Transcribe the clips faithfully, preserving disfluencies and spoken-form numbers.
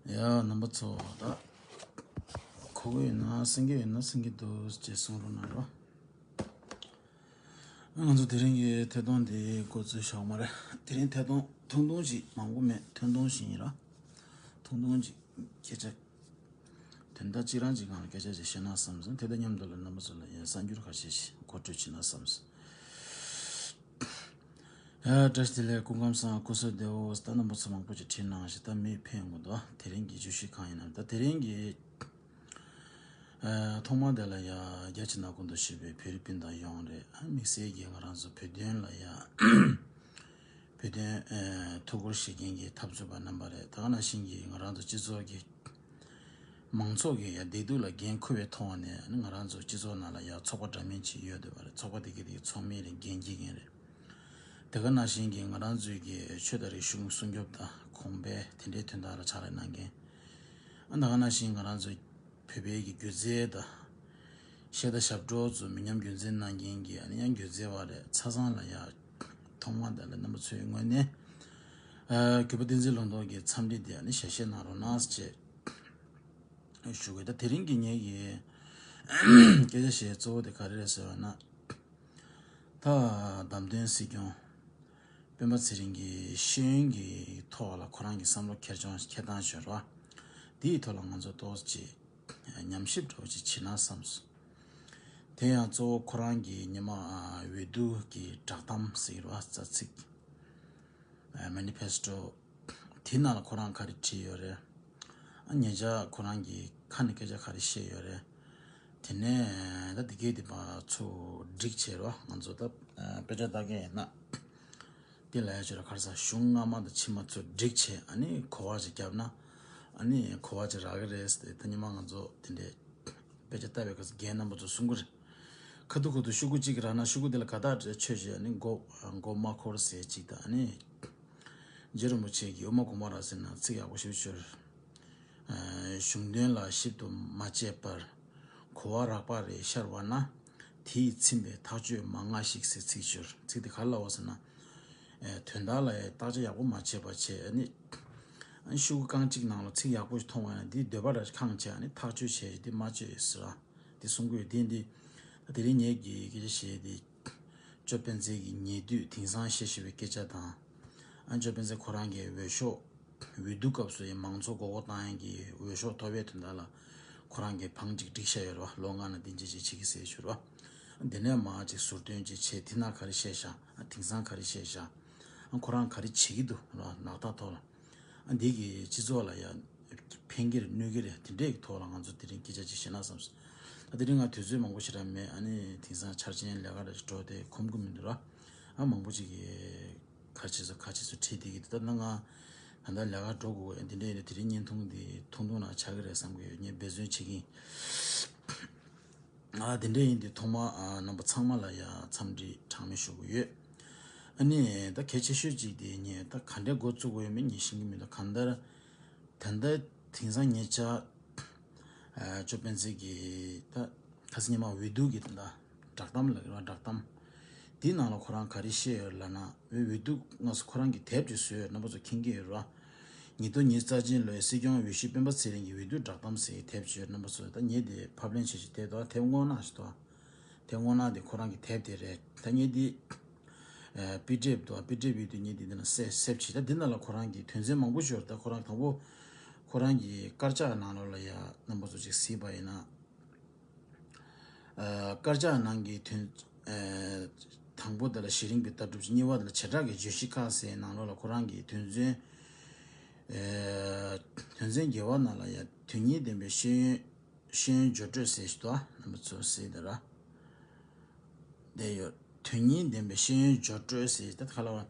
ཡ། རྣམ་པ་ཚོ། ད་གོ་གི་ཡོད་ན་གསན་གི་ཡོད་ན་གསན་གི་འདུག་ཅེས་གསུང་རོགས་གནང་རོགས། ང་ཚོ་དེ་རིང་གི་ཐད་གཏོང་འདི་འགོ་ཚུགས་ཆོག་མ་རེད། དེ་རིང་ཐད་གཏོང་ཐུང་ཐུང་ཞིག་མང་པོ་མེད། ཐུང་ཐུང་ཞིག་ཡིན་ར། ཐུང་ཐུང་ཞིག་སྐད་ཆ། དོན་དག་གཅིག་རང་གཅིག་སྒང་ལ་སྐད་ཆ་ཅིག་བཤད་ན་བསམ་སོང་། དེ་དང་མཉམ་དུ་ལ་རྣམ་པ་ཚོ་ལ་ཡང་གསར་འགྱུར་ཁ་ཤས་ཤིག་མཁོ་སྤྲོད་བྱེད་ན་བསམ་སོང་། ཡ། བཀྲ་ཤིས་བདེ་ལེགས། སྐུ་ཁམས་བཟང་། སྐུ་གཟུགས་བདེ་པོ། ད་རྣམ་པ་ཚོ་མང་པོ་ཅིག་བྲིས་གནང་ཞིག་ད་མི་ཕན་ཡོང་གི་འདུག་དེ་རིང་གི་བརྗོད་གཞི་གང་ཡིན་ནམ། ད་དེ་རིང་གི་ཨ་ཐོག་མ་དེ་ལ་ཡ་རྒྱ་ཆེ་ན་ཀུན་ཏུ་ཞེས་པའི་བོད་རིགས་སྤུན་ཟླ་ཡོངས་རེད། ཨ་དམིགས་བསལ་གྱིས་ང་རང་ཚོ་བོད་དོན་ལ་ཡ་བོད་དོན་ཨ་ཐུགས་ཁུར་བཞེས་མཁན་གྱི་འཐབ་རྩོད་པ་རྣམ་པ་རེད། ད་ག་ནང་བཞིན་གྱིས་ང་རང་ཚོ་སྤྱི་ཚོགས་ཀྱི་མང་ཚོགས་ཀྱི་ཡ་བདེ་སྡུག་ལ་འགན་འཁུར་བའི་ཐོག་ནས་ཨ་ནི་ང་རང་ཚོ་སྤྱི་ཚོགས་ནང་ལ་ཡ་ཚོགས་པ་འདྲ་མིན་ཅིག་ཡོད་བསྡད་པ་རེད། ཚོགས་པ་དེ་གའི་དེ་གའི་ཚོགས་མི་རེད། འགན་འཁྱེར་མཁན་རེད། དེ་ག་ནང་བཞིན་གྱི་ང་རང་ཚོའི་གི་ཆོས་དང་རིག་གཞུང་སྲུང་སྐྱོབ་དང་གོང་འཕེལ་དེ་འདྲའི་དོན་དག་ལ་ཕྱག་ལས་གནང་མཁན། ཨ་ད་ག་ནང་བཞིན་ང་རང་ཚོ་བོད་པའི་གི་སྒྱུ་རྩལ་དང་གཞས་དང་ཞབས་བྲོ་ཚོ་མི་ཉམས་རྒྱུན་འཛིན་གནང་མཁན་གྱི་ཨ་ནི་ཡང་སྒྱུ་རྩལ་བ་རེད། ཆ་ཚང་ལ་ཡ་ཐོག་མ་དེ་ལ་རྣམ་པ་ཚོའི་ངོས་ནས་ཨ་གུས་པ་བསྟན་འཛིན་ལུང་རྟོགས་ཀྱི་འཚམས་འདྲི་དེ་ཨ་ནི་ཞལ་བཞེས་གནང་རོགས་གནང་ཞེས་ཞུ་དགོས། ད་དེ་རིང་གི་ངེད་ཀྱི་སྐད་ཆ་བཤད་གཙོ་བོ་དེ་ག་རེ་རེད་ཟེར་བ་ན། ད་བདམས་ཐོན་སྲིད་སྐྱོང་སྤེན་པ་ཚེ་རིང་གི་ཤེས་ཡོན་གྱི་ཐོག་ལ་ཁོ་རང་གི་བསམ་བློ་འཁྱེར་སྟངས་འཁྱེར་སྟངས་ཤོར་བ་འདིའི་ཐོག་ལ་ང་ཚོ་ཏོག་ཙམ་ཉམས་ཞིབ་འདྲ་བོ་ཅིག་བྱེད་ན་བསམས་སོང་། དེ་ཡང་གཙོ་བོ་ཁོ་རང་གི་ཉི་མ་འོས་བསྡུ་གི་བསྒྲགས་གཏམ་ཟེར་བ་རྩ་ཚིག་Manifesto། དེ་ནང་ལ་ཁོ་རང་ག་རེ་བྲིས་ཡོད་རེད། ཨ་ཉེ་ཆར་ཁོ་རང་གིས་ཁ་ནས་སྐད་ཆ་ག་རེ་བཤད་ཡོད་རེད། དེ་ནས་ད་འདི་གའི་དེ་མ་ཚུར་སྒྲིག་བྱས་རོགས། ང་ཚོ་ད་དཔེ་ཆ་ལྟ་མཁན་ཡིན་ན་དེ་ལ་ཡ་ཆོས་ར་ག་རེ་ཟ། གཞུང་སྔ་མ་དང་ཕྱི་མ་ཚུར་སྒྲིག་བྱས། ཨ་ནི་གོ་བ་ཅིག་བརྒྱབ་ན་ཨ་ནི་གོ་བ་ཅིག་རག་གི་རེད་ཟེར། ད་ཉི་མ་ང་ཚོ་དེ་འདྲའི་དཔེ་ཆ་ལྟ་བའི་སྐབས་སུ་རྒན་རྣམ་པ་ཚོ་གསུང་གི་རེད། ཁ་ཐུག་ཁ་ཐུག་ཤོག་གུ་གཅིག་རག་ན་ཤོག་གུ་དེ་ལ་ག་དག་འདྲ་ཆོས་བྱས། ཨ་ནི་མགོ་མགོ་མ་འཁོར་ཟེར་གཅིག་དང་། ཨ་ནི་རྗེ་རིན་པོ་ཆེ་གིས་དབུ་མ་དགོངས་པ་རབ་གསལ་ནང་ཚིག་ཡག་པོ་ཞིག་བྱོས། གཞུང་དོན་ལ་ཞིབ་ཏུ་མ་དཔྱད་པར། གོ་བ་རགས་པ་རེ་ཤར་བ་ན། དེས་ཚིམ་པའི་ཐག་གཅོད་མ་སྔ་ཞིག་ཟེར་ཚིག་བྱོས། ཚིག་དེ་ག་རེ་ལབ་པ་ཟེར་ན། དོན་དག་ལ་བརྟག་དཔྱད་ཡག་པོ་མ་བྱས་པ་བྱས། ཨ་ནི་ཤོག་གུ་རྐང་གཅིག་ནང་ལ་ཚིག་ཡག་པོ་ཞིག་མཐོང་བ་ཡིན་ན་འདི་འདོད་པ་རེ་ཁེངས་བྱས། ཨ་ནི་ཐག་གཅོད་བྱས། འདི་མ་བཅོས་ཟེར་ར། འདི་གསུང་གི་ཡོད། འདི་འདི་ད་དེ་རིང་ངེད་ཀྱི་སྐད་ཆ་བཤད་འདི་ཅོ་སྤེན་ཚེ་གི་ཉེ་དུས་དེང་སང་བཤད་བཞིན་པའི་སྐད་ཆ་དང་། ཨ་ཅོ་སྤེན་ཚེ་ཁོ་རང་གི་འོས་ཤོག་འོས་བསྡུ་སྐབས་སུ་ཡང་མང་ཚོགས་མགོ་སྐོར་བཏང་ཡག་གི་འོས་ཤོག་ཐོབ་པའི་དོན་དག་ལ་ཁོ་རང་གིས་བང་ཅིག་བསྒྲིགས་བཞག་ཡོད་རེད་བ། ལོ་ལྔ་ནང་འདི་འདྲ་ཅིག་བྱེད་ཀྱི་ཟེར་ཞུ་རེད་བ། འདི་ནས་མར་ཅིག་ཟུར་འདོན་ཅིག་བྱས། དེ་ན་ག་རེ་བཤད་བཞག་ཨ་དེང་སང་ག་རེ་བཤད་བཞག་ཨ་ཁོ་རང་ག་རེ་བྱེད་ཀྱི་འདུག་རེད་བ། ནག་ཐག་ཐོག་ལ། ཨ་འདི་གིས་སྤྱི་ཚོགས་ལ་ཡང་ཕན་གྱི་རེད་གནོད་ཀྱི་རེད། དེ་འདྲའི་ཐོག་ལ་ང་ཚོ་དེ་རིང་སྐད་ཆ་ཅིག་བཤད་ན་བསམས་སོང་། ད་དེ་རིང་ང་དུས་ཚོད་མང་པོ་ཞེ་དྲག་མེད། ཨ་ནི་དེང་སང་འཆར་ཅན་ལས་ཀ་འདྲ་ཞིག་འགྲོ་སྟེ་ཁོམ་གྱི་མི་འདུག་ར། ཨ་མང་པོ་ཅིག་གིས་ཁ་ཆེ་ཚོ་ཁ་ཆེ་ཚོ་བྲིས་བསྡད་ཀྱི་འདུག་ད་ང་ད་ལྟ་ལས་ཀ་འགྲོ་དགོས། འདི་འདྲ་ཡིན་ན་དེ་རིང་བརྙན་ཐུང་འདི་ཐུང་ཐུང་ནང་ཆགས་ཀྱི་རེད་བསམ་གྱི་ཡོད། ངས་འབད་བརྩོན་བྱེད་ཀྱི་ཡིན། ཨ་དེ་འདྲ་ཡིན་དུས་ཐོག་མ་ཨ་རྣམ་པ་ཚང་མ་ལ་ཡང་འཚམས་འདྲི་གྲངས་མེད་ཞུ་གི་ཡོད། ཨ་ནི་ད་གལ་ཆེ་ཤོས་གཅིག་དེ་ངས་ད་ག་འདྲའི་འགོ་བཙུགས་དགོས་ཡོད་མེད་ངས་ཤེས་ཀྱི་མི་འདུག་གང་ལྟར་ད་ལྟ་དེང་སང་ཉེ་ཆར་ཨ་ཅོ་སྤེན་ཚེ་གིས་ད་ཁ་སང་ཉི་མ་འོས་བསྡུ་གི་ད་ལྟ་བསྒྲགས་གཏམ་ལབ་ཀྱི་རེད་བ། བསྒྲགས་གཏམ་དེའི་ནང་ལ་ཁོ་རང་ག་རེ་བཤད་ཡོད་ལབ་ན། འོས་བསྡུ་སྔ་སོ་ཁོ་རང་གིས་དེབ་ཅིག་བཟོས་ཡོད། རྣམ་པ་ཚོ་མཁྱེན་གྱི་ཡོད་རེད་བ། ཉིས་སྟོང་ཉི་ཤུ་རྩ་གཅིག་ལོའི་སྲིད་སྐྱོང་འོས་གཞི་སྤེན་པ་ཚེ་རིང་གི་འོས་བསྡུ་བསྒྲགས་གཏམ་ཟེར་བའི་དེབ་ཅིག་ཡོད། རྣམ་པ་ཚོ་ད་ངས་དེ་ཕབ་ལེན་བྱས་ཤིག་དེབ་དེབ་སྔོག་ནག་ཞིག་འདུག་དེབ་སྔོག་ནག་དེ་ཁོ་རང་གི་དེབ་དེ་རེད། ད་ངས་འདི་པི་ཌི་ཨེཕ་འདུག་པི་ཌི་ཨེཕ་ཡོད་དུས་ངས་འདི་འདི་ན་སེབ་སེབ་བྱས། ད་འདི་ནང་ལ་ཁོ་རང་གི་དོན་ཚན་མང་པོ་ཞིག་ཡོད་རེད། ད་ཁོ་རང་དང་པོ་ཁོ་རང་གི་དཀར་ཆག་ནང་ལོགས་ལ་ཡ་རྣམ་པ་ཚོ་ཅིག་གཟིགས་པ་ཡིན་ན། ཨ་དཀར་ཆག་ནང་གི་དོན། ཨ་དང་པོ་དེ་ལ་གཞི་རིམ་གྱི་ལྟ་གྲུབ་ཅིག་གཉིས་པ་དེ་ལ་བྱེ་བྲག་གི་བརྗོད་གཞི་ཁག་ཟེར་ནང་ལོགས་ལ་ཁོ་རང་གི་དོན་ཚན། ཨ་དོན་ཚན་བརྒྱད་པ་ནང་ལ་ཡང་དོན་སྙིང་ལྡན་པའི་ཤེས་ཡོན་ཤེས་ཡོན་སྦྱོར་སྤྲོད་ཟེར་ཞིག་འདུག་རྣམ་པ་ཚོ་གཟིགས་དང་ར། དེ་ཡོད། དོན་སྙིང་ལྡན་པའི་ཤེས་ཡོན་སྦྱོར་སྤྲོད་ཟེར་ད་ག་ལ་བ།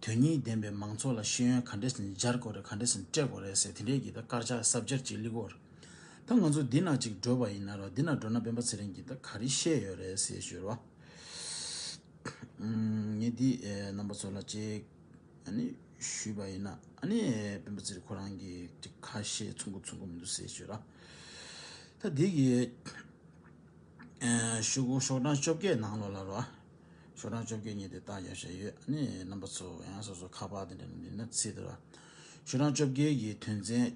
དོན་སྙིང་ལྡན་པའི་མང་ཚོགས་ལ་ཤེས་ཡོན་ག་འདྲས་སེ་སྦྱར་དགོས་རེད། ག་འདྲས་སེ་སྤྲད་དགོས་རེད་ཟེར་དེ་འདྲས་ཀྱི་ད་དཀར་ཆག་སབ་ཇེག་ཅིག་སླེབས་ཀྱི་ཡོད་རེད། ད་ང་ཚོ་འདི་ནང་ཅིག་འགྲོ་བ་ཡིན་ན་ར། འདི་ནང་འགྲོ་ན་སྤེན་པ་ཚེ་རིང་གིས་ད་ག་རེ་བཤད་ཡོད་རེད་ཟེར་ཞུ་ར། ངས་འདི་རྣམ་པ་ཚོ་ལ་ཅིག་ཨ་ནི་ཞུས་པ་ཡིན་ན། ཨ་ནི་སྤེན་པ་ཚེ་རིང་ཁོ་རང་གིས་ཅིག་ཁ་བཤད་ཚུགས་ཀྱི་ཚུགས་ཀྱི་མི་འདུག་ཟེར་ཞུ་ར། ད་འདི་གི་ཨ་ཤོག་གུ་ཤོག་གྲངས་བཅོ་བརྒྱད་ནང་ལོགས་ལ་ར། ཤོག་གྲངས་བཅོ་བརྒྱད་ཉིད་དེ་རྟགས་རྒྱབ་བཞག་ཡོད། ཨ་ནི་རྣམ་པ་ཚོ་ཡང་སོ་སོ་ཁ་པར་དེ་འདྲ་ནང་འདི་ན་རྩིས་དེ་ར། ཤོག་གྲངས་བཅོ་བརྒྱད་ཀྱི་དོན་ཚན་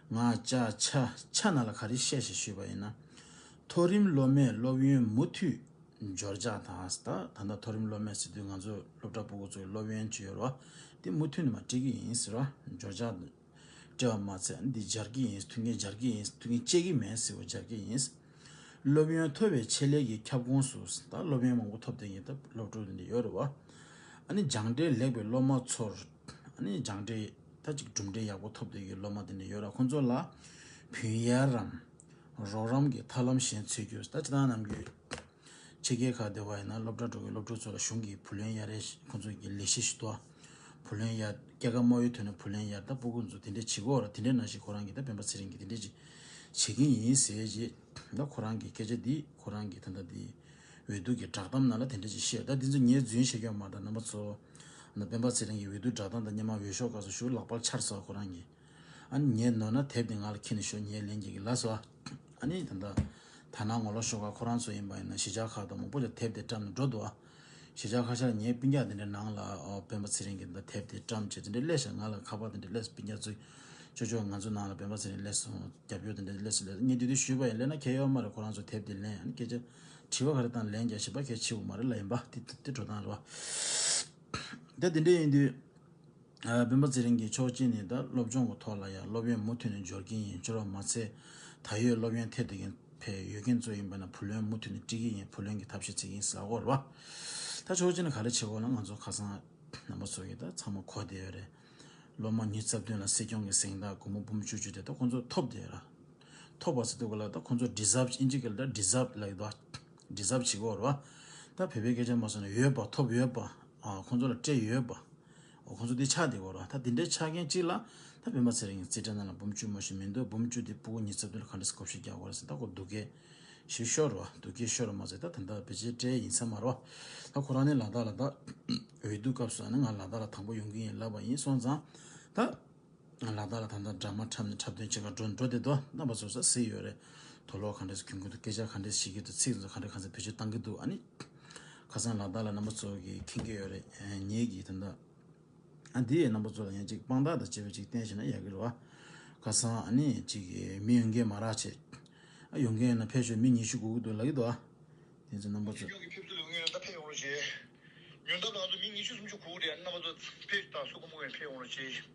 ང་ཅ་ཆ་ཆ་ན་ལ་ག་རེ་བཤད་ཞེས་ཞུས་པ་ཡིན་ན། མཐོ་རིམ་སློབ་མས་སློབ་ཡོན་མུ་མཐུད་འབྱོར་འཇགས་དང་ད་ད་ལྟ་མཐོ་རིམ་སློབ་མས་ཟེར་དུས་ང་ཚོ་སློབ་གྲྭ་ཕྲུ་གུ་ཚོའི་སློབ་ཡོན་ཅིག་ཡོད་རེད་བ། དེ་མུ་མཐུད་ནས་མ་སྤྲད་ཀྱི་ཡིན་ཟེར་བ། འབྱོར་འཇགས་སྤྲད་པ་མ་ཚད་འདི་སྦྱར་གྱི་ཡིན། མཐུན་རྐྱེན་སྦྱར་གྱི་ཡིན། མཐུན་རྐྱེན་སྤྲད་ཀྱི་མེད་ཟེར་བ། སྦྱར་གྱི་ཡིན། སློབ་ཡོན་མཐོ་བའི་ཆེད་ལས་ཀྱི་ཁྱབ་ཁོངས་སུ་ད་སློབ་ཡོན་མང་པོ་ཐོབ་བསྡད་མཁན་ད་སློབ་ཕྲུག་འདི་འདྲ་ཡོད་རེད་བ། ཨ་ནི་སྦྱངས་འབྲས་ལེགས་པའི་སློབ་མ་ཚོར། ཨ་ནི་སྦྱངས་འབྲས་ད་ཅིག་གྲུབ་འབྲས་ཡག་པོ་ཐོབ་བསྡད་ཀྱི་སློབ་མ་དེ་འདྲ་ཡོད་ར། ཁོང་ཚོ་ལ་བུན་གཡར་རམ་རོགས་རམ་གྱི་ཐབས་ལམ་གཞན་འཚོལ་རྒྱུ། ད་སྤྱིར་བཏང་ནམ་རྒྱུན་ཕྱི་རྒྱལ་ཁག་བསྡད་པ་ཡིན་ན་སློབ་གྲྭ་འགྲོ་བའི་སློབ་ཕྲུག་ཚོ་ལ་གཞུང་གིས་བུ་ལོན་གཡར་རེས། ཁོང་ཚོ་གི་ལས་གཞི་ཞིག་འདུག་བུ་ལོན་གཡར། སྐྱེད་ཀ་དམའ་བའི་ཐོག་ནས་བུ་ལོན་གཡར། ད་སྤུ་གུ་ཚོ་དེ་འདྲས་བྱེད་ཀྱི་ཡོད་ར། དེ་འདྲས་ནང་བཞིན་ཁོ་རང་གིས་ད་སྤེན་པ་ཚེ་རིང་གིས་དེ་འདྲས་ཅིག་བྱེད་ཀྱི་ཡིན་ཟེར་རྗེས། ད་ཁོ་རང་གི་སྐད་ཆ་འདི་ཁོ་རང་གི་ད་ལྟ་འདི་འོས་བསྡུ་གི་བསྒྲགས་གཏམ་ནང་ལ་དེ་འདྲས་ཅིག་བཤད། ད་འདི་ཚོ་ངས་རྫུན་བཤད་ཀྱི་ཡོད་མ་རེད། རྣམ་པ་ཚོ། ད་སྤེན་པ་ཚེ་རིང་གི་འོས་བསྡུ་བསྒྲགས་གཏམ་དང་སྔོན་མ་འོས་ཤོག་སྐབས་སུ་ཞུ་ལག་པར་འཕྱར་སོང་ཁོ་རང་གིས། ཨ་ནི་ངས་ནོར་ན་དེབ་དེ་ང་ལ་འཁྱེར་ནས་ཤོག་ངས་ལེན་རྒྱུ་གི་ལབ་སོང་། ཨ་ནི་ད་ལྟ་ད་ནང་ངོ་ལོག་ཤོག་ཁག་ཁོ་རང་ཚོ་ཡིན་པ་ཡིན་ན་གཞིས་ཆགས་ཁག་དང་མང་པོ་ལ་དེབ་དེ་བཀྲམ་ནས་འགྲོ་འདུག་ཨ། གཞིས་ཆགས་ཁ་ཤས་ལ་ངའི་སྤུན་ཀྱག་དེ་འདྲའི་ནང་ལ་ཨོ་སྤེན་པ་ཚེ་རིང་གི་ད་དེབ་དེ་བཀྲམ་བྱས་དེ་འདྲའི་སླེབས་ཤག་ང་ལ་ཁ་པར་དེ་འདྲའི་སླེབས། སྤུན་ཀྱག་ཚོས་ཅོ་ཅོ་ང་ཚོ་ནང་ལ་སྤེན་པ་ཚེ་རིང་སླེབས་སོང་རྒྱབ་སྐྱོར་དེ་འདྲའི་སླེབས་སོང་ལབ། ངས་དེ་དུས་ཞུས་པ་ཡིན། ལེན་ན་གལ་ཡོད་མ་རེད། ཁོ་རང་ཚོ་དེབ་དེ་ལེན། ཨ་ནི་སྐད་ཆ་དྲི་བ་ག་རེ་བཏང་ལན་རྒྱག་བྱེད་པ་གལ་ཆེ་བོ་མ་རེད་ལབ་ཡིན་པ། དེ་དེ་འགྲོ་སྟངས་རེད་བ། ད་དེ་འདྲ་ཡིན་དུས། ཨ་སྤེན་པ་ཚེ་རིང་གིས་ཕྱོགས་གཅིག་ནས་ད་སློབ་སྦྱོང་གི་ཐོག་ལ་ཡང་སློབ་ཡོན་མུ་མཐུད་ནས་འབྱོར་གྱི་ཡིན། འབྱོར་བ་མ་ཚད་ད་ཡོད་སློབ་ཡོན་ཐེབས་བསྡད་མཁན་ཕེབས་ཡོད་མཁན་ཚོ་ཡིན་པ་ན་བུ་ལོན་མུ་མཐུད་ནས་སྤྲད་ཀྱི་ཡིན། བུ་ལོན་གྱི་ཐབས་ཤེས་བྱེད་ཀྱི་ཡིན་ཟེར་ལབ་ཀྱི་ཡོད་རེད་བ། ད་ཕྱོགས་གཅིག་ནས་ག་རེ་བྱེད་དགོས་ལབ་ན་ང་ཚོ་ཁ་སང་རྣམ་པ་ཚོ་གིས་ད་ཚང་མ་གོ་བསྡད་ཡོད་རེད། སློབ་མ་ཉི་ཤུ་རྩ་བདུན་ལ་སྲིད་སྐྱོང་གི་གཟེངས་རྟགས་སྒོར་མོ་འབུམ་བཅུ་བཅུ་དེ་ད་ཁོང་ཚོ་ཐོབ་བསྡད་ཡོད་རེད། ཐོབ་པ་ཟེར་དུས་ག་ལ་ད་ཁོང་ཚོ་ཌི་ཛརབ། ཨིན་ཇི་སྐད་ལ་ད་ཌི་ཛརབ་ལབ་ཀྱི་འདུག་ཌི་ཛརབ་བྱེད་ཀྱི་ཡོད་རེད་བ། ད་བོད་པའི་སྐད་ཆ་མ་སོང་ན་ཡོད་པ་ཐོབ་ཡོད་པ། ཨ་ཁོང་ཚོ་ལ་སྤྲད་ཡོད་པ། ཨོ་ཁོང་ཚོ་འདི་ཆགས་བསྡད་ཡོད་རེད་བ། ད་འདི་འདྲའི་ཆ་རྐྱེན་གཅིག་ལ་ད་སྤེན་པ་ཚེ་རིང་གི་རྩིས་ཁྲ་ནང་ལ་འབུམ་བཅུ་མ་ཞིག་མི་འདུག་འབུམ་བཅུ་འདི་སྤུ་གུ་ཉི་ཤུ་རྩ་བདུན་ལ་ག་འདྲ་སེ་བགོ་བཤའ་རྒྱག་དགོས་རེད་ཟེར། ད་ཁོ་སྡུག་སྐད་ཞིག་ཤོར་རེད་བ། སྡུག་སྐད་ཤོར་རེད་མ་ཟད་ད་ད་ལྟ་བེད་སྤྱོད་སྤྲད་ཡིན་ས་མ་རེད་བ། ད་ཁོ་རང་ནི་ལ་དྭགས་ལ་ད་འོས་བསྡུ་སྐབས་སུ་ཨ་ནི་ང་ལ་དྭགས་ལ་དང་པོ་ཡོང་གི་ཡིན་ལབ་པ་ཡིན་སོང་ཙང་། ད་ལ་དྭགས་ལ་ད་ལྟ་འདྲ་མ་འཁྲབ་ནས་འཁྲབ་སྟོན་བྱེད་ག་འགྲོ་འགྲོ་བསྡད་འདུག་རྣམ་པ་ཚོ་ས་གཟིགས་ཡོད་རེད། དུག་ལོག་ག་འདྲས་སེ་གྱོན་གྱི་འདུག་སྐད་ཆ་ག་འདྲས་བཤད་ཀྱི་འདུག་ཚིག་ཚོ་ག་འདྲས་ག་འདྲས་བེད་སྤྱོད་བཏང་གི་འདུག་ཨ་ནི་ཁ་སང་ལ་དྭགས་ལ་རྣམ་པ་ཚོ་གིས་མཁྱེན་གྱི་ཡོད་རེད། ངེད་ཀྱིས་ད་ལྟ་ཨ་འདི་ཡི་རྣམ་པ་ཚོ་ལ་ཡང་ཅིག་དཔང་རྟགས་དང་བཅས་པ་ཅིག་བསྟན་ཤེས་ན་ཡག་གི་རེད་བ། ཁ་སང་ཨ་ནི་ཅིག་མི་ཡོང་མཁན་མ་རག་བྱས། ཨ་ཡོང་མཁན་ཡོད་ན་ཕེབས་ཤོག་མི་ཉི་ཤུ་སྒུག་གི་འདུག་ལབ་ཀྱི་འདུག་ཨ། དེ་ཚོ་རྣམ་པ་ཚོ། ཕེབས་ཚུལ་ཡོང་མཁན་ཡོད་ན་ད་ཕེབས་ཡོང་རོགས་བྱེད། ཉོ་འདབས་ལ་ང་ཚོ་མི་ཉི་ཤུ་སུམ་ཅུ་སྒུག་བསྡད། རྣམ་པ་ཚོ་ཕེབས་དང་སུ་གུ་མུ་ཡོང་ཕེབས་ཡོང་རོགས་བྱེད།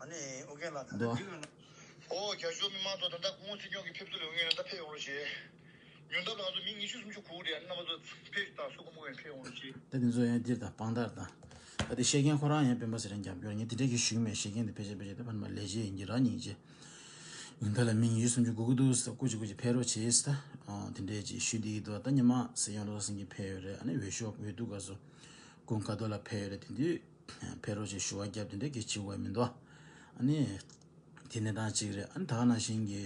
ཨ་ནི་ཨོ་རྒྱན་ལགས་ད་ལྟ་འདུག་འདི་ཡོད་ན། ཨོ་རྒྱ་ཤོག་མི་མང་ཚོ་ད་ལྟ་སྐུ་ངོ་སྲིད་སྐྱོང་གི་ཕེབས་ཚུལ་ཡོང་མཁན་ཡོད་ན་ད་ཕེབས་ཡོང་རོགས་བྱེད། ཉོ་འདབས་ལ་ང་ཚོ་མི་ཉི་ཤུ་སུམ་ཅུ་སྒུག་བསྡད། རྣམ་པ་ཚོ་ཕེབས་དང་སུ་གུ་མུ་ཡོང་ཕེབས་ཡོང་རོགས་བྱེད། ད་དེ་ཚོ་ཡང་འདིར་ད་དཔང་རྟགས་དང་། ད་དེ་བཤད་མཁན་ཁོ་རང་ཡང་སྤེན་པ་ཚེ་རིང་རྒྱབ་སྐྱོར། ངས་དེ་འདྲས་ཀྱི་ཞུས་མེད། བཤད་མཁན་དེ་ཕལ་ཆེར་ཕལ་ཆེར་ད་ཕ་མ་ལས་བྱེད་ཡིན་གྱི་ར་ཉིན་གྱི། ཉིན་ལྟར་ལ་མི་ཉི་ཤུ་སུམ་ཅུ་སྒུག་གི་འདུག་ཟེར། སྐུ་མཁྱེན་སྐུ་མཁྱེན་ཕེབས་རོགས་བྱེད་ཟེར། ཨ་དེ་འདྲས་ཅིག་ཞུས་བསྡད་ཀྱི་འདུག་ད་ཉི་མ་སྲིད་སྐྱོང་བློ་བཟང་སེང་གེ་ཕེབས་ཡོད་རེད། ཨ་ནི་འོས་ཤོག་འོས་བསྡུ་སྐབས་སུ་ཀུན་དགའ་རྡོར་ལགས་ཕེབས་ཡོད་རེད། དེ་དུས་ཕེབས་རོགས་བྱེད་ཞུ་བ་བརྒྱབ་དེ་འདྲས་ཀྱི་བྱེད་དགོས་མི་འདུག་ཨ་ནི་དེ་གནས་སྟངས་གཅིག་རེད། ཨ་ནི་ད་ག་ནང་བཞིན་གྱི་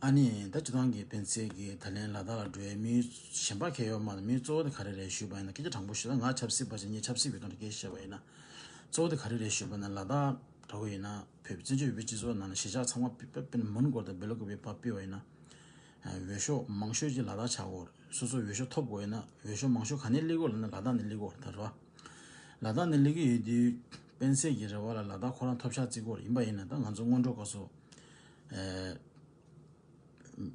ཨ་ནི་ད་སྤྱི་བཏང་གི་སྤེན་ཚེ་གིས་ད་ལན་ལ་དྭགས་ལ་འགྲོ་ཡའི་དམིགས་ཡུལ་གཞན་པ་གང་ཡང་ཡོད་མ་རེད། དམིགས་ཡུལ་གཙོ་བོ་དེ་ག་རེ་རེད་ཞུས་པ་ཡིན་ན། སྐད་ཆ་དྲང་པོ་ཞུས་ན་ང་ཆབ་སྲིད་པ་ཞིག་ངས་ཆབ་སྲིད་པའི་ཐོག་ནས་སྐད་ཆ་བཤད་པ་ཡིན་ན། གཙོ་བོ་དེ་ག་རེ་རེད་ཞུས་པ་ན་ལ་དྭགས་འདྲ་བོ་ཡིན་ན་བོད་བཙན་བྱོལ་བོད་པའི་སྤྱི་ཚོགས་ནང་ལ་གཞིས་ཆགས་ཚང་མ་པི་པི་པི་མོན་གྷོ་དང་སྦེལ་ཀོབ་པའི་བར་ཕུད་པ་ཡིན་ན། འོས་ཤོག་མང་ཤོས་ཅིག་ལ་དྭགས་ཆགས་ཀྱི་ཡོད་རེད། སོ་སོ་འོས་ཤོག་ཐོབ་དགོས་ཡིན་ན་འོས་ཤོག་མང་ཤོས་ག་ནས་སླེབས་ཀྱི་ཡོད་ལབ་ན་ལ་དྭགས་ནས་སླེབས་ཀྱི་ཡོད་རེད་ད་རེད་བ། ལ་དྭགས་ནས་སླེབས་ཀྱི་ཡོད་དུས་སྤེན་ཚེ་གི་རེ་བ་ལ་ལ་དྭགས་ཁོ་རང་ཐོབ་ཤག་བརྩི་གི་ཡོད་རེད། ཡིན་པ་ཡིན་ན་ད་ང་ཚོ་སྔོན་འགྲོ་སྐབས་སུ།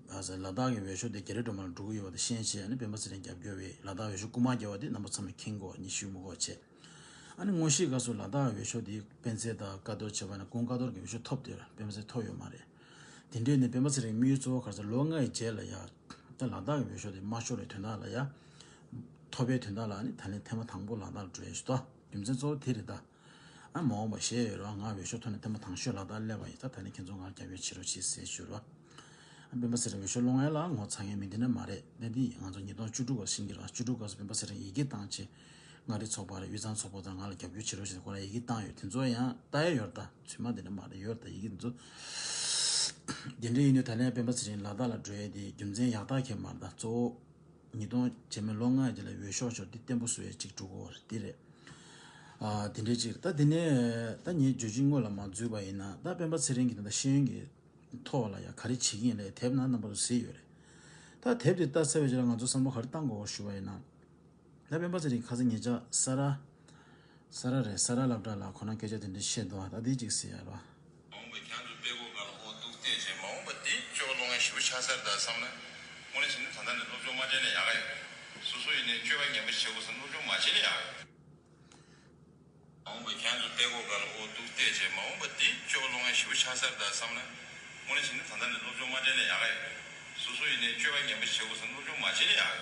ཨ་ལ་དྭགས་ཀྱི་འོས་ཤོག་དེ་རྒྱ་རི་སྒྲོལ་མ་ལ་འགྲོ་གི་ཡོད་པ་དེ་ཤེས་བྱས། ཨ་ནི་སྤེན་པ་ཚེ་རིང་རྒྱབ་སྐྱོར་བའི་ལ་དྭགས་འོས་ཤོག་རྐུ་མ་བརྒྱབ་པ་དེ་རྣམ་པ་ཚང་མས་མཁྱེན་གྱི་ཡོད་རེད། ཉི་ཤུ་མི་འགོར་བྱས། ཨ་ནི་དངོས་གཞིའི་སྐབས་སུ་ལ་དྭགས་འོས་ཤོག་དེ་སྤེན་ཚེ་དང་ཀ་རྡོར་བྱས་པ་ན་ཀུན་དགའ་རྡོར་གྱི་འོས་ཤོག་ཐོབ་བསྡད་རེད། སྤེན་པ་ཚེ་རིང་ཐོབ་ཡོད་མ་རེད། དེ་འདྲས་ནས་སྤེན་པ་ཚེ་རིང་དམིགས་ཡུལ་གཙོ་བོ་ག་རེ་ཟེར། ལོ་ལྔའི་རྗེས་ལ་ཡ་ད་ལ་དྭགས་ཀྱི་འོས་ཤོག་དེ་མ་ཤོར་བའི་དོན་དག་ལ་ཡ། ཐོབ་པའི་དོན་དག་ལ་ཨ་ནི་ད་ལན་ཐེངས་མ་དང་པོ་ལ་དྭགས་ལ་འགྲོ་ཡས་ཞུ་དོ། རྒྱུ་མཚན་གཙོ་བོ་དེ་རེད་ད། ཨ་མ་འོངས་པ་ཞེས་ཡོད་རེད་བ། ང་འོས་ཤོག་ཐོབ་ནས་ཐེངས་མ་དང་ཤོས་ལ་དྭགས་སླེབས་པ་ཡིན། ད་ད་ནི་ཁྱེད་ཚོ་ང་རྒྱབ་སྐྱོར་བྱེད་རོགས་བྱེད་ཟེར་ཞུ་རོགས། ཨ་སྤེན་པ་ཚེ་རིང་འོས་ཤོག་སློང་ཡས་ལ་ངོ་ཚ་མཁན་མི་འདི་འདྲ་མ་རེད། གནས་འདི་ང་ཚོ་ཉིས་སྟོང་བཅུ་དྲུག་པ་ཤིང་གི་ར་བཅུ་དྲུག་སྐབས་སུ་སྤེན་པ་ཚེ་རིང་ཡི་གེ་བཏང་བྱས། མངའ་རིས་ཚོགས་པ་རེད། དབུས་གཙང་ཚོགས་པ་དང་ང་ལ་རྒྱབ་སྐྱོར་བྱེད་རོགས་བྱས་ཁོ་རང་ཡི་གེ་བཏང་ཡོད། དེ་ཚོ་ཡང་ལྟ་ཡས་ཡོད་རེད་ད། ཚུལ་མ་འདི་འདྲ་མ་རེད། ཡོད་རེད་ད་ཡི་གེ་འདི་ཚོ། དེ་འདྲ་ཡིན་དུས་ད་ལན་སྤེན་པ་ཚེ་རིང་ལ་དྭགས་ལ་འགྲོ་ཡས་དེ་རྒྱུ་མཚན་ཡག་རྟགས་ཁྱེར་མ་རེད་ད། གཙོ་བོ། ཉིས་སྟོང་རྗེས་མའི་ལོ་ལྔ་རྗེས་ལ་འོས་ཤོག་ཤོར་འདི་བརྟན་པོ་བཟོ་ཡས་ཅིག་འགྲོ་གི་ཡོད་རེད། འདི་རེད། ཨ་དེ་འདྲའི་ཅིག་རེད། ད་དེ་ནས་ད་ངས་བརྗོད་གཞི་དངོས་ལ་མ་འཛུལ་བ་ཡིན་ན། ད་སྤེན་པ་ཚེ་རིང་གིས་ད་ལྟ་ཤེས་ཡོན་གྱི་ཐོག་ལ་ཡང་ག་རེ་བྱེད་ཀྱི་ཡིན་ལབ་དེབ་ནང་རྣམ་པ་ཚོ་གཟིགས་ཡོད་རེད། ད་དེབ་དེ་ལྟ་ཚར་བའི་རྗེས་ལ་ང་ཚོ་བསམ་བློ་ག་རེ་བཏང་དགོས་ཞུ་བ་ཡིན་ན། ད་སྤེན་པ་ཚེ་རིང་ཁ་སང་ཉེ་ཆར་ས་ར། ས་ར་རེད། ས་ར་སློབ་གྲྭ་ལ་ཁོ་རང་སྐད་ཆ་དེ་འདྲ་བཤད་འདུག་ད་དེ་ཅིག་གཟིགས་ཡ་རོགས། ཆགས་ཚར་ད་བསམ་ན། དངོས་གནས་བྱས་ན་ད་ལྟ་ནས་སློབ་སྦྱོང་མ་སྤྲད་ན་ཡག་ག་ཡོད། སོ་སོ་ཡིན་ནའི་སྤྱོད་པ་ངན་པ་བྱེད་དགོས་བསམ་སློབ་སྦྱོང་མ་བྱེད་ན་ཡག་ག་ཡོད། མ་འོངས་པ་ཁྱེད་ཚོ་བལྟས་སྒོ་ག་ལ་འོ་འདུག་བལྟས་བྱས་མ་འོངས་པ་འདི་སྤྱོད་པ་ལོང་ཡ་ཞེ་པོ་ཆགས་ཚར་ད་བསམ་ན། དངོས་གནས་བྱས་ན་ད་ལྟ་ནས་སློབ་སྦྱོང་མ་སྤྲད་ན་ཡག་ག་ཡོད། སོ་སོ་ཡིན་ནའི་སྤྱོད་པ་ངན་པ་བྱེད་དགོས་བསམ་སློབ་སྦྱོང་མ་བྱེད་ན་ཡག་ག་ཡོད།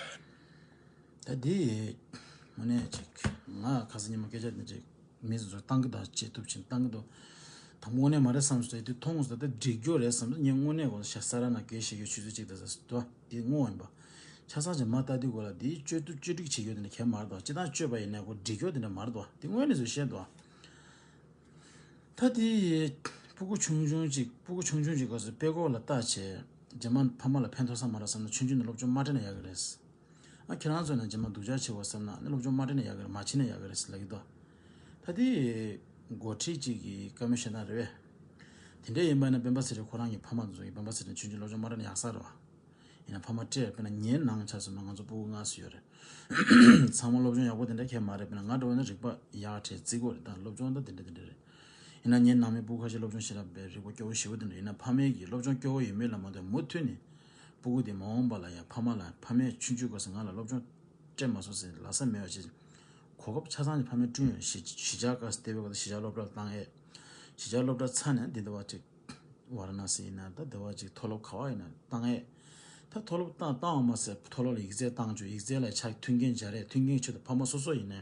ད་འདི་དངོས་གནས་ཅིག་ང་ཁ་སང་ཉིན་མོ་སྐད་ཆ་འདི་ཅིག་མི་ཚོ་བཏང་གི་ད་ཅེས་ཐུབ་ཕྱིན་བཏང་གི་འདུག་ད་དངོས་གནས་མ་རེད་བསམ་སོང་། དེ་མཐོང་སོང་། ད་འགྲིག་རྒྱུ་རེད་བསམ་སོང་། ངས་དངོས་གནས་གོ་ཤ་ས་ར་ན་སྐད་བཤད་རྒྱུ་ཆུ་ཚོད་གཅིག་ད་ས་དོ་འདི་ངོ་ཡིན་པ། ཆ་ཚང་ཅིག་མ་ལྟ་དུས་གོ་ལ་འདི་བཅོས་བསྒྲིགས་བཅོས་སྒྲིག་བྱེད་རྒྱུ་དེ་འདྲ་གལ་མ་རེད་དོ། སྤྱི་བཏང་བཅོས་པ་ཡིན་ན་གོ་འགྲིག་རྒྱུ་དེ་འདྲ་མ་རེད་དོ། འདི་དངོས་གནས་ཚོ་བཤད་དོ། ད་དེ་སྤུ་གུ་ཆུང་ཆུང་ཅིག་སྤུ་གུ་ཆུང་ཆུང་ཅིག་སྐབས་སུ་དཔེ་ཁོག་ལ་བལྟ་བྱས་རྗེས་མ་ཕ་མ་ལ་ཕན་ཐོགས་ས་མ་རེད་བསམ་ན་ཆུང་ཆུང་ནས་སློབ་སྦྱོང་མ་སྤྲད་ན་ཡག་གི་རེད། ཨ་ཁྱེད་རང་ཚོ་ནས་རྗེས་མ་སྡུག་ཅག་བྱེད་དགོས་བསམ་ན་ནི་སློབ་སྦྱོང་མ་སྤྲད་ན་ཡག་གི་རེད། མ་བྱེད་ན་ཡག་གི་རེད་ལབ་ཀྱི་འདུག་ད་དེ་འགོ་ཁྲིད་ཅིག་གི་བཀའ་མོལ་བཤད་སྟངས་རེད་པས། དེ་འདྲ་ཡིན་པ་ན་སྤེན་པ་ཚེ་རིང་ཁོ་རང་གི་ཕ་མ་ཚོ་གི་སྤེན་པ་ཚེ་རིང་ཆུང་ཆུང་སློབ་སྦྱོང་མ་སྤྲད་ན་ཡག་ས་རེད་པ། ཡིན་ན་ཕ་མ་སྤྲད་དཔེར་ན་ངའི་ནང་ཆ་མཚོན་ན་ང་ཚོ་སྤུ་གུ་ལྔ་ཙམ་ཡོད་རེད། ཚང་མ་སློབ་སྦྱོང་ཡག་པོ་དེ་འདྲ་གང་ཡང་མ་རེད། དཔེར་ན་ང་འདྲ་བོ་ན་རིག་པ་ཡག་གྲས་བརྩི་གི་ཡོད་རེད། ད་སློབ་སྦྱོང་ད་དེ་འདྲ་དེ་འདྲ་རེད། ཡིན་ན་ངའི་ནང་མི་སྤུ་གུ་ཁ་ཤས་སློབ་སྦྱོང་ཞེ་དྲག་པའི་རིག་པ་སྐྱོ་བོ་ཞེ་པོ་དེ་འདྲ་ཡིན་ན་ཕ་མའི་གི་སློབ་སྦྱོང་སྐྱོ་བོ་ཡོད་མེད་ལ་མ་ལྟོས་མུ་མཐུད་ནས་སྤུ་གུ་དེ་མ་འོངས་པ་ལ་ཡང་ཕ་མ་ལ་ཕ་མས་ཆུང་ཆུང་སྐབས་སུ་ང་ལ་སློབ་སྦྱོང་སྤྲད་མ་སོང་ཟེར་ལབ་ས་མེད་པ་བྱས། གོ་སྐབས་ཆ་ཚང་གི་ཕ་མས་བསྐྲུན་ཡོད། གཞིས་གཞིས་ཆགས་སྐབས་སུ་བལྟས་པའི་སྐབས་སུ་གཞིས་ཆགས་སློབ་གྲྭར་བཏང་ཡས། གཞིས་ཆགས་སློབ་གྲྭ་ཚར་ནས་འདི་འདྲ་བ་ཅིག་ཝཱ་ར་ཎ་སི་ཡིན་ན་ད་འདི་བ་ཅིག་མཐོ་སློབ་ག་བ་ཡིན་ན་བཏང་ཡས། ད་མཐོ་སློབ་བཏང་བཏང་བ་མ་ཟད་མཐོ་སློབ་ལ་ཡིག་ཚད་བཏང་བཅུག་ཡིག་ཚད་ལ་ཆ་མཐུན་རྐྱེན་སྦྱར་ཡས། མཐུན་རྐྱེན་ཆེད་དུ་ཕ་མ་སོ་སོ་ཡིན་ནའི་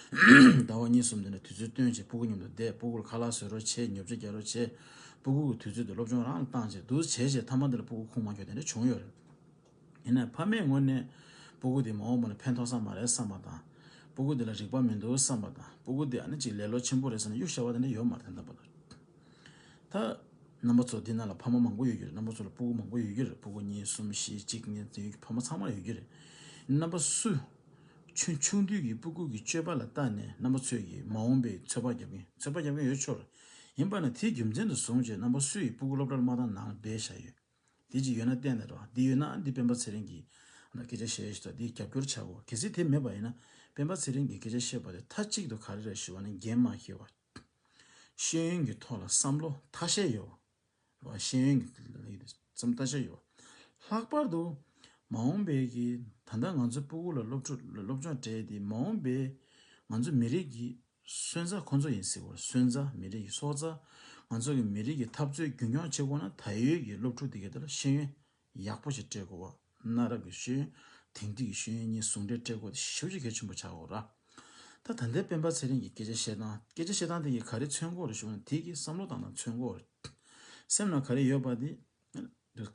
ཟླ་བ་གཉིས་གསུམ་དེ་ནས་དུས་ཚོད་བཏོན་བྱས་སྤུ་གུ་མཉམ་དུ་བསྡད། སྤུ་གུ་ལ་ཁ་ལག་བཟོ་རོགས་བྱས། ཉོ་ཆ་རྒྱག་རོགས་བྱས། སྤུ་གུ་གི་དུས་ཚོད་དེ་སློབ་སྦྱོང་རང་ལ་བཏང་བྱས་འདུག་བྱས་བྱས་མཐའ་མ་དེ་ལ་སྤུ་གུ་ཁུངས་མ་འཁྱོལ་དེ་འདྲ་བྱུང་ཡོད་རེད། ཡིན་ནའི་ཕ་མའི་ངོས་ནས་སྤུ་གུ་དེ་མ་འོངས་པ་ལ་ཕན་ཐོགས་ས་མ་རེད་བསམ་པ་དང་། སྤུ་གུ་དེ་ལ་རིག་པ་མི་འདུག་བསམ་པ་དང་། སྤུ་གུ་དེ་ཨ་ནི་ཅིག་ལེ་ལོ་ཆེན་པོ་རེད་བསམ་ནས་གཡུག་བཞག་པ་དེ་འདྲ་ཡོད་མ་རེད། ད་ལྟ་བར་དུ། ད་རྣམ་པ་ཚོ་འདི་ནང་ལ་ཕ་མ་མང་པོ་ཡོད་ཀྱི་རེད། རྣམ་པ་ཚོ་ལ་སྤུ་གུ་མང་པོ་ཡོད་ཀྱི་རེད། སྤུ་གུ་གཉིས་གསུམ་བཞི་གཅིག་གཉིས་ཡོད་ཀྱི་ཕ་མ་ཚང་མ་ལ་ཡོད་ཀྱི་རེད། རྣམ་པ་སུ་ཆུང་ཆུང་དུས་ཀྱི་སྤུ་གུ་གི་སྤྱོད་པ་ལ་བལྟས་ནས་རྣམ་པ་ཚོས་ཀྱི་མ་འོངས་པའི་ཚོད་དཔག་རྒྱབ་མཁན་ཚོད་དཔག་རྒྱབ་མཁན་ཡོད་ཆོག་རེད། ཡིན་པ་ན་དེའི་རྒྱུ་མཚན་དུ་བཟུང་བྱས་རྣམ་པ་སུ་ཡི་སྤུ་གུ་སློབ་གྲྭར་མ་བཏང་ནང་ལ་སྦས་བཞག་ཡོད། དེ་ཅིག་ཡོད་ན་བསྟན་ན་རོ། འདི་ཡོད་ན་འདི་སྤེན་པ་ཚེ་རིང་གིས་ཨ་ན་སྐད་ཆ་བཤད་ཞིག་དང་འདི་རྒྱབ་སྐྱོར་བྱ་དགོས། གལ་སྲིད་དེ་མེད་པ་ཡིན་ན་སྤེན་པ་ཚེ་རིང་གིས་སྐད་ཆ་བཤད་པ་དེ་མཐའ་གཅིག་ཏུ་ག་རེ་རེད་ཞུ་བ་ནི་འགན་མ་འཁྱེར་བ། ཤེས་ཡོན་གྱི་ཐོག་ལ་བསམ་བློ་ཐ་ཤལ་ཡོད་པ། ཤེས་ཡོན་གྱི་བསམ་ཐ་ཤལ་ཡོད་པ། ལྷག་པར་དུ་མ་འོངས་པའི་གི་ད་ལྟ་ང་ཚོའི་སྤུ་གུ་ལ་སློབ་ཕྲུག་ལ་སློབ་སྦྱོང་སྤྲད་དེ་མ་འོངས་པའི་ང་ཚོ་མི་རིགས་ཀྱི་སོན་རྩ་ཁོ་ཚོ་ཡིན་ཟེར་བར། སོན་རྩ་མི་རིགས་ཀྱི་སྲོག་རྩ། ང་ཚོ་གི་མི་རིགས་ཀྱི་འཐབ་རྩོད་རྒྱུན་འཁྱོངས་བྱེད་དགོས་ན་ད་ཡོད་ཀྱི་སློབ་ཕྲུག་དེ་གའི་ཐད་ལ་ཤེས་ཡོན་ཡག་པོ་ཞིག་སྤྲད་དགོས་པ། གནའ་རབས་ཀྱི་ཤེས་ཡོན། དེང་དུས་ཀྱི་ཤེས་ཡོན་གཉིས་ཟུང་འབྲེལ་སྤྲད་དགོས་དེ་ཞེ་པོ་ཅིག་གལ་ཆེན་པོ་ཆགས་ཡོད་ར། ད་ད་ལྟའི་སྤེན་པ་ཚེ་རིང་གི་སྐད་ཆ་བཤད་སྟངས་སྐད་ཆ་བཤད་སྟངས་དེ་གིས་ག་རེ་མཚོན་གྱི་ཡོད་རེད་ཞུ་ན་དེ་གིས་བསམ་བློ་བཏང་སྟངས་མཚོན་གྱི་ཡོད་རེད། སེམས་ནང་ག་རེ་ཡོད་པ་དེ་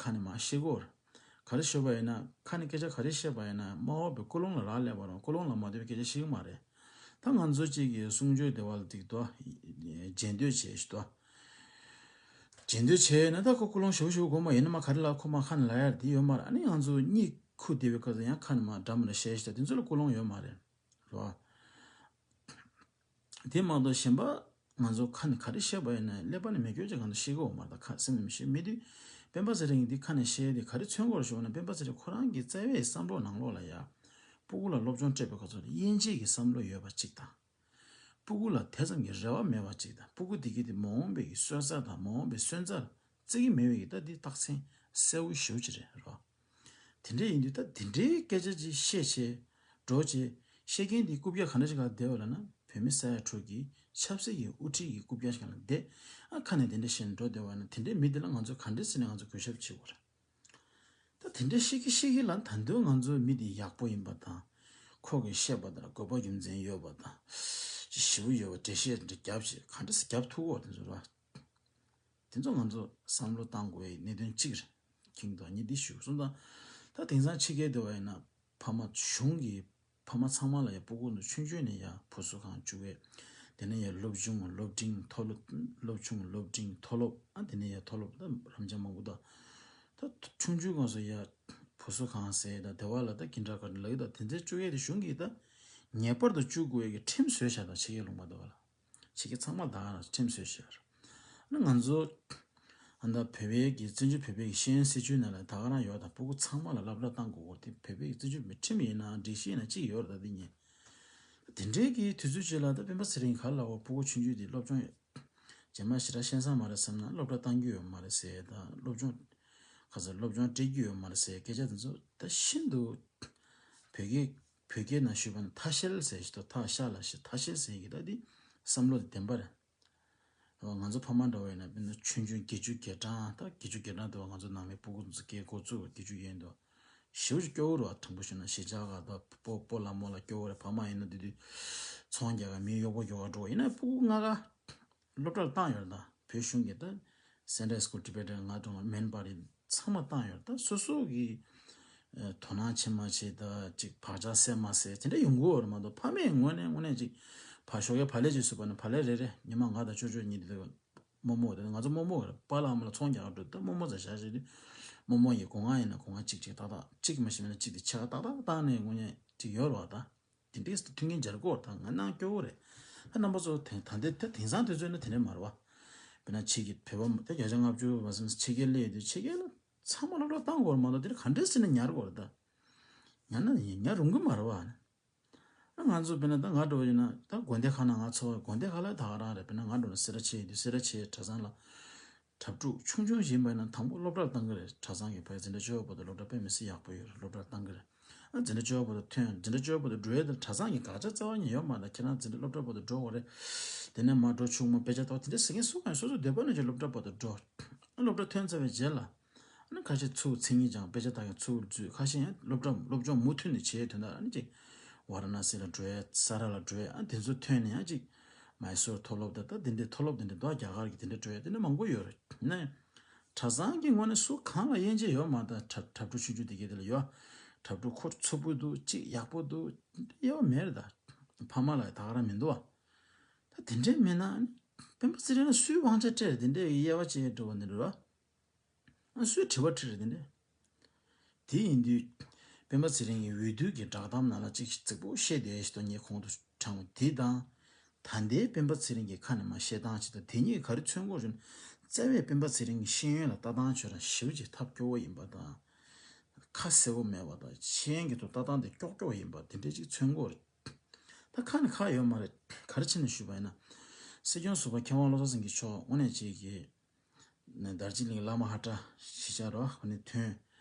ཁ་ནས་མར་བཤད་ཀྱི་ཡོད་རེད། ག་རེ་ཞུས་པ་ཡིན་ན་ཁ་ནས་སྐད་ཆ་ག་རེ་བཤད་པ་ཡིན་ན་སྨྲ་བ་པོའི་ཀུན་སློང་ལ་རག་ལས་པ་རང་ཀུན་སློང་ལ་མ་ལྟོས་པའི་སྐད་ཆ་བཤད་ཀྱི་མ་རེད། ད་ང་ཚོ་གཅིག་གིས་གསུང་ཆོས་དེ་བ་ལ་ཏིག་ཏོ་རྗེས་ཟློས་བྱས་ཤིག་ཏོ། རྗེས་ཟློས་བྱས་ན་ད་ཁོ་ཀུན་སློང་ཞུ་ཞུ་དགོས་མ་ཡིན་ན་མ་ག་རེ་ལ་ཁོ་མ་ཁ་ནས་ལབ་ཡ་དེ་ཡོད་མ་རེད། ཨ་ནི་ང་ཚོ་གཉིད་ཁུག་བསྡད་པའི་སྐབས་སུ་ཡང་ཁ་ནས་མ་འདྲ་མི་འདྲ་བཤད་ཤིག་ད་དེ་ཚོ་ལ་ཀུན་སློང་ཡོད་མ་རེད། རོ། དེ་མ་གཏོགས་གཞན་པ་ང་ཚོ་ཁ་ནས་ག་རེ་བཤད་པ་ཡིན་ན་ཀླད་པ་ནས་མི་སྐྱོ་ཅིག་གང་དུ་ཤེས་གི་ཡོད་མ་རེད། ད་ཁ་སེམས་ནས་མི་ཤེས་མི་དུས་སྤེན་པ་ཚེ་རིང་གིས་འདི་ཁ་ནས་བཤད་དེ་ག་རེ་མཚོན་གྱི་ཡོད་རེད་ཞུ་བ་ན་སྤེན་པ་ཚེ་རིང་ཁོ་རང་གི་རྩ་བའི་བསམ་བློ་ནང་ལོགས་ལ་ཡ། སྤུ་གུ་ལ་སློབ་སྦྱོང་སྤྲད་པའི་སྐབས་སུ་དབྱེ་འབྱེད་ཀྱི་བསམ་བློ་ཡོད་པ་གཅིག་དང་། སྤུ་གུ་ལ་དེ་ཙམ་གྱི་རེ་བ་མེད་པ་གཅིག་དང་། སྤུ་གུ་དེ་གའི་དེ་མ་འོངས་པའི་གི་སོན་རྩ་དང་མ་འོངས་པའི་སོན་རྩ་ལ་བརྩི་གི་མེད་པའི་གི་ད་འདི་རྟགས་མཚན་གསལ་བོ་ཞེ་པོ་ཅིག་རེད་རོ། དེ་འདྲ་ཡིན་དུས་ད་དེ་འདྲའི་སྐད་ཆ་ཅིག་བཤད་བྱས་འགྲོ་བྱས་བཤད་མཁན་དེ་རྐུབ་བཀྱག་ག་འདྲ་ཞིག་ག་བསྡད་པ་ལབ་ན་བོད་མི་ས་ཡ་དྲུག་གི་ཆབ་སྲིད་ཀྱི་དབུ་ཁྲིད་ཀྱི་རྐུབ་བཀྱག་ཞིག་ལ་བསྡད། ཨ་ཁ་ནས་དེ་འདྲ་བཤད་ནས་འགྲོ་བསྡད་པ་ན་དེ་འདྲའི་མི་དེ་ལ་ང་ཚོས་ག་འདྲ་བྱས་ནས་ང་ཚོ་གུས་ཞབས་བྱེད་དགོས་རེད། ད་དེ་འདྲ་བཤད་ཀྱི་བཤད་ཀྱི་ལ་ད་དུང་ང་ཚོའི་མི་དེ་ཡག་པོ་ཡིན་པ་དང་། ཁོ་གིས་བཤད་པ་དང་དགོས་པ་རྒྱུ་མཚན་ཡོད་པ་དང་། ཅིག་ཞེ་པོ་ཡོད་པ་འགྲེལ་བཤད་འདྲ་རྒྱབ་བྱས་ག་འདྲ་སེ་རྒྱབ་ཐུབ་ཀྱི་ཡོད་རེད་ཟེར་བ། དེ་ཚོ་ང་ཚོ་བསམ་བློ་བཏང་དགོས་པའི་གནད་དོན་གཅིག་རེད། ཁྱིང་དང་གཉིས་འདི་ཞུ་གསུངས་དང་། ད་དེང་སང་ཕྱི་རྒྱལ་དུ་བ་ཡིན་ན་ཕ་མ་གཞུང་གི་ཕ་མ་ཚང་མ་ལ་ཡ་སྤུ་གུ་ནི་ཆུང་ཆུང་ནས་ཡ་བུ་གསོ་ཁང་བཅུག་གས། དེ་ནས་ཡ་སློབ་ཆུང་སློབ་འབྲིང་མཐོ་སློབ་སློབ་ཆུང་སློབ་འབྲིང་མཐོ་སློབ་ཨ་དེ་ནས་ཡ་མཐོ་སློབ་ད་རབ་འབྱམས་མང་པོ་ད། ད་ཆུང་ཆུང་སྐབས་སུ་ཡ་བུ་གསོ་ཁང་ཟེར་ད་དེ་བ་ལ་ད་ཀིན་ཌར་གར་ཊན་ལབ་ཀྱི་ད་དེ་ཚོ་བཅུག་ཡས་དེ་གཞུང་གིས་ད་ངེས་པར་དུ་བཅུག་དགོས་ཡས་ཀྱི་ཁྲིམས་བཟོས་བཞག་ད་ཕྱི་རྒྱལ་ལུང་པ་དུ་བ་ལ། ཕྱི་རྒྱལ་ཚང་མ་ད་ཁྲིམས་བཟོས་བཞག་ཨ་ནི་ང་ཚོ་ཨ་ད་བོད་པའི་གི་བཙན་བྱོལ་བོད་པའི་གི་ཤེས་ཡོན་སྲིད་བྱུས་ནང་ལ་ད་ག་རང་ཡོད་ད་སྤུ་གུ་ཚང་མ་ལ་སློབ་གྲྭ་བཏང་དགོས་སྐོར་དེ་བོད་པའི་གི་བཙན་བྱོལ་བོད་ཁྲིམས་ཡིན་ན་སྒྲིག་གཞི་ཡིན་ན་གཅིག་ཡོད་རེད་ད་དེ་ཉིན། དེ་འདྲའི་གི་དུས་ཚོད་ཅིག་ལ་ད་སྤེན་པ་ཚེ་རིང་ག་ལ་བ་སྤུ་གུ་ཆུང་ཆུང་དེ་སློབ་སྦྱོང་རྗེས་མ་ཞེ་དྲག་ཤེས་ས་མ་རེད་བསམ་ན་སློབ་གྲྭ་བཏང་རྒྱུ་ཡོད་མ་རེད་ཟེར་ད་སློབ་སྦྱོང་ ག་ཚོད་སློབ་སྦྱོང་སྤྲད་རྒྱུ་ཡོད་མ་རེད་ཟེར་སྐད་ཆ་དེ་ཚོ་ད་ཤིན་ཏུ་བོད་སྐད་བོད་སྐད་ནང་ཞུས་པ་ན་ཐ་ཤལ་ཟེར་ཞིག་ཏུ་ཐ་ཤལ་ལ་ཞིག་ཐ་ཤལ་ཟེར་གི་ད་འདི་བསམ་བློ་དེ་བདེན་པ་རེད། ང་ཚོ་ཕ་མ་འདྲ་བོ་ཡིན་ན་དཔེར་ན་ཆུང་ཆུང་བརྒྱད་ཅུ་གྱ་གྲངས་ད་བརྒྱད་ཅུ་གྱ་གྲངས་དུ་བ་ང་ཚོ་ནང་མི་སྤུ་གུ་ཚོ་སྐད་འགོ་བཙུགས་བརྒྱད་ཅུ་ཡན་དུ་ཞེ་པོ་ཅིག་སྐྱོ་བོ་རེད་བ། དྲང་པོ་ཞུས་ན་གཞིས་ཆགས་ག་ད་སྤོ་སྤོ་ལགས་རྨོ་ལགས་སྐྱོ་བོ་རེད། ཕ་མ་ཡིན་ན་དེ་དུས་ཚོང་རྒྱག་ག་མི་གཡོག་པོ་རྒྱོག་ག་འགྲོ་ཡིན་ན་སྤུ་གུ་ལྔ་ཀ་སློབ་གྲྭར་བཏང་ཡོད་རེད། ད་བོད་གཞུང་གི་ད་Sunday School Tibetan ང་དང་མེན་པ་རེད། ཚང་མ་བཏང་ཡོད་རེད། ད་སོ་སོ་གི་ཨ་དོ་སྣང་བྱེད་མ་བྱེད་ད་ཅིག་བག་ཆགས་སད་མ་སད་དེ་འདྲ་ཡོང་གི་ཡོད་རེད་མ་གཏོགས་ཕ་མས་དངོས་གནས་དངོས་གནས་ཅིག་ཕ་ཞོགས་ཀས་བག་ལེབ་ཅིག་བཟོས་པ་ན་བག་ལེབ་རེ་རེ་ཉི་མ་ང་དང་ཅོ་ཅོ་གཉིས་དེ་རྨོ་མོ་དེ་ང་ཚོ་རྨོ་མོ་རེད། པཱ་ལགས་རྨོ་ལགས་ཚོང་རྒྱག་ག་འགྲོ་ད་རྨོ་མོ་ཚ་བཞག་བྱས་དུས་རྨོ་མོ་ཡི་སྒོ་ང་ཡིན་ན་སྒོ་ང་གཅིག་གཅིག་ཏག་ཏག་གཅིག་མ་ཤེས་མེད་ན་གཅིག་དེ་ཕྱེད་ཀ་ཏག་ཏག་བཏང་ནས་དངོས་གནས་ཅིག་ཡོད་རེད་བ། ད་དེ་འདྲའི་མཐུན་རྐྱེན་སྦྱར་དགོས་ད་ང་གནང་སྐྱོ་བོ་རེད། ད་རྣམ་པ་ཚོ་དེ་ད་ལྟའི་ད་དེང་སང་དུས་ཚོད་ནི་དེ་འདྲ་མ་རེད་བ། དཔེར་ན་ཕྱི་རྒྱལ་བོད་པ་ད་བརྒྱ་ཆ་ལྔ་བཅུ་བ་སེམས་ཕྱི་རྒྱལ་སླེབས་དུས་ཕྱི་རྒྱལ་ལ་ཚང་མ་སློབ་གྲྭ་བཏང་དགོས་རེད་མ་གཏོགས་དེ་ག་འདྲས་ཟེར་ན་ཉར་དགོས་རེད་ད། ཉར་ན་ཉར་རུང་གི་མ་རེད་བ། ང་ཚོ་དཔེར་ན་ད་ང་འགྲོ་བ་ཡིན་ན་ད་དགོན་སྡེ་ཁག་ན་ང་ཚོ་དགོན་སྡེ་ཁག་ལ་ད་ག་རང་རེད། དཔེར་ན་ང་འགྲོ་ན་སེ་ར་བྱེས་ཡིན་དུས་སེ་ར་བྱེས་གྲྭ་ཚང་ལ་གྲྭ་ཕྲུག་ཆུང་ཆུང་ཞིག་ཡིན་པ་ཡིན་ན་དང་པོ་སློབ་གྲྭར་བཏང་གི་རེད། གྲྭ་ཚང་གི་ཕ་ཡུལ་འཛིན་གྲྭ་བཅུ་པ་བར་དུ་སློབ་གྲྭ་དཔེ་མི་སྲིད་ཡག་པོ་ཡོད་རེད། སློབ་གྲྭར་བཏང་གི་རེད། ཨ་འཛིན་གྲྭ་བཅུ་པ་བར་དུ་ཐོན། འཛིན་གྲྭ་བཅུ་པ་བར་དུ་འགྲོ་ཡས་དང་གྲྭ་ཚང་གི་དགག་བྱ་རྩ་བ་ཉིད་ཡོད་མ་རེད། ཁྱེད་རང་འཛིན་གྲྭ་སློབ་གྲྭ་བར་དུ་འགྲོ་དགོས་རེད། དེ་ནས་མར་འགྲོ་ཆུང་མ་དཔེ་ཆ་ལྟ་བ་དེ་འདྲ་ཟེར་མཁན་སུ་གང་ཡང་སོ་སོ་འདོད་པ་ནང་བཞིན་སློབ་གྲྭ་བར་དུ་འགྲོ། ཨ་སློབ་གྲྭ་ཐོན་ཚར་བའི་རྗེས་ལ་ཨ་ནི་ཁ་ཤས་ཚུར་མཚན་ཉིད་སྦྱང་དཔེ་ཆ་ལྟ་མཁན་ཚུར་འཛུལ། ཁ་ཤས་ཡང་སློབ་གྲྭ་སློབ་སྦྱོང་མུ་མཐུད་ནས་བྱེད་དོན་དག་ཨ་ནི་ཅིག་ཝཱ་ར་ཎ་སི་ལ་འགྲོ་ཡས་ས་ར་ལ་འགྲོ་ཡས་ཨ་དེ་ཚོ་ཐོན་ནས་ཡང་ཅིག་མའི་སོར་མཐོ་སློབ་དང་ད་དེ་འདྲའི་མཐོ་སློབ་དེ་འདྲ་འདུག་རྒྱ་གར་གྱི་དེ་འདྲ་འགྲོ་ཡས་དེ་འདྲ་མང་པོ་ཡོད་རེད། ཡིན་ན་ཡང་གྲྭ་ཚང་གི་ངོས་ནས་སུ་གང་ལ་དབྱེ་འབྱེད་ཡོད་མ་རེད། ད་གྲྭ་གྲྭ་ཕྲུག་ཆུང་ཆུང་དེ་གས་དེ་ལ་ཡོད། གྲྭ་ཕྲུག་ཁོ་ཚུགས་པོ་འདུག་ཅིག་ཡག་པོ་འདུག་དབྱེ་བ་མེད་རེད། ད་ཕ་མ་ལ་ད་ག་རང་མི་འདུག་བ། ད་དེ་འདྲས་མེད་ན་ཨ་ནི་སྤེན་པ་ཚེ་རིང་ལ་སུས་དབང་ཆ་སྤྲད་དེ་འདྲས་དབྱེ་བ་ཕྱེ་འགྲོ་བ་འདི་འདྲ་རེད་བ། ཨ་སུས་དྲི་བ་དྲིས་རེད་དེ་འདྲས། དེ་ཡིན་དུས། སྤེན་པ་ཚེ་རིང་གི་འོས་བསྡུ་གི་བསྒྲགས་གཏམ་ནང་ལ་ཅིག་རྫིག་པོ་བཤད་བསྡད་ཞིག་ཏུ་ངས་གོང་དུ་དྲངས་པ་དེ་དང་། ད་ལྟའི་སྤེན་པ་ཚེ་རིང་གི་ཁ་ནས་མར་བཤད་སྟངས་ཅིག་དང་དེ་གཉིས་ག་རེ་མཚོན་གྱི་ཡོད་ཟེར་ན། རྩ་བའི་སྤེན་པ་ཚེ་རིང་གི་ཤེས་ཡོན་ལ་ལྟ་སྟངས་ཁྱོད་རང་ཞེ་པོ་ཅིག་ཐབས་སྐྱོ་བོ་ཡིན་པ་དང་། ཁ་གསལ་པོ་མེད་པ་དང་ཤེས་ཡོན་གྱི་ཐོག་ལྟ་སྟངས་དེ་ཀྱོག་ཀྱོག་ཡིན་པ་དེ་འདྲས་ཅིག་མཚོན་གྱི་ཡོད་རེད། ད་ཁ་ནས་ཁ་ཡོད་མ་རེད། ག་རེ་བྱས་ནས་ཞུས་པ་ཡིན་ན། སྲིད་སྐྱོང་ཟུར་པ་མཁས་དབང་བློ་བཟང་སེང་གེ་མཆོག་དངོས་གནས་ཅིག་གིས། ནས་དར་ཅི་གླིང་བླ་མ་ཧ་ཏྲ་གཞིས་ཆགས་རོ་ཁོ་ནས་ཐོན།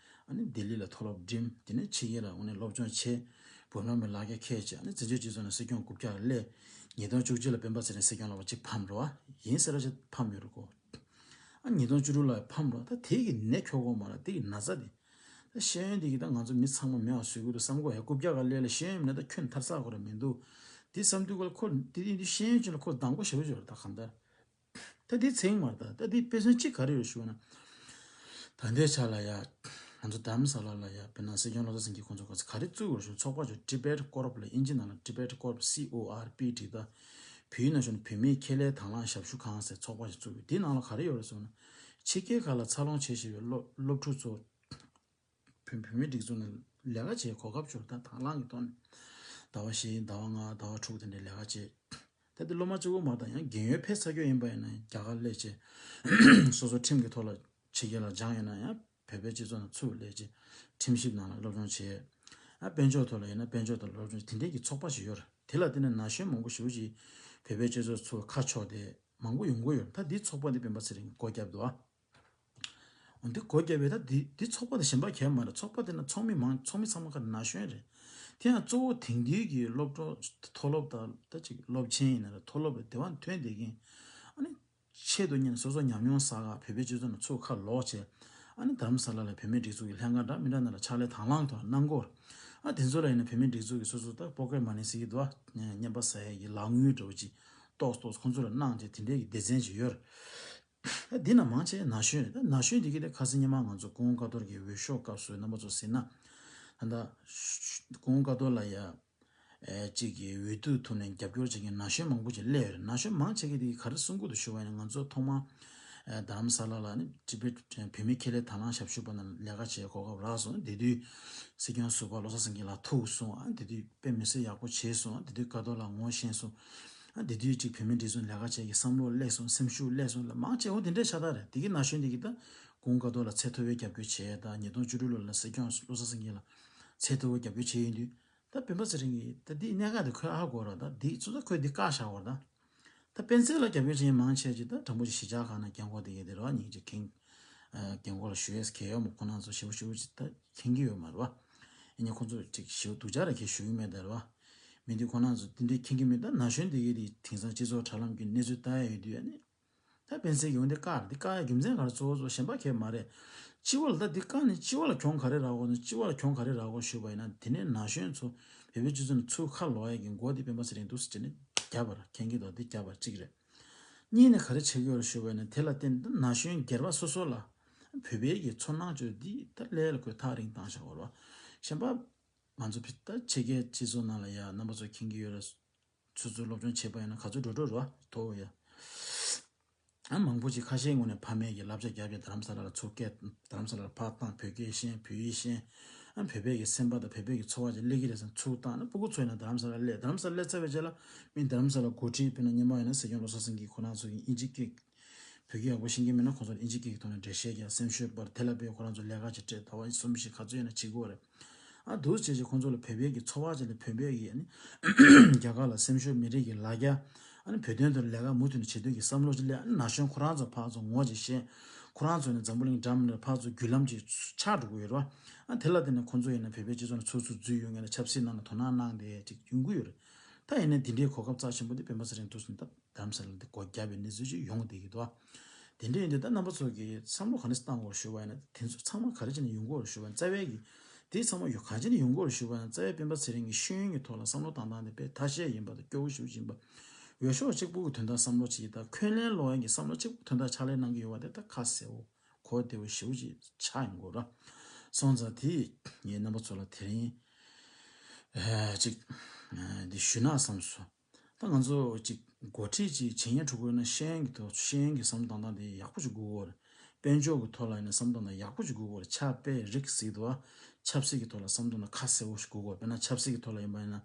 ཨ་ནི་ལྡི་ལི་ལ་མཐོ་སློབ་འགྲིམ། དེ་ནས་ཕྱི་རྒྱལ་ལ་དངོས་གནས་སློབ་སྦྱོང་བྱས། བོད་ལམ་མི་ལག་ཁྱེར་ཁྱེར་བྱས། ཨ་ནི་བཙན་བྱོལ་སྤྱི་ཚོགས་ནང་སྲིད་སྐྱོང་རྐུབ་བཀྱག་སླེབས། ཉིས་སྟོང་བཅུ་གཅིག་ལ་སྤེན་པ་ཚེ་རིང་སྲིད་སྐྱོང་ལ་བ་གཅིག་ཕམ་རོ་ཨ། ཡིན་ཟེར་ར་ཅིག་ཕམ་ཡོད་རེད་གོ། ཨ་ཉིས་སྟོང་བཅུ་དྲུག་ལ་ཕམ་རོ་ད་དེ་གི་ནད་ཁྱོག་གོ་མ་ར་དེ་གི་ན་ཚ་དེ། ད་ཤེས་ཡོན་དེ་གི་ད་ང་ཚོ་མི་ཚང་མ་མེད་པ་བཟོ་གི་འདུག་བསམ་གོ་ཡ། རྐུབ་བཀྱག་ག་སླེབས་ལ་ཤེས་ཡོན་མེད་ན་ད་ཁྱོན་ཐར་ས་གོ་ར་མི་འདུག་དེ་བསམ་དུས་ག་ལ་ཁོ་དེ་ཡིན་དུས་ཤེས་ཡོན་ཅན་ལ་ཁོ་སྡང་པོ་ཞེ་པོ་ཅིག་ཡོད་རེད་ད་གང་ལྟར། ད་འདི་ཚེ་རིང་མ་རེད་ད། ད་འདི་དཔེ་མཚོན་གཅིག་ག་རེ་ཡོད་ཞུ་ན། ད་ལྟའི་ཆ་ལ་ཡ། ང་ཚོ་དྷ་རམ་ས་ལ་ལ་ཡ་དཔེར་ན་སྲིད་སྐྱོང་བློ་བཟང་སེང་གེ་ཁོང་ཚོ་ག་ཚོད་ག་རེ་བཙུགས་ཡོད་ཞུ་ཚོགས་པ་ཚོ་Tibet Corp ལ་ཨིན་ཇི་ནང་ལ་Tibet Corp C O R P བྲིས་ད། བོད་ཡིག་ནང་ཞུ་ན་བོད་མིའི་ཁེ་ལས་དང་བླངས་ཞབས་ཞུ་ཁང་ཟེར་ཚོགས་པ་ཞིག་བཙུགས་ཡོད། དེའི་ནང་ལ་ག་རེ་ཡོད་རེད་ཟེར་ན། ཕྱི་རྒྱལ་ཁག་ལ་འཚར་ལོངས་བྱེད་བཞིན་པའི་སློབ་སློབ་ཕྲུག་ཚོ། བོད་བོད་མིའི་སྒྲིག་འཛུགས་ནང་ལས་ཀ་བྱེད་གོ་སྐབས་བྱུང་ད་དང་བླངས་ཀྱི་ཐོག་ནས་ཟླ་བ་བཞི་ཟླ་བ་ལྔ་ཟླ་བ་དྲུག་དེ་འདྲའི་ལས་ཀ་བྱེད། ད་དེ་སློབ་མ་གཅིག་པོ་མ་གཏོགས་ཡང་རྒན་ཡོལ་ཕེབས་ཚར་རྒྱུ་ཡིན་པ་ཡིན་ན་རྒྱ་གར་སླེབས་བྱས་སོ་སོ་ཁྲིམས་ཀྱི་ཐོག་ལ་ཕྱི་རྒྱལ་ལ་སྦྱངས་ཡོད་ན་ཡང་བོད་པའི་སྤྱི་ཚོགས་ནང་ཚུར་སླེབས་བྱས་ཁྲིམས་ཞིབ་ནང་ལ་སློབ་སྦྱོང་བྱས། ཨ་དཔལ་འབྱོར་ཐོག་ལ་ཡིན་ན་དཔལ་འབྱོར་ཐོག་ལ་སློབ་སྦྱོང་དེ་འདྲའི་གི་ཚོགས་པ་ཞིག་ཡོད་རེད། དེ་ལ་བརྟེན་ནས་ན་གཞོན་མང་པོ་ཞེ་པོ་ཅིག་བོད་པའི་སྤྱི་ཚོགས་ཚུར་ཁ་ཕྱོགས་ཏེ་མང་པོ་ཡོང་གི་ཡོད་རེད། ད་འདི་ཚོགས་པ་འདི་སྤེན་པ་ཚེ་རིང་གིས་སྒོ་བརྒྱབ་འདུག་ཨ། འོ་འདི་སྒོ་བརྒྱབ་པས་ད་འདི་འདི་ཚོགས་པ་དེ་གཞན་པ་གང་ཡང་མ་རེད། ཚོགས་པ་དེ་ན་ཚོགས་མི་མང་ཚོགས་མི་ཚང་མ་ག་རེ་ན་གཞོན་རེད། དེ་ཡང་གཙོ་བོ་དེང་དུས་ཀྱི་སློབ་གྲོགས་མཐོ་སློབ་དང་ད་ཅིག་སློབ་ཆེན་ཡིན་ན་རེད་མཐོ་སློབ་རེད་དེ་བ་ཐོན་བསྡད་མཁན། ཨ་ནི་ཆེད་དུ་གཉེར་ནས་སོ་སོ་ཉམས་མྱོང་བསགས་ག་བོད་པའི་སྤྱི་ཚོགས་ནང་ཚུར་ཁ་ལོག་བྱས། ཨ་ནི་དྷ་རམ་ས་ལ་ལ་བོད་མིའི་སྒྲིག་འཛུགས་ཀྱི་ལྷན་ཁང་འདྲ་མི་འདྲ་ནང་ལ་ཕྱག་ལས་དང་བླངས་ཐོག་གནང་གོ། ཨ་དེ་ཚོ་ལ་ཡིན་ན་བོད་མིའི་སྒྲིག་འཛུགས་ཀྱི་སོ་སོ་ད་པོ་ཀེ་མ་ནི་ཟེར་གྱི་འདུག་ཨ། རྔན་པ་ཟ་ཡས་ཀྱི་ལག་དངུལ་འདྲ་བོ་ཅིག་ཏོག་ཙམ་ཏོག་ཙམ་ཁོང་ཚོ་ལ་གནང་བྱས་དེ་འདྲའི་གི་སྡེ་ཚན་ཅིག་ཡོད་རེད། ད་འདི་ན་མང་ཆེ་ན་གཞོན་རེད། ད་ན་གཞོན་འདི་གི་དེ་ཁ་སང་ཉི་མ་ང་ཚོ་སྐུ་ངོ་ཀ་ཏོར་གྱི་འོས་ཤོག་སྐབས་སུ་རྣམ་པ་ཚོ་གཟིགས་ན། ད་ལྟ་སྐུ་ངོ་ཀ་ཏོར་ལ་ཡ། ཨེ་གཅིག་གི་འོས་བསྡུ་ཐོག་ནས་རྒྱབ་སྐྱོར་བྱེད་མཁན་ན་གཞོན་མང་པོ་ཅིག་སླེབས་ཡོད་རེད། ན་གཞོན་མང་ཆེ་གི་དེ་ག་རེ་གསུང་གི་འདུག་ཞུ་བ་ཡིན་ན་ང་ཚོ་ཐོག་མར་ཨེ་རྡ་རམ་ས་ལ་ལ་ནི་ཊི་བེཊ་བོད་མིའི་ཁེ་ལས་དང་བླངས་ཞབས་ཞུ་པ་ནང་ལས་ཀ་བྱེད་གོ་སྐབས་རག་སོང་། དེ་དུས་སྲིད་སྐྱོང་ཟུར་པ་བློ་བཟང་སེང་གེ་ལགས་ཐུག་སོང་། ཨ་དེ་དུས་དཔེ་མི་སྲིད་ཡག་པོ་བྱས་སོང་། ཨ་དེ་དུས་ཀ་ཏོ་ལགས་ངོ་ཤེས་སོང་། ཨ་དེ་དུས་གཅིག་བོད་མིའི་སྒྲིག་འཛུགས་ལས་ཀ་བྱེད་ཀྱི་བསམ་བློ་སླེབས་སོང་། སེམས་ཤུགས་སླེབས་སོང་ལ་མང་ཆེ་བ་དེ་འདྲའི་ཤ་སྟག་རེད། དེ་གི་ན་གཞོན་དེ་གི་ད་སྐུ་ངོ་ཀ་ཏོ་ལ་ཚད་མཐོ་བའི་རྒྱབ་སྐྱོར་བྱས། ད་ཉིས་སྟོང་བཅུ་དྲུག་ལོ་ལ་སྲིད་སྐྱོང་བློ་བཟང་སེང་གེ་ལ་ཚད་མཐོ་བའི་རྒྱབ་སྐྱོར་བྱས་ཡིན་དུས། ད་སྤེན་པ་ཚེ་རིང་གིས་ད་འདི་གནད་འགག་འདི་ཁོས་ཨ་གོ་ར་ད་འདི་ཚོ་ད་ཁོས་འདི་བཀག་བཞག་པ་ར་ད། ད་སྤེན་ཚེ་ལ་རྒྱབ་སྐྱོར་བྱེད་མཁན་མང་ཆེ་ཅིག་ད་དྲང་པོ་ཅིག་གཞིས་ཆགས་ཁག་ན་རྒན་གོག་དེ་གས་དེ་རེད་བ། སྙིང་རྗེ་ཁེངས། རྒན་གོག་ལ་ཞུ་ཡས་གལ་ཡོད་མོད། ཁོ་རང་ཚོ་ཞེ་པོ་ཞེ་པོ་ཅིག་ད་མཁྱེན་གྱི་ཡོད་མ་རེད་བ། ཡིན་ནའི་ཁོང་ཚོ་ཅིག་ཞེ་པོ་སྡུག་ཅག་ར་གས་ཞུ་གི་མེད་ད་རེད་བ། མི་འདི་ཁོ་རང་ཚོ་འདི་འདྲའི་མཁྱེན་གྱི་མེད། ད་ན་གཞོན་འདི་གས་དེ་དེང་སང་སྤྱི་ཚོགས་དྲ་ལམ་གྱི་གནས་ཚུལ་ལྟ་ཡ་ཡོད་དུས་ཨ་ནི། ད་སྤེན་ཚེ་གི་འོན་ཏེ་བཀག་འདི་བཀག་ཡ་རྒྱུ་མཚན་ག་རེ་གཙོ་བོ་གཙོ་གཞན་པ་གས་མ་རེད། སྤྱི་བོ་ལ་ད་འདི་བཀག་ནས་སྤྱི་བོ་ལ་གྱོང་ག་རེ་རག་གོ་ན། སྤྱི་བོ་ལ་གྱོང་ག་རེ་རག་གོ་ཞུས་པ་ཡིན་ན། དེ་ནས་ན་གཞོན་ཚོ་བོད་པའི་སྤྱི་ཚོགས་ནས་ཚུར་ཁ་ལོག་ཡ་གི་འགོ་འདི་སྤེན་པ་ཚེ་རིང་འདུག་སེ་བྱས་ནས་རྒྱབ་པ་ར། མཁྱེན་གྱི་འདུག་འདི་རྒྱབ་པ་གཅིག་རེད། གཉིས་ནས་ག་རེ་བྱེད་ཀྱི་ཡོད་རེད་ཞུས་པ་ཡིན་ན། དེ་ལ་བརྟེན་ད་ན་གཞོན་སྒེར་པ་སོ་སོ་ལ་བོད་པའི་གི་ཚོར་སྣང་བཅོས་འདི་ད་ལས་ལ་ཁོས་ཐག་རིང་བཏང་བཞག་པ་རེད་བ། གཞན་པ་ང་ཚོ་ཕི་ད་ཕྱི་རྒྱལ་སྤྱི་ཚོགས་ནང་ལ་ཡ་རྣམ་པ་ཚོ་མཁྱེན་གྱི་ཡོད་རེད། ཚུར་ཚུར་སློབ་སྦྱོང་བྱེད་པ་ཡིན་ན་ག་ཚོད་འགྲོ་འགྲོ་རེད་བ། དོ་ཡ། ཨ་མང་པོ་ཅིག་ཁ་ཤས་ངོས་ནས་ཕ་མེས་ཀྱི་བསླབ་བྱ་རྒྱབ་ཀྱི་རྡ་རམ་ས་ལ་ལ་ཚུར་སྐད་རྡ་རམ་ས་ལ་ལ་ཕར་བཏང་། བོད་སྐད་ཤེས། བོད་ཡིག་ཤེས། ཨ་བོད་པའི་གི་སེམས་པ་དང་བོད་པའི་གི་འཚོ་བ་ཅིག་སླེབས་ཀྱི་རེད་བསམ་ཚུར་བཏང་ན། སྤུ་གུ་ཚོ་ཡིན་ན་རྡ་རམ་ས་ལ་སླེབས། རྡ་རམ་ས་ལ་སླེབས་ཚར་བའི་རྗེས་ལ་མི་རྡ་རམ་ས་ལ་འགོ་ཁྲིད་དཔེར་ན་སྔོན་མ་ཡིན་ན་སྲིད་སྐྱོང་བློ་བཟང་སེང་གེ་ཁོ་རང་ཚོ་གི་དབྱིན་ཇི་སྐད། བོད་སྐད་ཡག་པོ་ཤེས་ཀྱི་མེད་ན་ཁོང་ཚོར་དབྱིན་ཇི་སྐད་ཀྱི་ཐོག་ནས་འགྲེལ་བཤད་རྒྱག་སེམས་ཤུགས་སྤར། དེ་ལ་དཔེ་ཁོ་རང་ཚོ་ལས་ཀ་ཅིག་སྤྲད། ཟླ་བ་གསུམ་བཞི་ག་ཚོད་ཡིན་ན་བྱེད་དགོས་རེད། ཨ་འདུག་བྱས་བྱས་ཁོང་ཚོ་ལ་བོད་པའི་གི་འཚོ་བ་ཅིག་ལ་བོད་པའི་གི་ཨ་ནི་རྒྱ་གར་ལ་སེམས་ཤུགས་མི་རིགས་ཀྱི་ལ་རྒྱ། ཨ་ནི་བོད་དོན་དུ་ལས་ཀ་མུ་མཐུད་ནས་བྱེད་འདོད་ཀྱི་བསམ་བློ་ཅིག་སླེབས། ཨ་ནི་ན་གཞོན་ཁོ་རང་ཚོ་ཕར་ཚུར་ངོ་ཅིག་ཤེས། ཁོ་རང་ཚོ་ནི་འཛམ་བུ་གླིང་འགྲམ་ནས་ཕར་ཚུར་བརྒྱུད་ལམ་ཅིག་ཆགས་འགྲོ་གི་ཡོད་རེད་བ། ཨ་དེ་ལ་བརྟེན་ནས་ཁོང་ཚོ་ཡིན་ན་བོད་པའི་སྤྱི་ཚོགས་ནས་ཚུར་ཚུར་འཛུལ་ཡོང་མཁན་ལ་ཆབ་སྲིད་ནང་ལ་དོ་སྣང་གནང་བསྡད་ཅིག་ཡོང་གི་ཡོད་རེད། ད་ཡིན་ན་འདི་འདྲའི་གོ་སྐབས་རྩ་ཆེན་པོ་འདི་སྤེན་པ་ཚེ་རིང་འདུག་སེ་ད་རྡ་རམ་ས་ལ་འདི་སྒོ་བརྒྱབ་པའི་གནས་ཚུལ་ཅིག་ཡོང་བསྡད་ཀྱི་འདུག། དེ་འདྲ་ཡིན་དུས་ད་རྣམ་པ་ཚོ་གིས་བསམ་བློ་ག་འདྲ་བཏང་དགོས་ཞུས་པ་ཡིན་ན། དེ་ཚོ་ཚང་མ་ག་རེ་བྱས་ནས་ཡོང་གི་ཡོད་རེད་ཞུས་པ་ཡིན་ན། རྩ་བའི་གི་དེ་ཚང་མ་ཡོད་ག་རེ་བྱས་ནས་ཡོང་གི་ཡོད་རེད་ཞུས་པ་ཡིན་ན། རྩ་བའི་སྤེན་པ་ཚེ་རིང་གི་ཤེས་ཡོན་གྱི་ཐོག་ལ་བསམ་བློ་བཏང་སྟངས་དེ་དཔེ་ཐ་ཤལ་ཡིན་པ་དང་སྐྱོ་བོ་ཞེ་པོ་ཅིག་ཡིན་པ། འོས་ཤོག་གཅིག་པུ་གི་དོན་དག་བསམ་བློ་བྱེད་ཀྱི་དང་འཁོན་ལན་སློག་ཡག་གི་བསམ་བློ་གཅིག་པུ་དོན་དག་ཕྱག་ལས་གནང་གི་ཡོད་པ་དེ་ད་ཁ་གསལ་བོ་གོ་བདེ་བོ་ཞེ་པོ་ཅིག་ཆགས་ཡོང་གི་ཡོད་རེད། སོང་ཙང་དེ་ངས་རྣམ་པ་ཚོ་ལ་དེ་རིང་ཨ་ཅིག་ཨ་འདི་ཞུས་ན་བསམ་སོང་། ད་ང་ཚོ་ཅིག་འགོ་ཁྲིད་ཅིག་བྱེད་ཉན་ཕྲུ་གུ་ཡིན་ན་ཤེས་ཡོན་གྱི་ཐོག་ཤེས་ཡོན་གྱི་བསམ་བློ་བཏང་སྟངས་དེ་ཡག་པོ་ཅིག་དགོས་ཀྱི་ཡོད་རེད། དཔལ་འབྱོར་གྱི་ཐོག་ལ་ཡིན་ན་བསམ་བློ་བཏང་སྟངས་ཡག་པོ་ཅིག་དགོས་ཀྱི་ཡོད་རེད། ཕྱག་དཔེ་རིགས་གཟིགས་འདུག་ཨ། ཆབ་སྲིད་ཀྱི་ཐོག་ལ་བསམ་བློ་བཏང་སྟངས་ཁ་གསལ་བོ་ཞིག་དགོས་ཀྱི་ཡོད་རེད། དཔེར་ན་ཆབ་སྲིད་ཀྱི་ཐོག་ལ་ཡིན་པ་ཡིན་ན་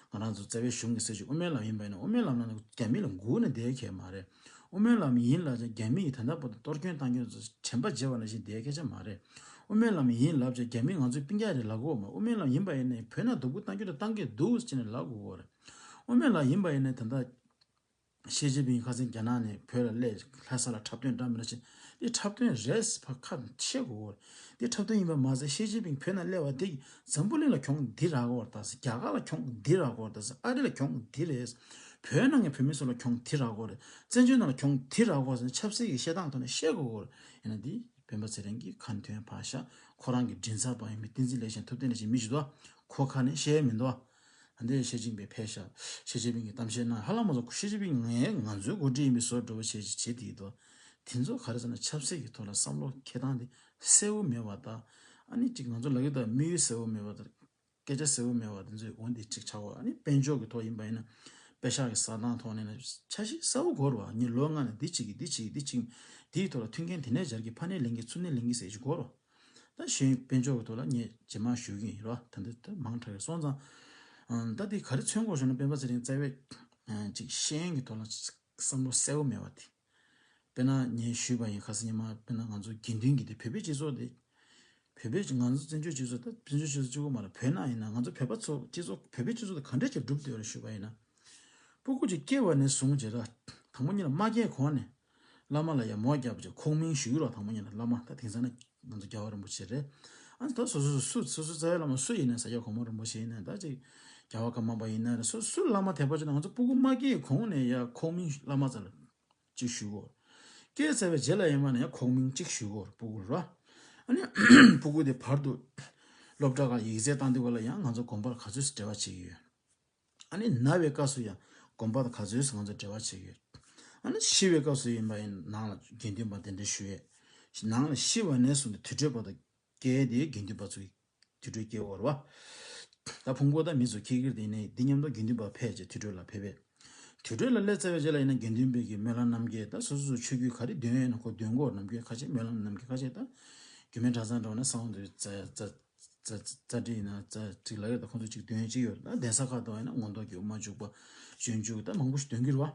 ང་རང་ཚོ་རྩ་བའི་གཞུང་གི་སྲིད་སྤྱི་དབུ་མའི་ལམ་ཡིན་པ་ཡིན་ན། དབུ་མའི་ལམ་ནང་རྒྱ་མི་ལ་སྒུག་ནས་བསྡད་ཡག་མ་རེད། དབུ་མའི་ལམ་ཡིན་ལབ་ཀྱང་རྒྱ་མི་ཡིས་ད་ལྟ་བར་དུ་གཏོར་སྐྱོན་བཏང་མཁན་ཚོ་དྲན་པ་བརྗེད་པ་ནང་བཞིན་བསྡད་ཡག་སྐད་ཆ་མ་རེད། དབུ་མའི་ལམ་ཡིན་ལབ་ཀྱང་རྒྱ་མི་ང་ཚོའི་སྤུན་ཀྱག་རེད་ལབ་དགོས་མ། དབུ་མའི་ལམ་ཡིན་པ་ཡིན་ནའི་བོད་ནང་སྡུག་པོ་བཏང་རྒྱུ་དེ་བཏང་གི་འདུག་ཟེར་ནས་ལབ་དགོས་ཀྱི་ཡོད་རེད། དབུ་མའི་ལམ་ཡིན་པ་ཡིན་ནའི་ད་ལྟ་ཞི་ཅིན་ཕིང་ཁ་སང་རྒྱ་ནག་ནས་བོད་ལ་སླེབས། ལྷ་ས་ལ་འཁྲབ་སྟོན་འདྲ་མི་འདྲ་བྱས། འདི་འཁྲབ་སྟོན་རེད་ཟེར་ཕར་ཁ་བཤད་དགོས་ཀྱི་ཡོད་རེད། འདི་འཁྲབ་སྟོན་ཡིན་པ་མ་ཟད་ཞི་ཅིན་ཕིང་བོད་ནང་སླེབས་པ་འདི་འཛམ་བུ་གླིང་ལ་གྱོང་འདི་རག་གི་ཡོད་རེད་ད་ཟེར། རྒྱ་གར་ལ་གྱོང་འདི་རག་གི་ཡོད་རེད་ད་ཟེར། ཨ་རི་ལ་གྱོང་འདི་རེད་ཟེར། བོད་ནང་གི་བོད་མི་ཚོ་ལ་གྱོང་འདི་རག་གི་ཡོད་རེད། བཙན་བྱོལ་ནང་ལ་གྱོང་འདི་རག་གི་ཡོད་རེད་ཟེར་ནས་ཆབ་སྲིད་ཀྱི་བཤད་སྟངས་ཐོག་ནས་བཤད་དགོས་ཀྱི་ཡོད་རེད། ཡིན་ན་འདི་སྤེན་པ་ཚེ་རིང་གིས་ཁ་འདོན་ཕར་བཞག་ཁོ་རང་གི་མགྲིན་ཚབ་པ་ཡིན་པའི་བསྟན་འཛིན་ལེགས་བཤད་ཐུབ་བསྟན་ལགས་ཅེས་མི་ཞིག་འདུག་ཁོ་ཁ་ནས་བཤད་མི་འདུག་ཨ་འདི་ཞི་ཅིན་ཕིང་ཕེབས་ཤག་ཞི་ཅིན་ཕིང་གི་གཏམ་བཤད་ནང་ཧ་ལམ་མ་ཚོ་ཞི་ཅིན་ཕིང་ངས་ང་ཚོའི་འགོ་ཁྲིད་ཡིན་པའི་བཟོ་འདྲ་བོ་བྱས་བྱེད་དེ་འདུག་དེ་ཚོ་ག་རེ་ཟེར་ན་ཆབ་སྲིད་ཀྱི་ཐོག་ལ་བསམ་བློ་འཁྱེར་སྟངས་དེ་གསལ་བོ་མེད་པ་དང་། ཨ་ནི་ཅིག་ང་ཚོ་ལབ་ཀྱི་ད་དམིགས་ཡུལ་གསལ་བོ་མེད་པ་དང་། སྐད་ཆ་གསལ་བོ་མེད་པ་དེ་ཚོའི་འོན་ཏེ་ཅིག་ཆགས་པ། ཨ་ནི་དཔལ་འབྱོར་གྱི་ཐོག་ཡིན་པ་ཡིན་ན་པེ་ཤག་གི་ཟ་སྟངས་ཐོག་ནས་ན་འཆར་གཞི་གསལ་བོ་དགོས་རེད་བ། ངས་ལོ་ལྔ་ནས་འདི་བྱེད་ཀྱི་འདི་བྱེད་ཀྱི་འདི་བྱེད་ཀྱི་འདིའི་ཐོག་ལ་མཐུན་རྐྱེན་དེ་ནས་སྦྱར་གྱི་ཕ་ནས་ལེན་གྱི་ཚུར་ནས་ལེན་གྱི་ཟེར་གྱི་དགོས་རེད་བ། ད་གཞན་དཔལ་འབྱོར་གྱི་ཐོག་ལ་ངས་རྗེས་མ་ཞུ་གི་ཡིན་རེད་བ། ད་འདི་ད་མང་དྲགས་ཡོད་སོང་ཙང་། ཨང་ད་འདི་ག་རེ་མཚོན་དགོས་བྱུང་ན་སྤེན་པ་ཚེ་རིང་རྩ་བའི་ཨང་ཅིག་ཤེས་ཡོན་གྱི་ཐོག་ལ་བསམ་བློ་གསལ་བོ་མེད་པ་དེ། དཔེར་ན་ངས་ཞུས་པ་ཡིན། ཁ་སང་ཉི་མ་དཔེར་ན་ང་ཚོ་དགེ་འདུན་གྱི་དེ་བོད་པའི་སྤྱི་ཚོགས་དེ། བོད་པའི་ང་ཚོ་བཙན་བྱོལ་སྤྱི་ཚོགས་ད་བཙན་བྱོལ་སྤྱི་ཚོགས་གཅིག་པོ་མ་རེད། བོད་ནང་ཡིན་ན་ང་ཚོ་བོད་པ་ཚོ་སྤྱི་ཚོགས་བོད་པའི་སྤྱི་ཚོགས་དེ་ག་འདྲས་ཀྱིས་གྲུབ་བསྡད་ཡོད་རེད་ཞུས་པ་ཡིན་ན། སྤུ་གུ་ཅིག་སྐྱེ་བ་ནས་བཟུང་བྱས་ར། དང་པོ་ཉིད་ལ་མ་སྐྱེས་གོང་ནས་བླ་མ་ལ་ཡ་མོ་རྒྱག་པ་ཅིག་ཁོག་མིང་ཞུ་གི་རོགས། དང་པོ་ཉིད་ལ་བླ་མ་ད་དེང་སང་ནི་ང་ཚོ་རྒྱལ་བ་རིན་པོ་ཆེ་རེད། ཨ་ནི་ད་སོ་སོ་སོ་སོ་སོ་རྩ་བའི་བླ་མ་སུ་ཡིན་ན་ས་སྐྱ་གོང་མ་རིན་པོ་ཆེ་ཡིན་ན་ད་ཅིག་རྒྱལ་བ་ཀརྨ་པ་ཡིན་ན་རེད། སོ་སོ་བླ་མ་དད་པ་ཅིག་ན་ང་ཚོ་སྤུ་གུ་མ་སྐྱེས་གོང་ནས་ཡ་ཁོག་མིང་བླ་མ་ཙམ་ལ། གཅིག་ཞུ་དགོས། སྐྱེས་ཚར་བའི་རྗེས་ལ་ཡིན་པ་ན་ཡང་ཁོག་མིང་གཅིག་ཞུ་དགོས་རེད་སྤུ་གུ་ར། ཨ་ནི་སྤུ་གུ་དེ་བར་དུ་སློབ་གྲྭ་ཁག་ཡིག་ཚད་བཏང་དུས་སྐབས་ལ་ཡང་ང་ཚོ་དགོན་པར་ག་ཚོད་འབྲེལ་བ་བྱེད་ཀྱི་ཡོད། ཨ་ནི་ན་བའི་སྐབས་སུ་ཡང་དགོན་པ་དང་ག་ཚོད་ང་ཚོ་འབྲེལ་བ་བྱེད་ཀྱི་ཡོད། ཨ་ནི་ཤི་བའི་སྐབས་སུ་ཡིན་པ་ཡིན་ནང་ལ་དགེ་འདུན་པ་གདན་འདྲེན་ཞུ་ཡས། ནང་ལ་ཤི་བ་ནས་བཟུང་སྟེ་དུར་ཁྲོད་བར་དུ་སྐྱེལ་དེ་དགེ་འདུན་པ་ཚོ་དུར་ཁྲོད་སྐྱེལ་བར་བ། ད་ཕུང་པོ་དང་མི་ཚོ་འཁྱེར་འཁྱེར་དེ་ནས་འདི་མཉམ་དུ་དགེ་འདུན་པ་ཕེབས་བྱས་དུར་ཁྲོད་ལ་ཕེབས་པས། དུར་ཁྲོད་ལ་སླེབས་ཚར་བའི་རྗེས་ལ་ཡིན་ན་དགེ་འདུན་པའི་གི་སྨོན་ལམ་རྣམ་འགྱེད་ད་སོ་སོ་སོ་ཆོས་བརྒྱུད་ག་རེ་འདོན་ཡོད་ན་ཁོ་འདོན་དགོས། རྣམ་འགྱེད་ཁ་ཤས་སྨོན་ལམ་རྣམ་འགྱེད་ཁ་ཤས་ད་རྒྱུད་སྨད་གྲྭ་ཚང་འགྲོ་ན་གསང་བ་འདུས་རྩ་རྩ་རྩ་བྲིས་ཡིན་ན་རྩ་བྲིས་ལ་ཡོད་ད་ཁོང་ཚོ་གཅིག་འདོན་གཅིག་ཡོད་ད། གདན་ས་ཁག་ཏུ་ཡིན་ན་མངོན་རྟོགས་ཀྱི་དབུ་མ་འཇུག་པ་སྤྱོད་འཇུག་ད་མང་པོ་ཞིག་འདོན་གྱི་རེད་བ།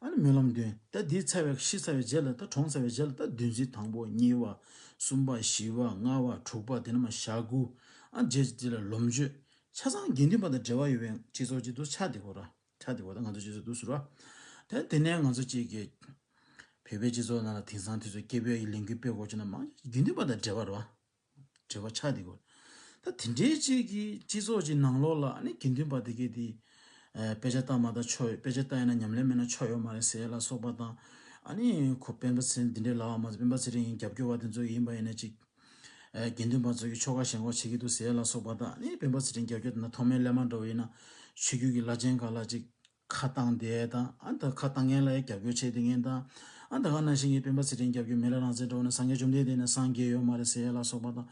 ཨ་ནི་སྨོན་ལམ་འདོན་ད་འདི་ཚར་བའི་ཤི་ཚར་བའི་རྗེས་ལ་ད་གྲོངས་ཚར་བའི་རྗེས་ལ་ད་བདུན་ཚིགས་དང་པོ་གཉིས་པ་གསུམ་པ་བཞི་པ་ལྔ་པ་དྲུག་པ་དེ་ནས་མར་ཞག་དགུ། ཨ་རྗེས་དེ་ལ་ལོ་མཆོད་ཆ་ཚང་དགེ་འདུན་པ་དང་འབྲེལ་བ་ཡོད་པའི་སྤྱི་ཚོགས་ཅིག་ཏུ་ཆགས་བསྡད་ཀྱི་ཡོད་རེད། ཆགས་བསྡད་ཀྱི་ཡོད་རེད། ད་ང་ཚོ་སྤྱི་ཚོགས་འདུག་ཟེར་བ། ད་དེ་ནས་ང་ཚོ་གཅིག་གི་ བོད་པའི་སྤྱི་ཚོགས་ནང་ལ་དེང་སང་དུས་ཚོད་སྐད་འབོད་ཀྱི་ལས་འགུལ་སྤེལ་དགོས་བྱུང་ན་མང་དགེ་འདུན་པ་དང་འབྲེལ་བ་རེད་བ། འབྲེལ་བ་ཆགས་བསྡད་དགོས། ད་དེ་འདྲའི་ཅིག་གི་སྤྱི་ཚོགས་ཀྱི་ནང་ལོགས་ལ་ཨ་ནི་དགེ་འདུན་པ་དེ་གས་དེ་ཨ་དཔེ་ཆ་ལྟ་མ་ལྟ་ཆོ་དཔེ་ཆ་ལྟ་ཡིན་ན་ཉམས་ལེན་མེད་ན་ཆོ་ཡོད་མ་རེད་ཟེར་ལ་སོགས་པ་དང་། ཨ་ནི་ཁོ་སྤེན་པ་ཚེ་རིང་འདི་འདྲའི་ལབ་པ་མ་ཟད་སྤེན་པ་ཚེ་རིང་ཡིན་རྒྱབ་སྐྱོར་བ་དེ་ཚོ་ཡིན་པ་ཡིན་ན་ཅིག་ཨ་དགེ་འདུན་པ་ཚོ་གི་ཆོ་ག་ཞེན་ཁོག་བྱེད་ཀྱི་འདུག་ཟེར་ལ་སོགས་པ་དང་། ཨ་ནི་སྤེན་པ་ཚེ་རིང་རྒྱབ་སྐྱོར་དེ་ན་ཐོག་མའི་སླེབས་མ་འགྲོ་བ་ཡིན་ན་ཆོས་བརྒྱུད་ཀྱི་བླ་ཆེན་ཁག་ལ་ཅིག་ཁ་བཏང་བསྡད་དང་། ཨ་ད་ཁ་བཏང་མཁན་ལ་ཡང་རྒྱབ་སྐྱོར་བྱས་བསྡད་མཁན་དང་། ཨ་ད་ག་ནང་བཞིན་གྱི་སྤེན་པ་ཚེ་རིང་རྒྱབ་སྐྱོར་མི་ལ་རང་བཙན་འགྲོ་ན་སངས་རྒྱས་བཅོམ་ལྡན་འདས་ནི་སངས་རྒྱས་ཡོད་མ་རེད་ཟེར་ཡ་ལ་སོགས་པ་དང་།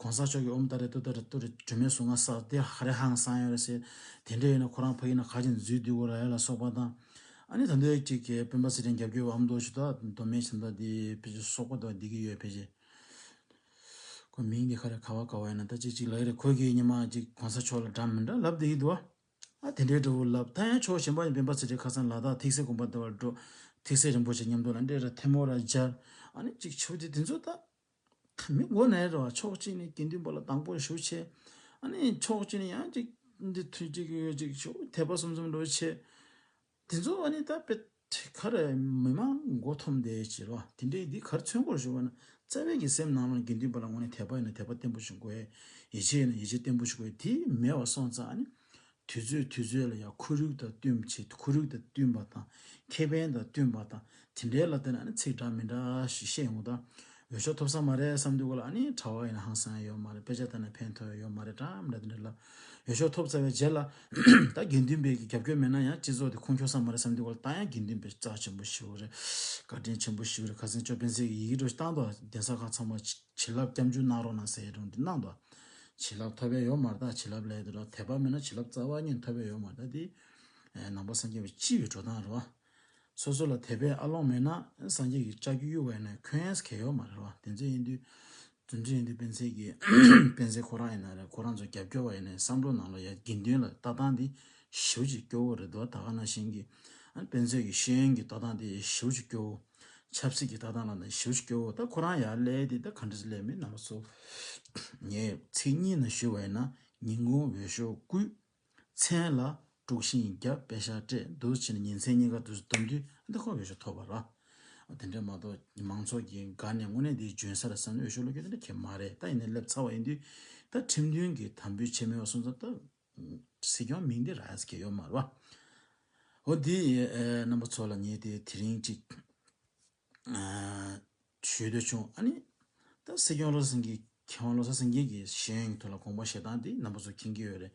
གོང་ས་མཆོག་གིས་ཨོཾ་ཏཱ་རེ་ཏུཏྟཱ་རེ་ཏུ་རེ་སྒྲོལ་མའི་གཟུངས་སྔགས་བསགས་དེ་ཧ་རེ་ཧང་སང་ཡོད་རེད་ཟེར། དེ་འདྲ་ཡིན་ན་ཁོ་རང་ཕ་གི་ན་ག་ཅིག་འཛུལ་བསྡད་དགོས་ར་ཡ་ལ་སོགས་པ་དང་། ཨ་ནི་ད་འདོད་ཅིག་གི་སྤེན་པ་ཚེ་རིང་རྒྱབ་སྐྱོར་བ་ཨ་མདོ་ཞུ་དག་མདོ་སྨད་ཆེན་དག་འདི་ཕལ་ཆེར་སོག་པོ་དག་འདི་གི་ཡོད་ཕལ་ཆེར། ཁོ་མིང་འདི་ཁ་རེ་ག་བ་ག་བ་ཡིན་ན་ད་ཅིག་ཅིག་ལ་ཡི་རེད། ཁོ་གིས་ཉི་མ་ཅིག་གོང་ས་མཆོག་ལ་འདྲ་མི་འདྲ་ལབ་བསྡད་ཀྱི་འདུག་བ། ཨ་དེ་འདྲའི་འདྲ་བོ་ལབ། ད་ཡང་ཕྱོགས་གཞན་པ་ཡིན་སྤེན་པ་ཚེ་རིང་ཁ་སང་ལ་དྭགས་ཐེག་སེ་དགོན་པ་དེ་བར་འགྲོ། ཐེག་སེ་རིན་པོ་ཆེ་མཉམ་དུ་ལ་འདྲེ་ར་ཐལ་མོ་ར་སྦྱར། ཨ་ནི་ཅིག་ཆུ་དེ་དེ་ཚོ་ད་མི་མགོ་ནས་རེད་བ། ཕྱོགས་གཅིག་ནས་དགེ་འདུན་པ་ལ་དང་པོ་ཞུ་བྱས། ཨ་ནི་ཕྱོགས་གཅིག་ནས་ཡང་ཅིག་འདི་ཐུན་གཅིག་ཡོད་ཅིག་ཞུ་དད་པ་གསུམ་གསུམ་འགྲོ་བྱས། དེ་ཚོ་ཨ་ནི་ད་དཔེ་ག་རེ་མི་མང་མགོ་འཐོམ་བསྡད་ཕྱིར་བ། དེ་འདྲའི་འདི་ག་རེ་མཚོན་དགོས་ཞུ་བ་ན། རྩ་བའི་གི་སེམས་ནང་ལ་དགེ་འདུན་པ་ལ་དངོས་གནས་དད་པ་ཡིན་ན་དད་པ་བརྟན་པོ་ཞིག་དགོས། ཡིད་ཆེས་ཡིན་ན་ཡིད་ཆེས་བརྟན་པོ་ཞིག་དགོས། དེ་མེད་པ་སོང་ཙང་ཨ་ནི་དུས་ཚོད་དུས་ཚོད་ལ་ཡང་ཁོར་ཡུག་དང་བསྟུན་བྱེད། ཁོར་ཡུག་དང་བསྟུན་པ་དང་ཁེ་ཕན་དང་བསྟུན་པ་དང་དེ་འདྲའི་ལ་བརྟེན་ནས་ཨ་ནི་ཚིག་འདྲ་མི་འདྲ་ཞིག་བཤད་ཡོང་དང་། འོས་ཤོག་ཐོབ་ས་མ་རེད་བསམ་དུས་ག་ལ་ཨ་ནི་གྲྭ་པ་ཡིན་ན་ཧང་སང་ཡོད་མ་རེད། དཔེ་ཆ་ལྟ་ན་ཕན་ཐོགས་ཡོད་མ་རེད། འདྲ་མི་འདྲ་དེ་འདྲ་ལ། འོས་ཤོག་ཐོབ་ཚར་བའི་རྗེས་ལ་ད་དགེ་འདུན་པའི་གི་རྒྱབ་སྐྱོར་མེད་ན་ཡང་སྤྱི་ཚོགས་དེ་ཁུངས་འཁྱོལ་ས་མ་རེད་བསམ་དུས་ག་ལ་ད་ཡང་དགེ་འདུན་པའི་རྩ་ཆེན་པོ་ཞིག་རེད། བཀའ་དྲིན་ཆེན་པོ་ཞིག་རེད། ཁ་སང་ཅོ་སྤེན་ཚེ་གི་ཡི་གེ་འདྲ་བཏང་དོ། གདན་ས་ཁག་ཚང་མ་བྱིན་རླབས་སྐྱབས་འཇུག་གནང་རོགས་གནང་ཟེར་ཡ་འདྲ་འདི་གནང་དོ། བྱིན་རླབས་ཐོབ་པའི་ཡོད་མ་རེད། ད་བྱིན་རླབས་ལས་དེ་ར་དད་པ་མེད་ན་བྱིན་རླབས་རྩ་བ་ཉིད་ཐོབ་པའི་ཡོད་མ་རེད། ད་དེ་ནང་པ་སངས་རྒྱས་པའི་སྤྱི་པའི་འགྲོ་སྟངས་རེད་བ། སོ་སོ་ལ་དད་པའི་ཨ་ལོང་མེད་ན་སངས་རྒྱས་ཀྱི་ལྕགས་ཀྱུ་གཡུག་པ་ཡིན་ན་འཁོན་ཡས་གལ་ཡོད་མ་རེད་བ། དེ་ཚོ་ཡིན་དུས་དེ་ཚོ་ཡིན་དུས་སྤེན་ཚེ་གི་སྤེན་ཚེ་ཁོ་རང་ཡིན་ན་རེད། ཁོ་རང་ཚོ་རྒྱབ་སྐྱོར་བ་ཡིན་ན་བསམ་བློ་ནང་ལ་ཡ་དགེ་འདུན་ལ་ལྟ་སྟངས་འདི་ཞེ་པོ་ཅིག་སྐྱོ་བོ་རེད་འདུག་ད་ག་ནང་བཞིན་གྱི་ཨ་སྤེན་ཚེ་གི་ཤེས་ཡོན་གྱི་ལྟ་སྟངས་འདི་ཞེ་པོ་ཅིག་སྐྱོ་བོ། ཆབ་སྲིད་ཀྱི་ལྟ་སྟངས་ལ་ནི་ཞེ་པོ་ཅིག་སྐྱོ་བོ། ད་ཁོ་རང་ཡར་སླེབས་དེ་ད་ག་འདྲ་ཞིག་སླེབས་མིན་རྣམ་པ་ཚོ་ངས་ཚིག་གཉིས་ནང་ཞུས་པ་ཡིན་ན། ཉིན་གུང་འོས་ཤོག་བརྐུས། མཚན་ལ་དཀྲུག་ཤིང་བརྒྱབ། པེ་ཤག་སྤྲད། འདུག་སེ་བྱས་ནས་ཉིན་མཚན་གཉིས་ཀ་འདུག་སེ་བསྡོམས་དུས་འདི་ཁོ་འོས་ཤོག་ཐོབ་པ་ར། དེ་འདྲ་མ་གཏོགས་མང་ཚོགས་ཀྱི་སྒང་ནས་དངོས་གནས་འདི་འཇོན་ས་རེད་བསམ་ནས་འོས་ཤོག་བླུག་རྒྱུ་དེ་འདྲ་གང་ཡང་མ་རེད། ད་ཡིན་ནའི་སླེབས་ཚར་བ་ཡིན་དུས་ད་ཁྲིམས་མཐུན་གྱི་དམ་འབུལ་བྱས་མེད་པ་སོང་ཙང་ད་སྲིད་སྐྱོང་མིང་འདི་རག་ཡ་ཡོད་མ་རེད་བ། འོ་འདི་རྣམ་པ་ཚོ་ལ་ངས་དེ་དེ་རིང་ཅིག་ཞུ་འདོད་བྱུང་། ཨ་ནི་ད་སྲིད་སྐྱོང་བློ་བཟང་སེང་གེ། མཁས་དབང་བློ་བཟང་སེང་གེ་གི་ཤེས་ཡོན་གྱི་ཐོག་ལ་དགོངས་པ་བཞེས་སྟངས་འདི་རྣམ་པ་ཚོ་མཁྱེན་གྱི་ཡོད་རེད།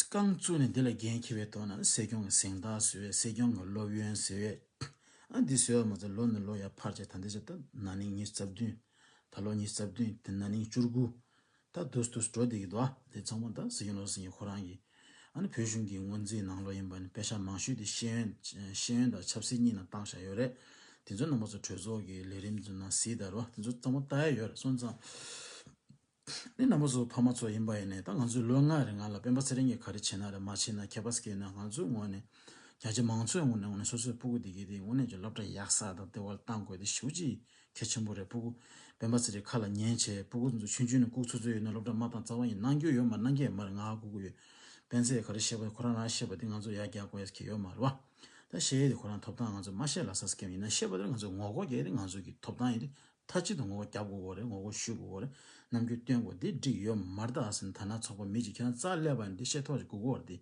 རྐང་བཙུགས་ནས་འདི་ལ་འགན་འཁྱེར་བའི་ཐོག་ན་སྲིད་སྐྱོང་གི་གཟེངས་རྟགས་བཟོས་པས། སྲིད་སྐྱོང་གི་སློབ་ཡོན་བཟོས་པས། ཨ་འདི་བཟོས་པ་མ་ཚད་ལོ་ནས་ལོ་ཡར་འཕར་བྱས་ད་འདི་བྱས་ད་ན་ནིང་ཉི་ཤུ་རྩ་བདུན། ད་ལོ་ཉི་ཤུ་རྩ་བདུན་དེ་ན་ནིང་བཅུ་དགུ། ད་དུས་དུས་འགྲོ་བསྡད་ཀྱི་འདུག་ཨ། དེ་ཚང་མ་ད་སྲིད་སྐྱོང་བློ་བཟང་སེང་གེ་ཁོ་རང་གིས་ཨ་ནི་བོད་གཞུང་གི་སྔོན་རྩིས་ནང་ལོགས་ཡིན་པ་ནི་པེ་ཤག་མང་ཤོས་དེ་ཤེས་ཡོན་ཤེས་ཡོན་དང་ཆབ་སྲིད་གཉིས་ནང་བཏང་བཞག་ཡོད་རེད། དེ་ཚོ་རྣམ་པ་ཚོ་གྲོས་ཚོགས་ཀྱི་ལས་རིམ་ཚོ་ནང་གཟིགས་དང་རོ། དེ་ཚོ་ཚང་མ་ལྟ་ཡ་ཡོད་རེད། སོང་ཙང་ཨ་ནི་རྣམ་པ་ཚོ་ཕ་མ་ཚོ་ཡིན་པ་ཡིན་ནའི་ད་ང་ཚོའི་ལོ་ལྔ་རིང་ང་ལ་སྤེན་པ་ཚེ་རིང་གིས་ག་རེ་བྱས་ན་རེད་མ་བྱས་ན་ཁྱད་པར་ཟེར་གྱི་ཡོད་ན། ང་ཚོའི་ངོས་ནས་རྒྱ་ཆེ་མང་ཚོགས་ངོས་ནས་ངོས་ནས་སོ་སོའི་སྤུ་གུ་དེ་གས་དེ་དངོས་གནས་ཀྱི་སློབ་གྲྭ་ཡག་ས་དང་དེ་བ་ལ་བཏང་དགོས་དེ་ཞེ་པོ་ཅིག་གལ་ཆེན་པོ་རེད། སྤུ་གུ་སྤེན་པ་ཚེ་རིང་ཁ་ལ་ཉན་བྱས། སྤུ་གུ་ཚོ་ཆུང་ཆུང་ནས་ལྐུགས་ཚུད་ཚུད་ཡོད་ན་སློབ་གྲྭ་མ་བཏང་རྩ་བ་ཡིན་གནང་རྒྱུ་ཡོད་མ་གནང་གི་ཡོད་མ་རེད། ང་ཧ་གོ་གི་ཡོད། སྤེན་ཚེས་ག་རེ་བཤད་པ་ཁོ་རང་རང་བཤད་པ་དེ་ང་ཚོ་ཡར་རྒྱག་དགོས་ཡ་གི་ཡོད་མ་རེད་བ། ད་བཤད་ཡས་དེ་ཁོ་རང་ཐོབ་ཐང་ང་ཚོ་མ་བཤད་ལ་ས་སྐྱེམ་ཡིན་ན་བཤད་པ་དེ་ང་ཚོ་ངོ་རྒོལ་རྒྱག་ཡས་དེ་ང་ཚོ་གི་ཐོབ་ཐང་ཡིན་དུས་མཐའ་གཅིག་ཏུ་ངོ་རྒོལ་རྒྱབ་དགོས་གོ་རེད། ངོ་རྒོལ་ཞུ་དགོས་གོ་རེད། རྣམ་འགྱུར་སྟོན་དགོས་དེ་འགྲིག་ཡོད་མ་རེད་ད་ཟེར་ན། ད་ན་ཚོགས་པ་མི་གཅིག་ཁྱེད་རང་རྩར་སླེབས་པ་ཡིན་དེ་བཤད་ཐོག་ཅིག་དགོས་གོ་རེད་དེ།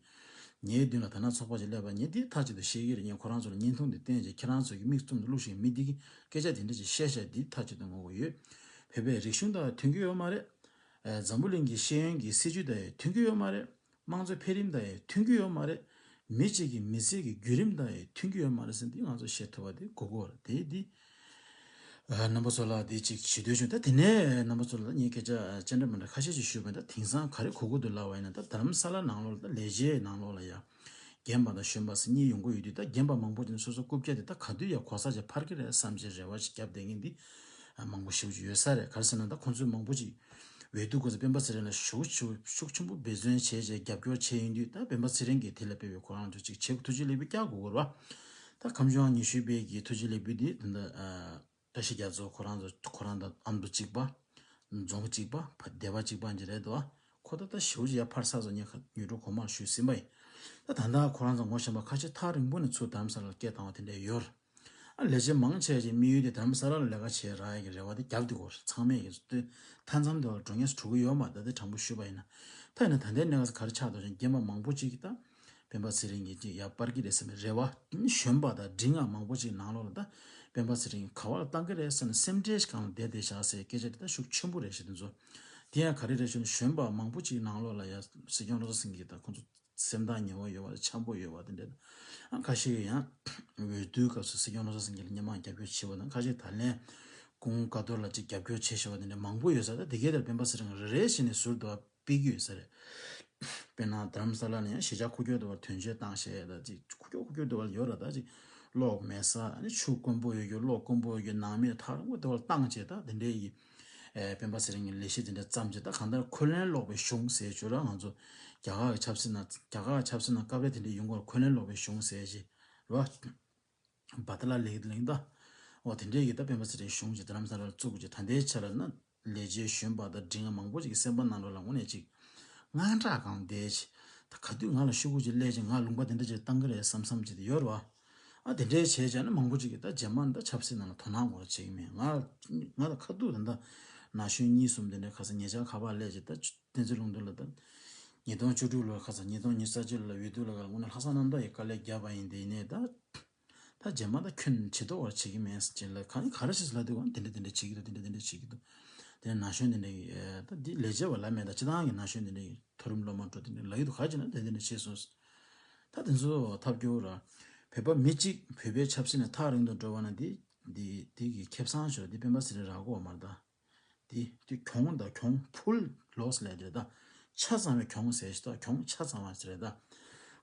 ངའི་མདུན་ལ་ད་ན་ཚོགས་པ་ཅིག་སླེབས་པ་ངས་འདི་མཐའ་གཅིག་ཏུ་བཤད་ཀྱི་རེད། ངས་ཁོ་རང་ཚོ་ལ་བརྙན་ཐུང་འདི་བསྟན་རྗེས་ཁྱེད་རང་ཚོ་གི་མིག་བཙུམ་དུ་བླུགས་ཤིག་མི་འདི་གིས་སྐད་ཆ་དེ་འདྲ་ཅིག་བཤད་བཤད་འདི་མཐའ་གཅིག་ཏུ་ངོ་རྒོལ་ཡོད། བོད་པའི་རིག་གཞུང་དང་མཐུན་གྱི་ཡོད་མ་རེད། ཨ་འཛམ་བུ་གླིང་གི་ཤེས་ཡོན་གྱི་སྲིད་བྱུས་དང་ཡང་མཐུན་གྱི་ཡོད་མ་རེད། དམངས་གཙོའི་འཕེལ་རིམ་དང་ཡང་མཐུན་གྱི་ཡོད་མ་རེད། མི་གཅིག་གི་མི་ཚེ་གི་བརྒྱུད་རིམ་དང་ཡང་མཐུན་གྱི་ཡོད་མ་རེད་ཟེར་འདི་ང་ཚོ་བཤད་ཐུབ་པ་དེ་དགོས་ཀྱི་ཡོད་རེད། དེ་འདི། ཨ་རྣམ་པ་ཚོ་ལ་དེ་གཅིག་ཞུ་འདོད་བྱུང་། ད་དེ་ནས་རྣམ་པ་ཚོ་ལ་ངས་སྐད་ཆ་ཅི་འདྲ་མི་འདྲ་ཁ་ཤས་ཤིག་ཞུས་པ་ཡིན། ད་དེང་སང་ག་རེ་གོ་གི་འདུག་ལབ་པ་ཡིན་ན། ད་རྡ་རམ་ས་ལ་ནང་ལོགས་ལ་ད་ལས་བྱེད་ནང་ལོགས་ལ་ཡ་རྒན་པ་དང་གཞོན་པ་ཟེར་གཉིས་ཡོང་གི་ཡོད་དུས། ད་རྒན་པ་མང་པོ་དེ་ནི་སོ་སོ་རྐུབ་བཀྱག་དེ་ད་ག་དུས་ཡ་གོ་ས་ཅིག་འཕར་གི་རེད་བསམ་བྱས་རེ་བ་ཅིག་བརྒྱབ་བསྡད་མཁན་འདི་མང་པོ་ཞེ་པོ་ཅིག་ཡོད་ས་རེད། ག་རེ་ཟེར་ན་ད་ཁོང་ཚོས་མང་པོ་ཅིག་འོས་བསྡུ་སྐབས་སུ་སྤེན་པ་ཚེ་རིང་ལ་ཞེ་པོ་ཅིག་ཤུགས་ཆེན་པོ་འབད་བརྩོན་བྱས་བྱས་རྒྱབ་སྐྱོར་བྱས་ཡོང་དུས། ད་སྤེན་པ་ཚེ་རིང་གིས་དེ་ལ་དཔེ་བའི་ཁོ་རང་ཚོ་ཅིག་བྱེད་དགོས། ཐུགས་རྗེ་ལེགས་འབུལ་རྒྱག་དགོས་རེད་བ། ད་ཁམས་ལྗོངས་ཉི་ཤུ་པའི་གི་ཐུགས་རྗེ་ལེགས་འབུལ་འདི་ད་ལྟ་ཨ་བཀྲ་ཤིས་རྒྱ་མཚོ་ཁོ་རང་ཚོ་ཁོ་རང་དང་ཨ་མདོ་གཅིག་པ། རྫོང་གཅིག་པ། སྡེ་པ་གཅིག་པ་འདི་རེད་དོ། ཁོ་ད་ལྟ་ཞེ་པོ་ཅིག་ཡར་འཕར་ཚར་སོང་། ངས་ཁ་ཉོ་སྒྲུབ་གོང་མར་ཞུས་ཟིན་པ་ཡིན། ད་ད་ལྟ་ཁོ་རང་ཚོ་ངོ་ཤེས་པ་ཁ་ཤས་ཐག་རིང་པོ་ནས་ཚུར་རྡ་རམ་ས་ལར་སྐད་བཏང་བ་དེ་འདྲ་ཡོད། ཨ་ལས་བྱེད་མང་ཆེ་ཅིག་དམིགས་ཡུལ་དེ་རྡ་རམ་ས་ལ་ལ་ལས་ཀ་བྱེད་རག་ཡ་གི་རེ་བ་དེ་རྒྱབ་དེ་གོ་ཚང་མས་ཀྱི་མཐའ་མཚམས་དེ་བར་འགྲོ་ངེས་སུ་འགྲོ་གི་ཡོད་མ་རེད། ད་དེ་དྲང་པོ་ཞུས་པ་ཡིན་ན། ད་ཡིན་ན་ད་ལྟའི་གནས་སྐབས་ག་རེ་ཆགས་འདུག་ཅེ་ན། རྒན་པ་མང་པོ་ཅིག་གིས་ད་སྤེན་པ་ཚེ་རིང་གིས་ཅིག་ཡར་སྤར་གྱི་རེད་བསམ་པའི་རེ་བ། གཞོན་པ་དང་འབྲིང་བ་མང་པོ་ཅིག་ནང་ལོགས་ལ་ད་སྤེན་པ་ཚེ་རིང་གིས་ག་བ་ལ་བཏང་གི་རེད་བསམ་ནས་སེམས་ཁྲལ་ཞིག་སྒང་ལ་བསྡད་བསྡད་བཞག་ཟེར་སྐད་ཆ་དེ་ད་ཤུགས་ཆེན་པོ་རེད་ཤག་དེ་ཚོ། དེ་ཡང་ག་རེ་རེད་ཞུ་ན། གཞོན་པ་མང་པོ་ཅིག་ནང་ལོགས་ལ་ཡ་སྲིད་སྐྱོང་བློ་བཟང་སེང་གེ་དང་ཁོང་ཚོ་སེམས་ཐག་ཉེ་བོ་ཡོད་པ་དང་འཆམ་པོ་ཡོད་པ་དེ་འདྲ་དང་། ཨ་ཁ་ཤས་ཀྱིས་ཡང་འོས་བསྡུའི་སྐབས་སུ་སྲིད་སྐྱོང་བློ་བཟང་སེང་གེ་ལ་སྔོན་མ་རྒྱབ་སྐྱོར་བྱས་པ་དང་། ཁ་ཤས་ད་ལན་ཀུན་དགའ་རྡོར་ལ་ཅིག་རྒྱབ་སྐྱོར་བྱས་བཞག་པ་དེ་འདྲ་མང་པོ་ཡོད་ས་རེད། ད་དེ་གའི་དེར་སྤེན་པ་ཚེ་རིང་རེ་རེ་བཞིན་ནས་ཟུར་དུ་ཕར་ཕུད་ཀྱི་ཡོད་ས་རེད། དཔེར་ན་རྡ་རམ་ས་ལ་ནས་ཡང་གཞིས་ཆགས་ཁུག་ཀྱོག་དེ་བར་དོན་གཅོད་བཏང་བྱས། ད་ཅིག་ཁུག་ཀྱོག་ཁུག་ཀྱོག་དེ་བར་ཡོད་ར། ད་ཅིག་གློག་མེད་ས། ཨ་ནི་ཆུ་དཀོན་པོ་ཡོད་རྒྱུ། གློག་དཀོན་པོ་ཡོད་རྒྱུ། ནང་མི་ཐག་རིང་པོ་དེ་བར་བཏང་བྱས། ད་དེ་འདྲའི་ཡི་ཨེ་སྤེན་པ་ཚེ་རིང་གི་ལས་གཞི་དེ་འདྲ་བརྩམས་བྱས། ད་གང་ལྟར་འཁོན་ལན་སློག་པའི་གཞུང་ཟེར་བྱས་ར། ང་ཚོ་རྒྱ་གར་གྱི་ཆབ་སྲིད་ནང་། རྒྱ་གར་གྱི་ཆབ་སྲིད་ནང་སྐབས་རེ་དེ་འདྲ་ཡོང་གི་རེད། འཁོན་ལན་སློག་པའི་གཞུང་ཟེར་བྱས་ར། བ་ཏི་ལ་ལེགས་ལེགས་ད། འོ་དེ་འདྲའི་གི་ད་སྤེན་པ་ཚེ་རིང་གཞུང་ཅིག་རྡ་རམ་ས་ལར་བཙུགས་ཀྱི། ད་ལྟའི་ཆ་ལ་ན་ལས་བྱེད་གཞོན་པ་དང་འབྲིང་བ་མང་པོ་ཅིག་གི་སེམས་པ་ནང་ལོགས་ལ་དངོས་གནས་ཅིག་དངངས་སྐྲག་སྒང་བསྡད་ཅིག་ད་ག་དུས་ང་ལ་ཤོག་གུ་ཅིག་སླེབས་ཅིག་ང་ལུང་པ་དེ་འདྲ་ཅིག་བཏང་གི་རེད་བསམ་བསམ་ཅིག་དེ་ཡོད་རེད་བ། ཨ་དེ་འདྲའི་བྱས་བྱས་ན་མང་པོ་ཅིག་གིས་ད་རྗེས་མ་ད་ཆབ་སྲིད་ནང་ལ་དོ་སྣང་གོ་ར་བྱེད་ཀྱི་མེད། ང་ང་ད་ཁ་ཐུག་ད་ད་ན་གཞོན་གཉིས་གསུམ་དེ་འདྲ་ཁ་སང་ཉེ་ཆར་ཁ་པར་སླེབས་ཅིག་ད་བསྟན་འཛིན་ལྷུན་གྲུབ་ལ་ད་ཉིས་སྟོང་བཅུ་དྲུག་ལོར་ཁ་སང་ཉིས་སྟོང་ཉི་ཤུ་རྩ་གཅིག་ལོ་ལ་འོས་བསྡུ་ལ་ག་ལ་དངོས་གནས་ལྷག་བསམ་རྣམ་དག་གིས་དཀའ་ལས་བརྒྱབ་པ་ཡིན། དེ་ཡིན་ནའི་ད། ད་རྗེས་མ་ད་ཁྱོན་ཇེ་མཐོ་བར་བྱེད་ཀྱི་མེད་ཟེར་ལ། གང་ག་རེ་བྱེད་ཟེར་ལབ་དུས་ཀ་དེ་འདྲ་དེ་འདྲ་བྱེད་ཀྱི་འདུག་དེ་འདྲ་དེ་འདྲ་བྱེད་ཀྱི་འདུག་དེ་ནས་ན་གཞོན་དེ་འདྲ་གི་ད་འདི་ལས་བྱེད་པ་ལབ་མེད། ད་སྤྱིར་བཏང་གི་ན་གཞོན་དེ་འདྲ་གི་མཐོ་རིམ་སློབ་མ་འགྲོ་དེ་འདྲ་ལབ་ཀྱི་འདུག་ག་ཅི་ན་དེ་འདྲ་བྱེད་སོང་། ད་དེ་ཚོ་ཐབས་སྐྱོ་ར། བོད་པ་མི་གཅིག་བོད་པའི་ཆབ་སྲིད་ནས་ཐག་རིང་དུ་འགྲོ་བ་ན་འདི་འདི་འདི་གི་ཁེ་བཟང་ཤོར། འདི་སྤེན་པ་ཚེ་རིང་རག་གི་ཡོད་མ་རེད་ད། དེ་དེ་གྱོང་དང་གྱོང་ཕུལ་ལོས་ལས་དེ་ད། ཆ་ཚང་བའི་གྱོང་ཟེར་ཞིག་ད། གྱོང་ཆ་ཚང་བ་ཟེར་ད།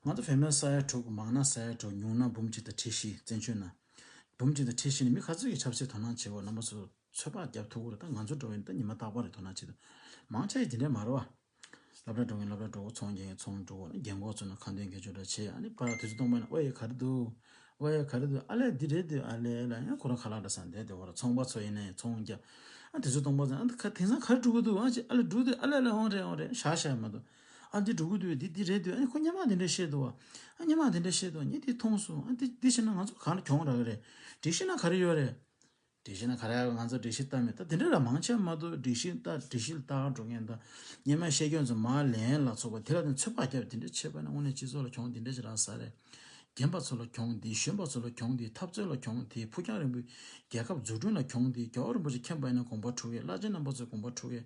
ང་ཚོ་བོད་མི་ས་ཡ་དྲུག་མང་ན་ས་ཡ་དྲུག་ཉུང་ན་འབུམ་གཅིག་དང་ཁྲི་བཞི་བཙན་བྱོལ་ན། འབུམ་གཅིག་དང་ཁྲི་བཞི་ནི་མི་ག་ཚོད་ཀྱི་ཆབ་སྲིད་དོ་སྣང་བྱེད་འོ། རྣམ་པ་ཚོ་ཚོད་དཔག་རྒྱབ་ཐུབ་ཀྱི་རེད། ད་ང་ཚོ་འགྲོ་བ་ཡིན་ད་ཉི་མ་རྟག་པར་རེ་དོ་སྣང་བྱེད་དུ། མང་ཆེ་ཡིས་དེ་འདྲས་མ་རེད་བ། སློབ་གྲྭ་འགྲོ་མཁན་སློབ་གྲྭ་འགྲོ་གོ་ཚོང་རྒྱག་མཁན་ཚོང་འགྲོ་གོ་རྒན་གོག་ཚོ་ན་ཁ་འདོན་སྐད་ཆ་འདྲ་བྱེད། ཨ་ནི་པར་དུས་ཚོད་སྟོང་པ་ན་ཨོ་ཡེ་ག་རེ་འདུག་ཨོ་ཡེ་ག་རེ་འདུག་ཨ་ལས་འདི་རེད་འདུག་ཨ་ལས་ལ་ཡང་ཁོ་རང་ཁ་ལག་འདྲ་ཟ་བསྡད་དེ་བར་ཚོང་པ་ཚོ་ཡིན་ནའི་ཚོང་རྒྱག་ཨ་དུས་ཚོད་སྟོང་པ་ཚོ་ཨ་ནི་ཁ་དེང་སང་ག་རེ་འགྲོ་གི་འདུག་ཨ་ཅེ་ཨ་ལས་འགྲོ་འདུག་ཨ་ལས་ལ་འོང་རེད་འོང་རེད་ཤ་ཤ་མ་གཏོགས་ཨ་འདི་འགྲོ་གི་འདུག་འདི་འདི་རེད་འདུག་ཨ་ནི་ཁོ་སྔོན་མ་དེ་འདྲ་བཤད་འདུག་བ། ཨ་སྔོན་མ་དེ་འདྲ་བཤད་འདུག་ངས་འདི་མཐོང་སོང་། ཨ་འདི་འདི་བྱས་ན་ང་ཚོ་གང་ལ་གྱོང་རག་གི་རེད། སྒྲིག་གཞི་ན་ག་རེ་ཡོད་རེད། སྒྲིག་གཞི་ན་ག་རེ་ཡོད། ང་ཚོ་སྒྲིག་གཞི་ལྟ་མེད། ད་དེ་འདྲ་ལ་མང་ཆེ་མ་གཏོགས་སྒྲིག་གཞི་ལྟ་སྒྲིག་གཞི་ལ་ལྟ་ག་འགྲོ་མཁན་དང་སྔོན་མ་བཤད་རྒྱུ་ཚོ་མར་ལེན་ལ་སོགས་པ་དེ་ལ་དེ་ཚོད་དཔག་བརྒྱབ་དེ་འདྲ་བྱས་པ་ན་དངོས་གནས་སྤྱི་ཚོགས་ལ་གྱོང་དེ་འདྲ་ཞིག་རག་ས་རེད། རྒན་པ་ཚོ་ལ་གྱོང་དེ། གཞོན་པ་ཚོ་ལ་གྱོང་དེ། འཐབ་རྩོད་ལ་གྱོང་དེ། ཕུགས་རྒྱང་རིང་པོའི་རྒྱལ་ཁབ་འཛུགས་སྐྲུན་ལ་གྱོང་དེ། རྒྱལ་བ་རིན་པོ་ཆེ་མཁྱེན་པ་ཡིན་ན་དགོངས་པ་འཁྲུག་གི། བླ་ཆེན་རྣམ་པ་ཚོས་དགོངས་པ་འཁྲུག་གི།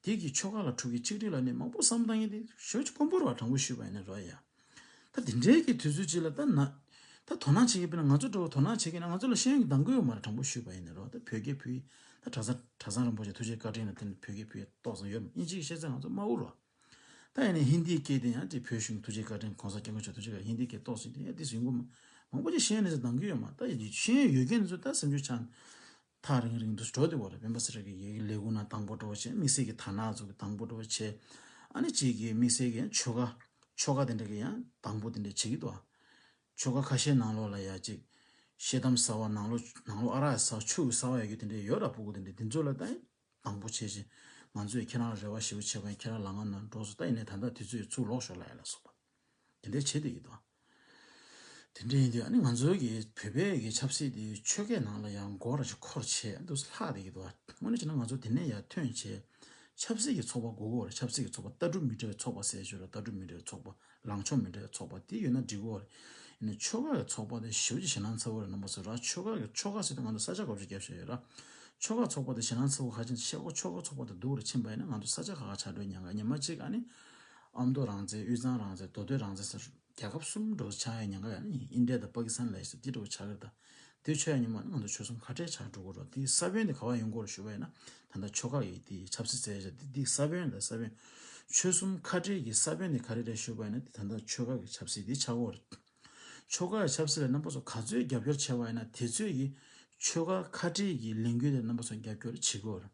དེ་གི་ཆོལ་ཁ་ལ་འཁྲུག་གི། གཅིག་སྒྲིལ་ལ་ནི་མང་པོ་བསམ་བཏང་ཡིན་དེ་ཞོ་ཅིག་དཀོན་པོ་རེད་བ། དྲང་པོ་ཞུས་པ་ཡིན་ན་རོ་ཡ། ད་དེ་འདྲའི་གི་དུས་ཚོད་ཅིག་ལ་ད་ན། ད་དོ་སྣང་བྱེད་ཀྱི་དཔེར་ན་ང་ཚོ་འགྲོ་དོ་སྣང་བྱེད་ཀྱི་ན་ང་ཚོ་ལ་ཤེས་ཡོན་གྱི་གདམ་ག་ཡོད་མ་རེད། དྲང་པོ་ཞུས་པ་ཡིན་ན་རོ། ད་བོད་སྐད་བོད་ཡིག་ད་གྲྭ་ཚང་གྲྭ་ཚང་རིན་པོ་ཆེ་ཐུགས་རྗེ་བཀའ་དྲིན་ལ་བརྟེན་ནས་བོད་སྐད་བོད་ཡིག་ཏོག་ཙམ་ཡོད། དབྱིན་ཇིའི་ཤེས་ཚད་ང་ཚོ་དམའ་བོ་རོ། ད་ཡིན་ནའི་ཧིན་དིའི་སྐད་དེ་ཡང་དེ་བོད་གཞུང་ཐུགས་རྗེ་བཀའ་དྲིན་གོང་ས་སྐྱབས་མགོན་མཆོག་ཐུགས་རྗེ་བཀའ་ཧིན་དིའི་སྐད་ཏོག་ཙམ་དེ་ཡང་དེ་ཟིན་གོ་མ་མང་པོ་ཅིག་ཤེས་ཡོན་ནས་ཚོ་གདམ་ག་ཡོད་མ། ད་ཡིན་དུས་ཤེས་ཡོན་ཡོད་མཁན་ཚོ་ད་སེམས་ཆུང་ཆགས་ཐག་རིང་རིང་དུ་འགྲོ་དེ་བོ་རེད། སྤེན་པ་ཚེ་རིང་གི་ཡི་གེ་ལས་ཁུངས་ནང་དང་པོ་འགྲོ་བྱས། དམིགས་བསལ་གྱི་དར་ནག་ཚོ་གི་དང་པོ་འགྲོ་བྱས། ཨ་ནི་གཅིག་གི་དམིགས་བསལ་གྱི་ཡང་ཆོལ་ཁ་ཆོལ་ཁ་དེ་འདྲ་གི་ཡང་དང་པོ་དེ་འདྲ་བྱེད་ཀྱི་འདུག་ཆོལ་ཁ་ཁ་ཤས་ནང་ལོགས་ལ་ཡ་གཅིག་ཤེལ་དམ་ཟ་བ་ནང་ལོགས་ནང་ལོགས་ཨ་རག་ཟ་བ་ཆུ་ཟ་བ་ཡོད་རྒྱུ་དེ་འདྲ་ཡོད་ར། ཕྲུ་གུ་དེ་འདྲ་དེ་ཚོ་ལ་ད་ཡང་དང་པོ་བྱས་ཤིང་ང་ཚོས་ཁྱེད་རང་ལ་རེ་བ་ཞེ་པོ་བྱས་པ་ཡིན། ཁྱེད་རང་ལམ་ཁ་ནང་འགྲོ་སོང་། ད་ཡིན་ནའི་ད་ལྟ་དུས་ཚོད་ཚུར་ལོག་ཤོག་ལབ་ཡ་ལ་སོགས་པ། དེ་འདྲའི་བྱེད་བསྡད་ཀྱི་འདུག་དེ་འདྲ་ཡིན་དུས་ཨ་ནི་ང་ཚོའི་གི་བོད་པའི་གི་ཆབ་སྲིད་དེ་ཆོལ་ཁའི་ནང་ལ་ཡང་མགོ་ར་ཅིག་འཁོར་བྱས་འདུག་ལྷག་བསྡད་ཀྱི་འདུག་དངོས་གནས་བྱས་ན་ང་ཚོ་དེ་ནས་ཡར་ཐོན་བྱས་ཆབ་སྲིད་ཀྱི་ཚོགས་པ་དགོས་ཀྱི་ཡོད་རེད། ཆབ་སྲིད་ཀྱི་ཚོགས་པ། ལྟ་གྲུབ་མི་འདྲ་བའི་ཚོགས་པ་ཟེར་ཞོར་ལ་ལྟ་གྲུབ་མི་འདྲ་བའི་ཚོགས་པ། ལངས་ཕྱོགས་མི་འདྲ་བའི་ཚོགས་པ་དེ་ཡོད་ན་འགྲིག་གི་ཡོད་རེད། ཡིན་ནའི་ཆོལ་ཁ་གི་ཚོགས་པ་དེ་ཞེ་པོ་ཅིག་ཞེད་སྣང་ཚ་པོ་རེད། རྣམ་པ་ཚོ་ར་ཆོལ་ཁ་གི་ཆོལ་ཁ་ཟེར་དུས་ང་ཚོ་ས་ཆ་འགོ་བཅོས་རྒྱབ་བཞག་ཡོད་ར། ཆོལ་ཁ་ཚོགས་པ་དེ་ཞེད་སྣང་ཚ་པོ་ཁ་ཅིག་ཤེས་གོ་ཆོལ་ཁ་ཚོགས་པ་དེ་སྡུག་རུ་ཕྱིན་པ་ཡིན་ན་ང་ཚོ་ས་ཆ་ཁག་ཁག་ཆགས་འགྲོ་ཉེན་ཁ། ཉི་མ་གཅིག་ཨ་ནི་ཨ་མདོ་རང་བཙན། དབུས་གཙང་རང་བཙན། མདོ་སྟོད་རང་བཙན་ཟེར་རྒྱལ་ཁབ་གསུམ་འགྲོ་ཆགས་ཡ་ཉེན་ཁ་ཡོད། ཨ་ནི་ཨིན་འདྲ་དང་པ་ཀི་སི་ཐན་ལབ་ཡ་ཞིག་དེ་འགྲོ་ཆགས་ཀྱི་རེད། ད་དེ་ཆགས་ཡ་ཉི་མ་ནི་ང་ཚོ་ཆོལ་གསུམ་ཁ་བྲལ་ཆགས་འགྲོ་གི་རེད། དེའི་ས་བོན་དེ་ག་པར་ཡོང་གི་རེད་ཞུ་བ་ཡིན་ན་ད་ལྟ་ཆོལ་ཁ་ཡི་དེ་ཆབ་སྲིད་ཟེར་ཡ་ཞིག་དེ་དེའི་ས་བོན་ད་ས་བོན། ཆོལ་གསུམ་ཁ་བྲལ་གྱི་ས་བོན་དེ་ག་རེ་རེད་ཞུ་བ་ཡིན་ན་དེ་ད་ལྟ་ཆོལ་ཁ་གི་ཆབ་སྲིད་དེ་ཆགས་ཀྱི་ཡོད་རེད། ཆོལ་ཁའི་ཆབ་སྲིད་ལ་རྣམ་པ་ཚོ་ག་ཚོད་རྒྱབ་སྐྱོར་བྱས་པ་ཡིན་ན་དེ་ཚོད་ཀྱིས་ཆོལ་ཁ་ཁ་བྲལ་གྱི་ལས་འགུལ་དེ་རྣམ་པ་ཚོ་རྒྱབ་སྐྱོར་བྱེད་དགོས་རེད།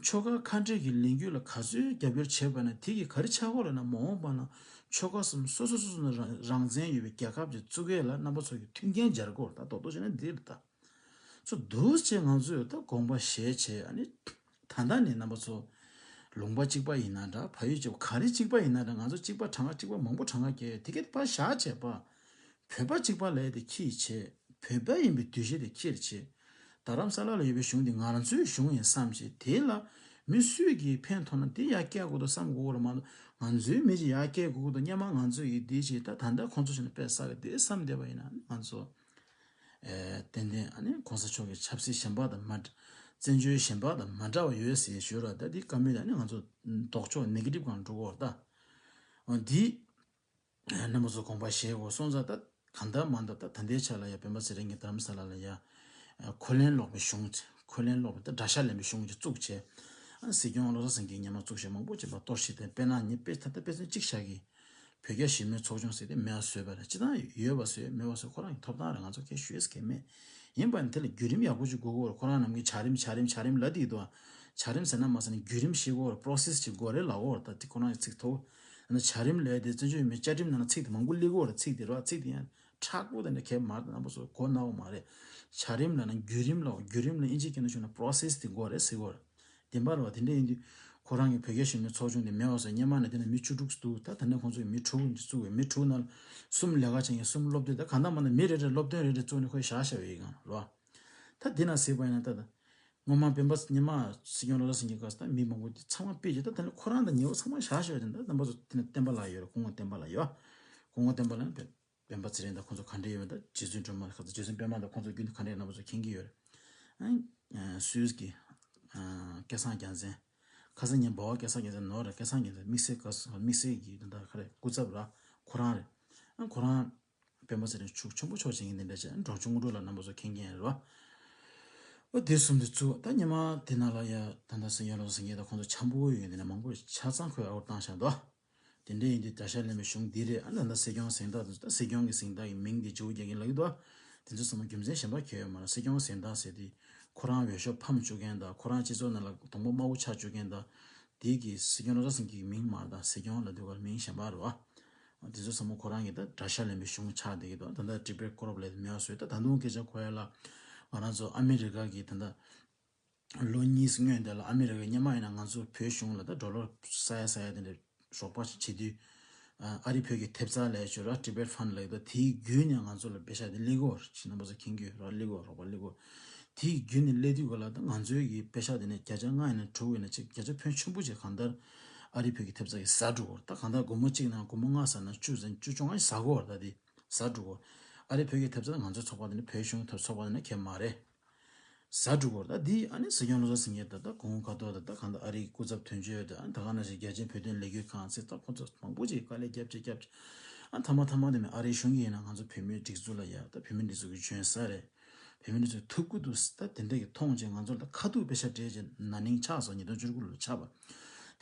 ཆོལ་ཁ་ཁ་བྲལ་གྱི་ལས་འགུལ་ལ་ག་ཚོད་རྒྱབ་སྐྱོར་བྱས་པ་ཡིན་ན་དེ་གིས་ག་རེ་ཆགས་ཀྱི་ཡོད་རེད་ན་མ་འོངས་པ་ན་ཆོལ་ཁ་གསུམ་སོ་སོ་སོ་སོ་ནས་རང་རང་བཙན་ཡོད་པའི་རྒྱལ་ཁབ་ཅིག་བཙུགས་ཡས་ལ་རྣམ་པ་ཚོ་གིས་མཐུན་རྐྱེན་སྦྱར་དགོས་རེད། ད་རྡོག་རྡོག་བྱས་ན་འདི་རེད་ད། ཚོ་འདུག་ཅེས་ང་ཚོས་ད་དགོངས་པ་བཞེས་བྱས། ཨ་ནི་ད་ལྟ་ནས་རྣམ་པ་ཚོ་ལུང་པ་གཅིག་པ་ཡིན་ན་འདྲ། ཕ་ཡུལ་གཅིག་པ། ག་རེ་གཅིག་པ་ཡིན་ན་འདྲ། ང་ཚོ་གཅིག་པ་གྲངས་ཀ་གཅིག་པ་མང་པོ་གྲངས་ཀ་བརྒྱབ། དེ་གས་ཕར་བཞག་བྱས་པ། བོད་པ་གཅིག་པ་ལས་དེ་ཁྱི་བྱས། བོད་པ་ཡིན་པའི་འདུ་ཤེས་དེ་ཁྱེར་བྱས། རྡ་རམ་ས་ལ་ལ་ཡོད་པའི་གཞུང་དེ་ང་རང་ཚོའི་གཞུང་ཡིན་བསམ་བྱས། དེ་ལ་མི་སུས་ཀྱིས་ཕན་ཐོགས་ན་དེ་ཡར་སྐྱེལ་དགོས་འདུག་བསམ་དགོས་རེད་མ་གཏོགས། ང་ཚོའི་མི་ཅིག་ཡར་སྐྱེལ་དགོས་འདུག་སྔོན་མ་ང་ཚོ་ཡིས་འདི་བྱས། ད་ད་ལྟ་ཁོང་ཚོ་བྱས་ན་དཔེ་བསགས་གི་འདུག་བསམ་བསྡད་པ་ཡིན་ན། ང་ཚོ་ཨེ་ཏན་ཏན་ཨ་ནི་གོང་ས་མཆོག་གི་ཆབ་སྲིད་གཞན་པ་དང་མ་འདྲ། བཙན་བྱོལ་གཞན་པ་དང་མ་འདྲ་བ་ཡོད་ཟེར་ཞུ་ར། ད་འདི་བཀའ་མོལ་ད་ནི་ང་ཚོ་ལྡོག་ཕྱོགས་ནེ་གེ་ཊིབ་སྒང་འགྲོ་གི་ཡོད་རེད་ད། འོ་འདི་རྣམ་པ་ཚོ་དགོངས་པ་བཞེས་དགོས་སོང་ཙང་། ད་གང་ལྟར་མ་ལྟར་ད་ད་ལྟའི་ཆ་ལ་ཡ་སྤེན་པ་ཚེ་རིང་གིས་རྡ་རམ་ས་ལ་ལ་ཡ་ཨ་འཁོན་ལན་སློག་པའི་གཞུང་། འཁོན་ལན་སློག་པའི་ད་དགྲ་ཤ་ལེན་པའི་གཞུང་ཅིག་བཙུགས་བྱས། ཨ་སྲིད་སྐྱོང་བློ་བཟང་སེང་གེས་སྔོན་མ་བཙུགས་བྱས་མང་པོ་ཅིག་ལ་གཏོར་བཤིག་དང་། དཔེར་ན་ངས་དཔེ་ད་ལྟ་དཔེ་མཚོན་གཅིག་བཞག་གི། བོད་རྒྱ་ཞི་མོལ་ཚོགས་ཆུང་ཟེར་དེ་མེད་པ་བཟོས་པ་རེད། སྤྱིར་བཏང་ཡོད་པ་བཟོས་མེད་པ་བཟོས་ཁོ་རང་གི་ཐོབ་ཐང་རེད། ང་ཚོ་སྐད་ཤོད་ཡས་གལ་མེད། ཡིན་པ་ནི་དེ་ལ་བརྒྱུད་རིམ་ཡག་པོ་ཅིག་དགོས་ཀྱི་ཡོད་རེད། ཁོ་རང་རྣམས་ཀྱིས་བྱ་རིམ་བྱ་རིམ་བྱ་རིམ་ལབ་བསྡད་ཀྱི་འདུག་ཨ། བྱ་རིམ་ཟེར་ན་མ་ཟེར་ན་བརྒྱུད་རིམ་ཞིག་དགོས་རེད། པོ་རོ་སེ་སི་ཅིག་དགོས་རེད་ལབ་ཀྱི་ཡོད་རེད། ད་དེ་ཁོ་རང་གི་ཚིག་ཐོག་ཨ་ནི་བྱ་རིམ་ལབ་དེ་བཙན་བྱོལ་བོད་མིའི་བཅའ་ཁྲིམས་ནང་ལ་ཚིག་དེ་མང་པོ་སླེབས་ཀྱི་ཡོད་རེད། ཚིག་དེ་རེད་བ། ཚིག་དེ་ཡང་མཁྲེགས་པོ་དང་འདྲ་གལ་མ་རེད། རྣམ་པ་ཚོ་གོ་སྣང་བ་མ་རེད། བྱ་རིམ་ལབ་ན་བརྒྱུད་རིམ་ལབ། བརྒྱུད་རིམ་ལ་དབྱིན་ཇིའི་སྐད་ནང་ཞུས་ན་པོ་རོ་སེ་སི་དེ་དགོས་རེད་ཟེར་གྱི་ཡོད་རེད། བདེན་པ་རེད་བ། དེ་འདྲ་ཡིན་དུས་ཁོ་རང་གི་བོད་རྒྱ་ཞི་མོལ་ཚོགས་ཆུང་དེ་མེད་པ་བཟོས། སྔོན་མ་ནས་དེ་ན་མི་བཅུ་དྲུག་འདུག་ད་ད་ནས་ཁོང་ཚོས་མི་དྲུག་བཙུགས་པའི། མི་དྲུག་ནང་གསུམ་ལས་ཀ་བྱེད་མཁན་གསུམ་སློབ་དེབ། ད་གང་ལྟར་མ་ལྟར་མི་རེ་རེར་སློབ་སྟོན་རེ་རེ་བཙུགས་ནས་ཁོས་བཞག་བཞག་པ་ཡིན་གང་རེད་བ། ད་འདི་ན་གཟིགས་པ་ཡིན་ན་ད་ད་སྔོན་མ་སྤེན་པ་སྔོན་མ་སྲིད་སྐྱོང་བློ་བཟང་སེང་གེའི་སྐབས་སུ་ད་མི་མང་པོ་དེ་ཚང་མ་ཕུད་བྱས། ད་ད་ནས་ཁོ་རང་དང་ཉེ་བོ་ཚང་མ་བཞག་བཞག་པ་ཡིན། ད་རྣམ་པ་ཚོ་དེ་ན་བསྟན་པ་ལགས་ཡོད་རེད། སྐུ་ངོ་བསྟན་པ་ལགས་ཡོད། སྐུ་ངོ་བསྟན་པ་ལགས་ནི་སྤེན་པ་ཚེ་རིང་དང་ཁོང་ཚོ་ག་འདྲ་ཡོད་མེད། ད་རྗེ་བཙུན་སྒྲོལ་མ། ཁ་ཚ་རྗེ་བཙུན་པད་མ་དང་ཁོང་ཚོ་རྒྱུན་དུ་ག་འདྲ་ཡོད་རྣམ་པ་ཚོ་མཁྱེན་གྱི་ཡོད་རེད། ཨ་ནི་སུད་སི་གི་ཨ་སྐལ་བཟང་རྒྱལ་མཚན། ཁ་སང་ཉིན་འབའ་བ་སྐལ་བཟང་རྒྱལ་མཚན་ནོར་རེད། སྐལ་བཟང་རྒྱལ་མཚན་དམིགས་བསལ་སྐབས་སུ་དམིགས་བསལ་གྱི་ད་ལྟ་ག་རེ་སྐུ་ཚབ་ར་ཁོ་རང་རེད། ཨ་ཁོ་རང་སྤེན་པ་ཚེ་རིང་ཤུགས་ཆེན་པོ་ཕྱོགས་ཅིག་ཡིན། དེ་འདྲ་བྱས་འབྲོང་ཆུང་དངོས་གྲུབ་ལགས་རྣམ་པ་ཚོ་མཁྱེན་མཁྱེན་རེད་བ། ཨོ་དེ་གསུམ་དེ་བཙུགས། ད་སྔོན་མ་དེ་ནང་ལ་ཡ་ད་ལྟ་སྲིད་སྐྱོང་བློ་བཟང་སེང་གེ་དང་ཁོང་ཚོ་འཆམ་པོ་ཡོད་དེ་ནས་མང་པོ་ཆ་ཚང་ཁོས་ཨའུ་བཏང་བཞག་འདུག་དེ་འདྲ་ཡིན་དུས་དགྲ་ཤ་ལེན་པའི་གཞུང་འདི་རེད། ཨ་ནི་ད་ལྟ་སྲིད་སྐྱོང་གཟེངས་རྟགས་དེ་ཚོ། ད་སྲིད་སྐྱོང་གི་གཟེངས་རྟགས་ཀྱི་མིང་དེ་བརྗེ་པོ་རྒྱག་གིན་ལབ་ཀྱི་འདུག་དེ་ཚོ་ཚང་མ་རྒྱུ་མཚན་གཞན་པ་གང་ཡང་ཡོད་མ་རེད། སྲིད་སྐྱོང་གི་གཟེངས་རྟགས་ཟེར་དུས་ཁོ་རང་འོས་ཤོག་ཕམ་བཅུག་མཁན་དང་། ཁོ་རང་སྤྱི་ཚོགས་ནང་ལ་གདོང་པ་དམར་པོ་ཆགས་བཅུག་མཁན་དང་། དེ་གི་སྲིད་སྐྱོང་བློ་བཟང་སེང་གེའི་མིང་མ་རེད། ད་སྲིད་སྐྱོང་ལབ་དུས་ཀ་མིང་གཞན་པ་རེད་བ། དེ་ཚོ་ཚང་མ་ཁོ་རང་གི་ད་དགྲ་ཤ་ལེན་པའི་གཞུང་ཆགས་བསྡད་ཀྱི་འདུག་ད་ལྟ་ཊི་བེཊ་ཀོ་རབ་ལབ་དེ་མེད་པ་བཟོས། ད་ད་དུང་སྐད་ཆ་གོ་ཡ་ལ་ང་རང་ཚོ་ཨ་མི་རི་ཀ་གི་ད་ལྟ་ལོ་གཉིས་སྔོན་དེ་ལ་ཨ་མི་རི་ཀའི་སྔོན་མ་ཡིན་ན་ང་ཚོ་བོད་གཞུང་ལ་ད་ཌོ་ལར་ས་ཡ་ས་ཡ་དེ་འདྲ་རོགས་པ་བྱེད་དུས། ཨ་རི་བོད་ཀྱི་ཐེབས་རྩ་ལབ་ཡ་ཅིག་ཡོད་ར། ཊི་བེཊ་ཕན་ཌི་ལབ་ཀྱི་འདུག་དེའི་བརྒྱུད་ནས་ང་ཚོ་ལ་པེ་ཤ་དེ་སླེབས་ཀྱི་ཡོད་རེད། ཅེས་རྣམ་པ་ཚོ་མཁྱེན་གྱི་ཡོད་ར། སླེབས་ཀྱི་ཡོད། རོགས་པ་སླེབས་ཀྱི་ཡོད། དེའི་བརྒྱུད་ནས་སླེབས་དུས་ག་ལ་ད་ང་ཚོའི་གི་པེ་ཤ་དེ་ནས་བརྒྱ་ཆ་ལྔ་ཡིན་ན་དྲུག་ཡིན་ན་ཅིག་བརྒྱ་ཆ་ཕོན་ཆེན་པོ་ཅིག་གང་ལྟར་ཨ་རི་བོད་ཀྱི་ཐེབས་རྩ་གིས་ཟ་འགྲོ་གི་ཡོད་རེད། ད་གང་ལྟར་སྒོར་མོ་གཅིག་ནང་སྒོར་མོ་ལྔ་ཟ་ན་བཅུ་ཟ་ན་བཅུ་བཅོ་ལྔ་ཟ་གི་ཡོད་རེད། ད་དེ་ཟ་འགྲོ་གི་ཡོད། ཨ་རི་བོད་ཀྱི་ཐེབས་རྩ་ང་ཚོའི་ཚོགས་པ་དེ་ནས་བོད་གཞུང་གི་ཐོག་ཚོགས་པ་དེ་ནས་གང་ཡང་མ་རེད། ཟ་འགྲོ་གི་ཡོད་རེད། ད་འདི་ཨ་ནི་སྲིད་སྐྱོང་བློ་བཟང་སེང་གེ་ད་ལྟ་གོང་གོང་ཁ་ཐོག་ད་ལྟ་གང་ལྟར་ཨ་རིའི་སྐུ་ཚབ་དོན་གཅོད་དང་། ད་ག་ནང་བཞིན་རྒྱལ་སྤྱིའི་བོད་དོན་ལས་འགུལ་ཁང་ཟེར། ད་ཁོང་ཚོ་མང་པོ་ཅིག་དཀའ་ལས་བརྒྱབ་བྱས་བརྒྱབ་བྱས། ཨ་མཐའ་མ་མཐའ་མ་དེ་ནས་ཨ་རིའི་གཞུང་གིས་ཡིན་ན་ང་ཚོ་བོད་མིའི་སྒྲིག་འཛུགས་ལ་ཡ། ད་བོད་མིའི་སྒྲིག་འཛུགས་ཀྱི་འཇོན་ས་རེད། བོད་མིའི་སྒྲིག་འཛུགས་ཐུབ་ཀྱི་འདུག་ད་དེ་འདྲ་གི་མཐོང་བྱས་ང་ཚོ་ལ་ཁ་ཐུག་པེ་ཤ་སྤྲད་བྱས། ན་ནིང་ཆགས་སོང་། ཉིས་སྟོང་བཅུ་དགུ་ལོ་ཆགས་པ།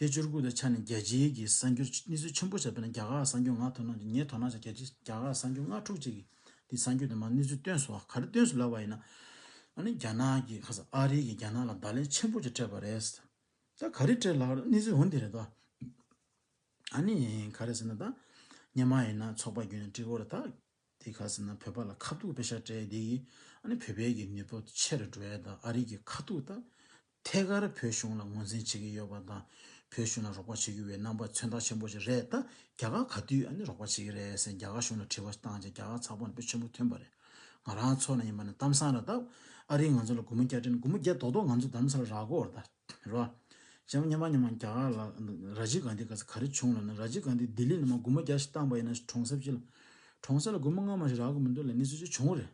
དེ་བཅུ་དགུ་དང་ཆ་ནས་རྒྱལ་སྤྱིའི་གི་གསར་འགྱུར་གནས་ཚུལ་ཆེན་པོ་ཆགས་པ་ཡིན་ན། རྒྱ་གར་གསར་འགྱུར་ང་དོ་སྣང་བྱས། ངས་དོ་སྣང་བྱས། རྒྱལ་སྤྱི་རྒྱ་གར་གསར་འགྱུར་ལྔ་དྲུག་ཅིག་གིས་དེ་གསར་འགྱུར་དེ་མར་གནས་ཚུལ་བཏོན་སོང་བ། ག་རེ་བཏོན་སོང་ལབ་པ་ཡིན་ན། ཨ་ནི་རྒྱ་ནག་གིས་ཁ་སང་ཨ་རི་གིས་རྒྱ་ནག་ལ་བརྡ་ལན་ཆེན་པོ་ཅིག་སྤྲད་པ་རེད། ད་ག་རེ་སྤྲད་ལབ་རེད། གནས་ཚུལ་འོ་འདི་རེད་ད། ཨ་ནི་ག་རེ་ཟེར་ན་ད། སྔོན་མ་ཡིན་ན་ཚོགས་པ་བརྒྱུད་ནས་སྤྲད་ཀྱི་ཡོད་རེད་ད། དེ་ག་ཟེར་ན་བོད་པ་ལ་ཁ་ཐུག་པེ་ཤ་སྤྲད་དེ་གིས་ཨ་ནི་བོད་པའི་གི་ནུས་པ་ཆེ་རུ་འགྲོ་ཡ་དང་། ཨ་རི་གི་ཁ་ཐུག་ད་ཐད་ཀར་བོད་གཞུང་ལ་ངོས་འཛིན་བྱེད་ཀྱི་ཡོད་པ་དང་། བོད་གཞུང་ལ་རོགས་པ་བྱེད་ཀྱི་ཡོད་པའི་རྣམ་པ་མཚོན་རྟགས་ཆེན་པོ་ཞིག་རེད། ད་རྒྱ་གར་ག་དུས་ཨ་ནི་རོགས་པ་བྱེད་ཀྱི་རེད་ཟེར་རྒྱ་གར་གཞུང་ལ་དྲི་བ་བཏང་བྱས་རྒྱ་གར་ཚགས་པར་ནས་དཔེ་ཆེན་པོ་ཐོན་པ་རེད། ང་རང་ཚོ་ནས་ཡིན་པ་ནས་གཏམ་བཟང་རེད། ད་ཨ་རིས་ང་ཚོ་ལ་སྒོར་མོ་བརྒྱ་སྤྲད་ན། སྒོར་མོ་བརྒྱ་རྡོག་རྡོག་ང་ཚོ་རྡ་རམ་ས་ལ་རག་གི་ཡོད་རེད་ད། རེད་བ། སྔོན་མ་སྔོན་མ་རྒྱ་གར་ལ་ར་ཇིབ་གྷན་དྷི་སྐབས་སུ་ག་རེ་བྱུང་ལབ་ན། ར་ཇིབ་གྷན་དྷི་ལྡི་ལི་ནས་མར་སྒོར་མོ་བརྒྱ་ཞིག་བཏང་པ་ཡིན་ན། གྲོང་གསེབ་ཅིག་ལ། གྲོང་གསེབ་ལ་སྒོར་མོ་ལྔ་མ་ཞིག་རག་གི་མི་འདུག་ལབ་གནས་ཚུལ་ཅིག་བྱུང་རེད།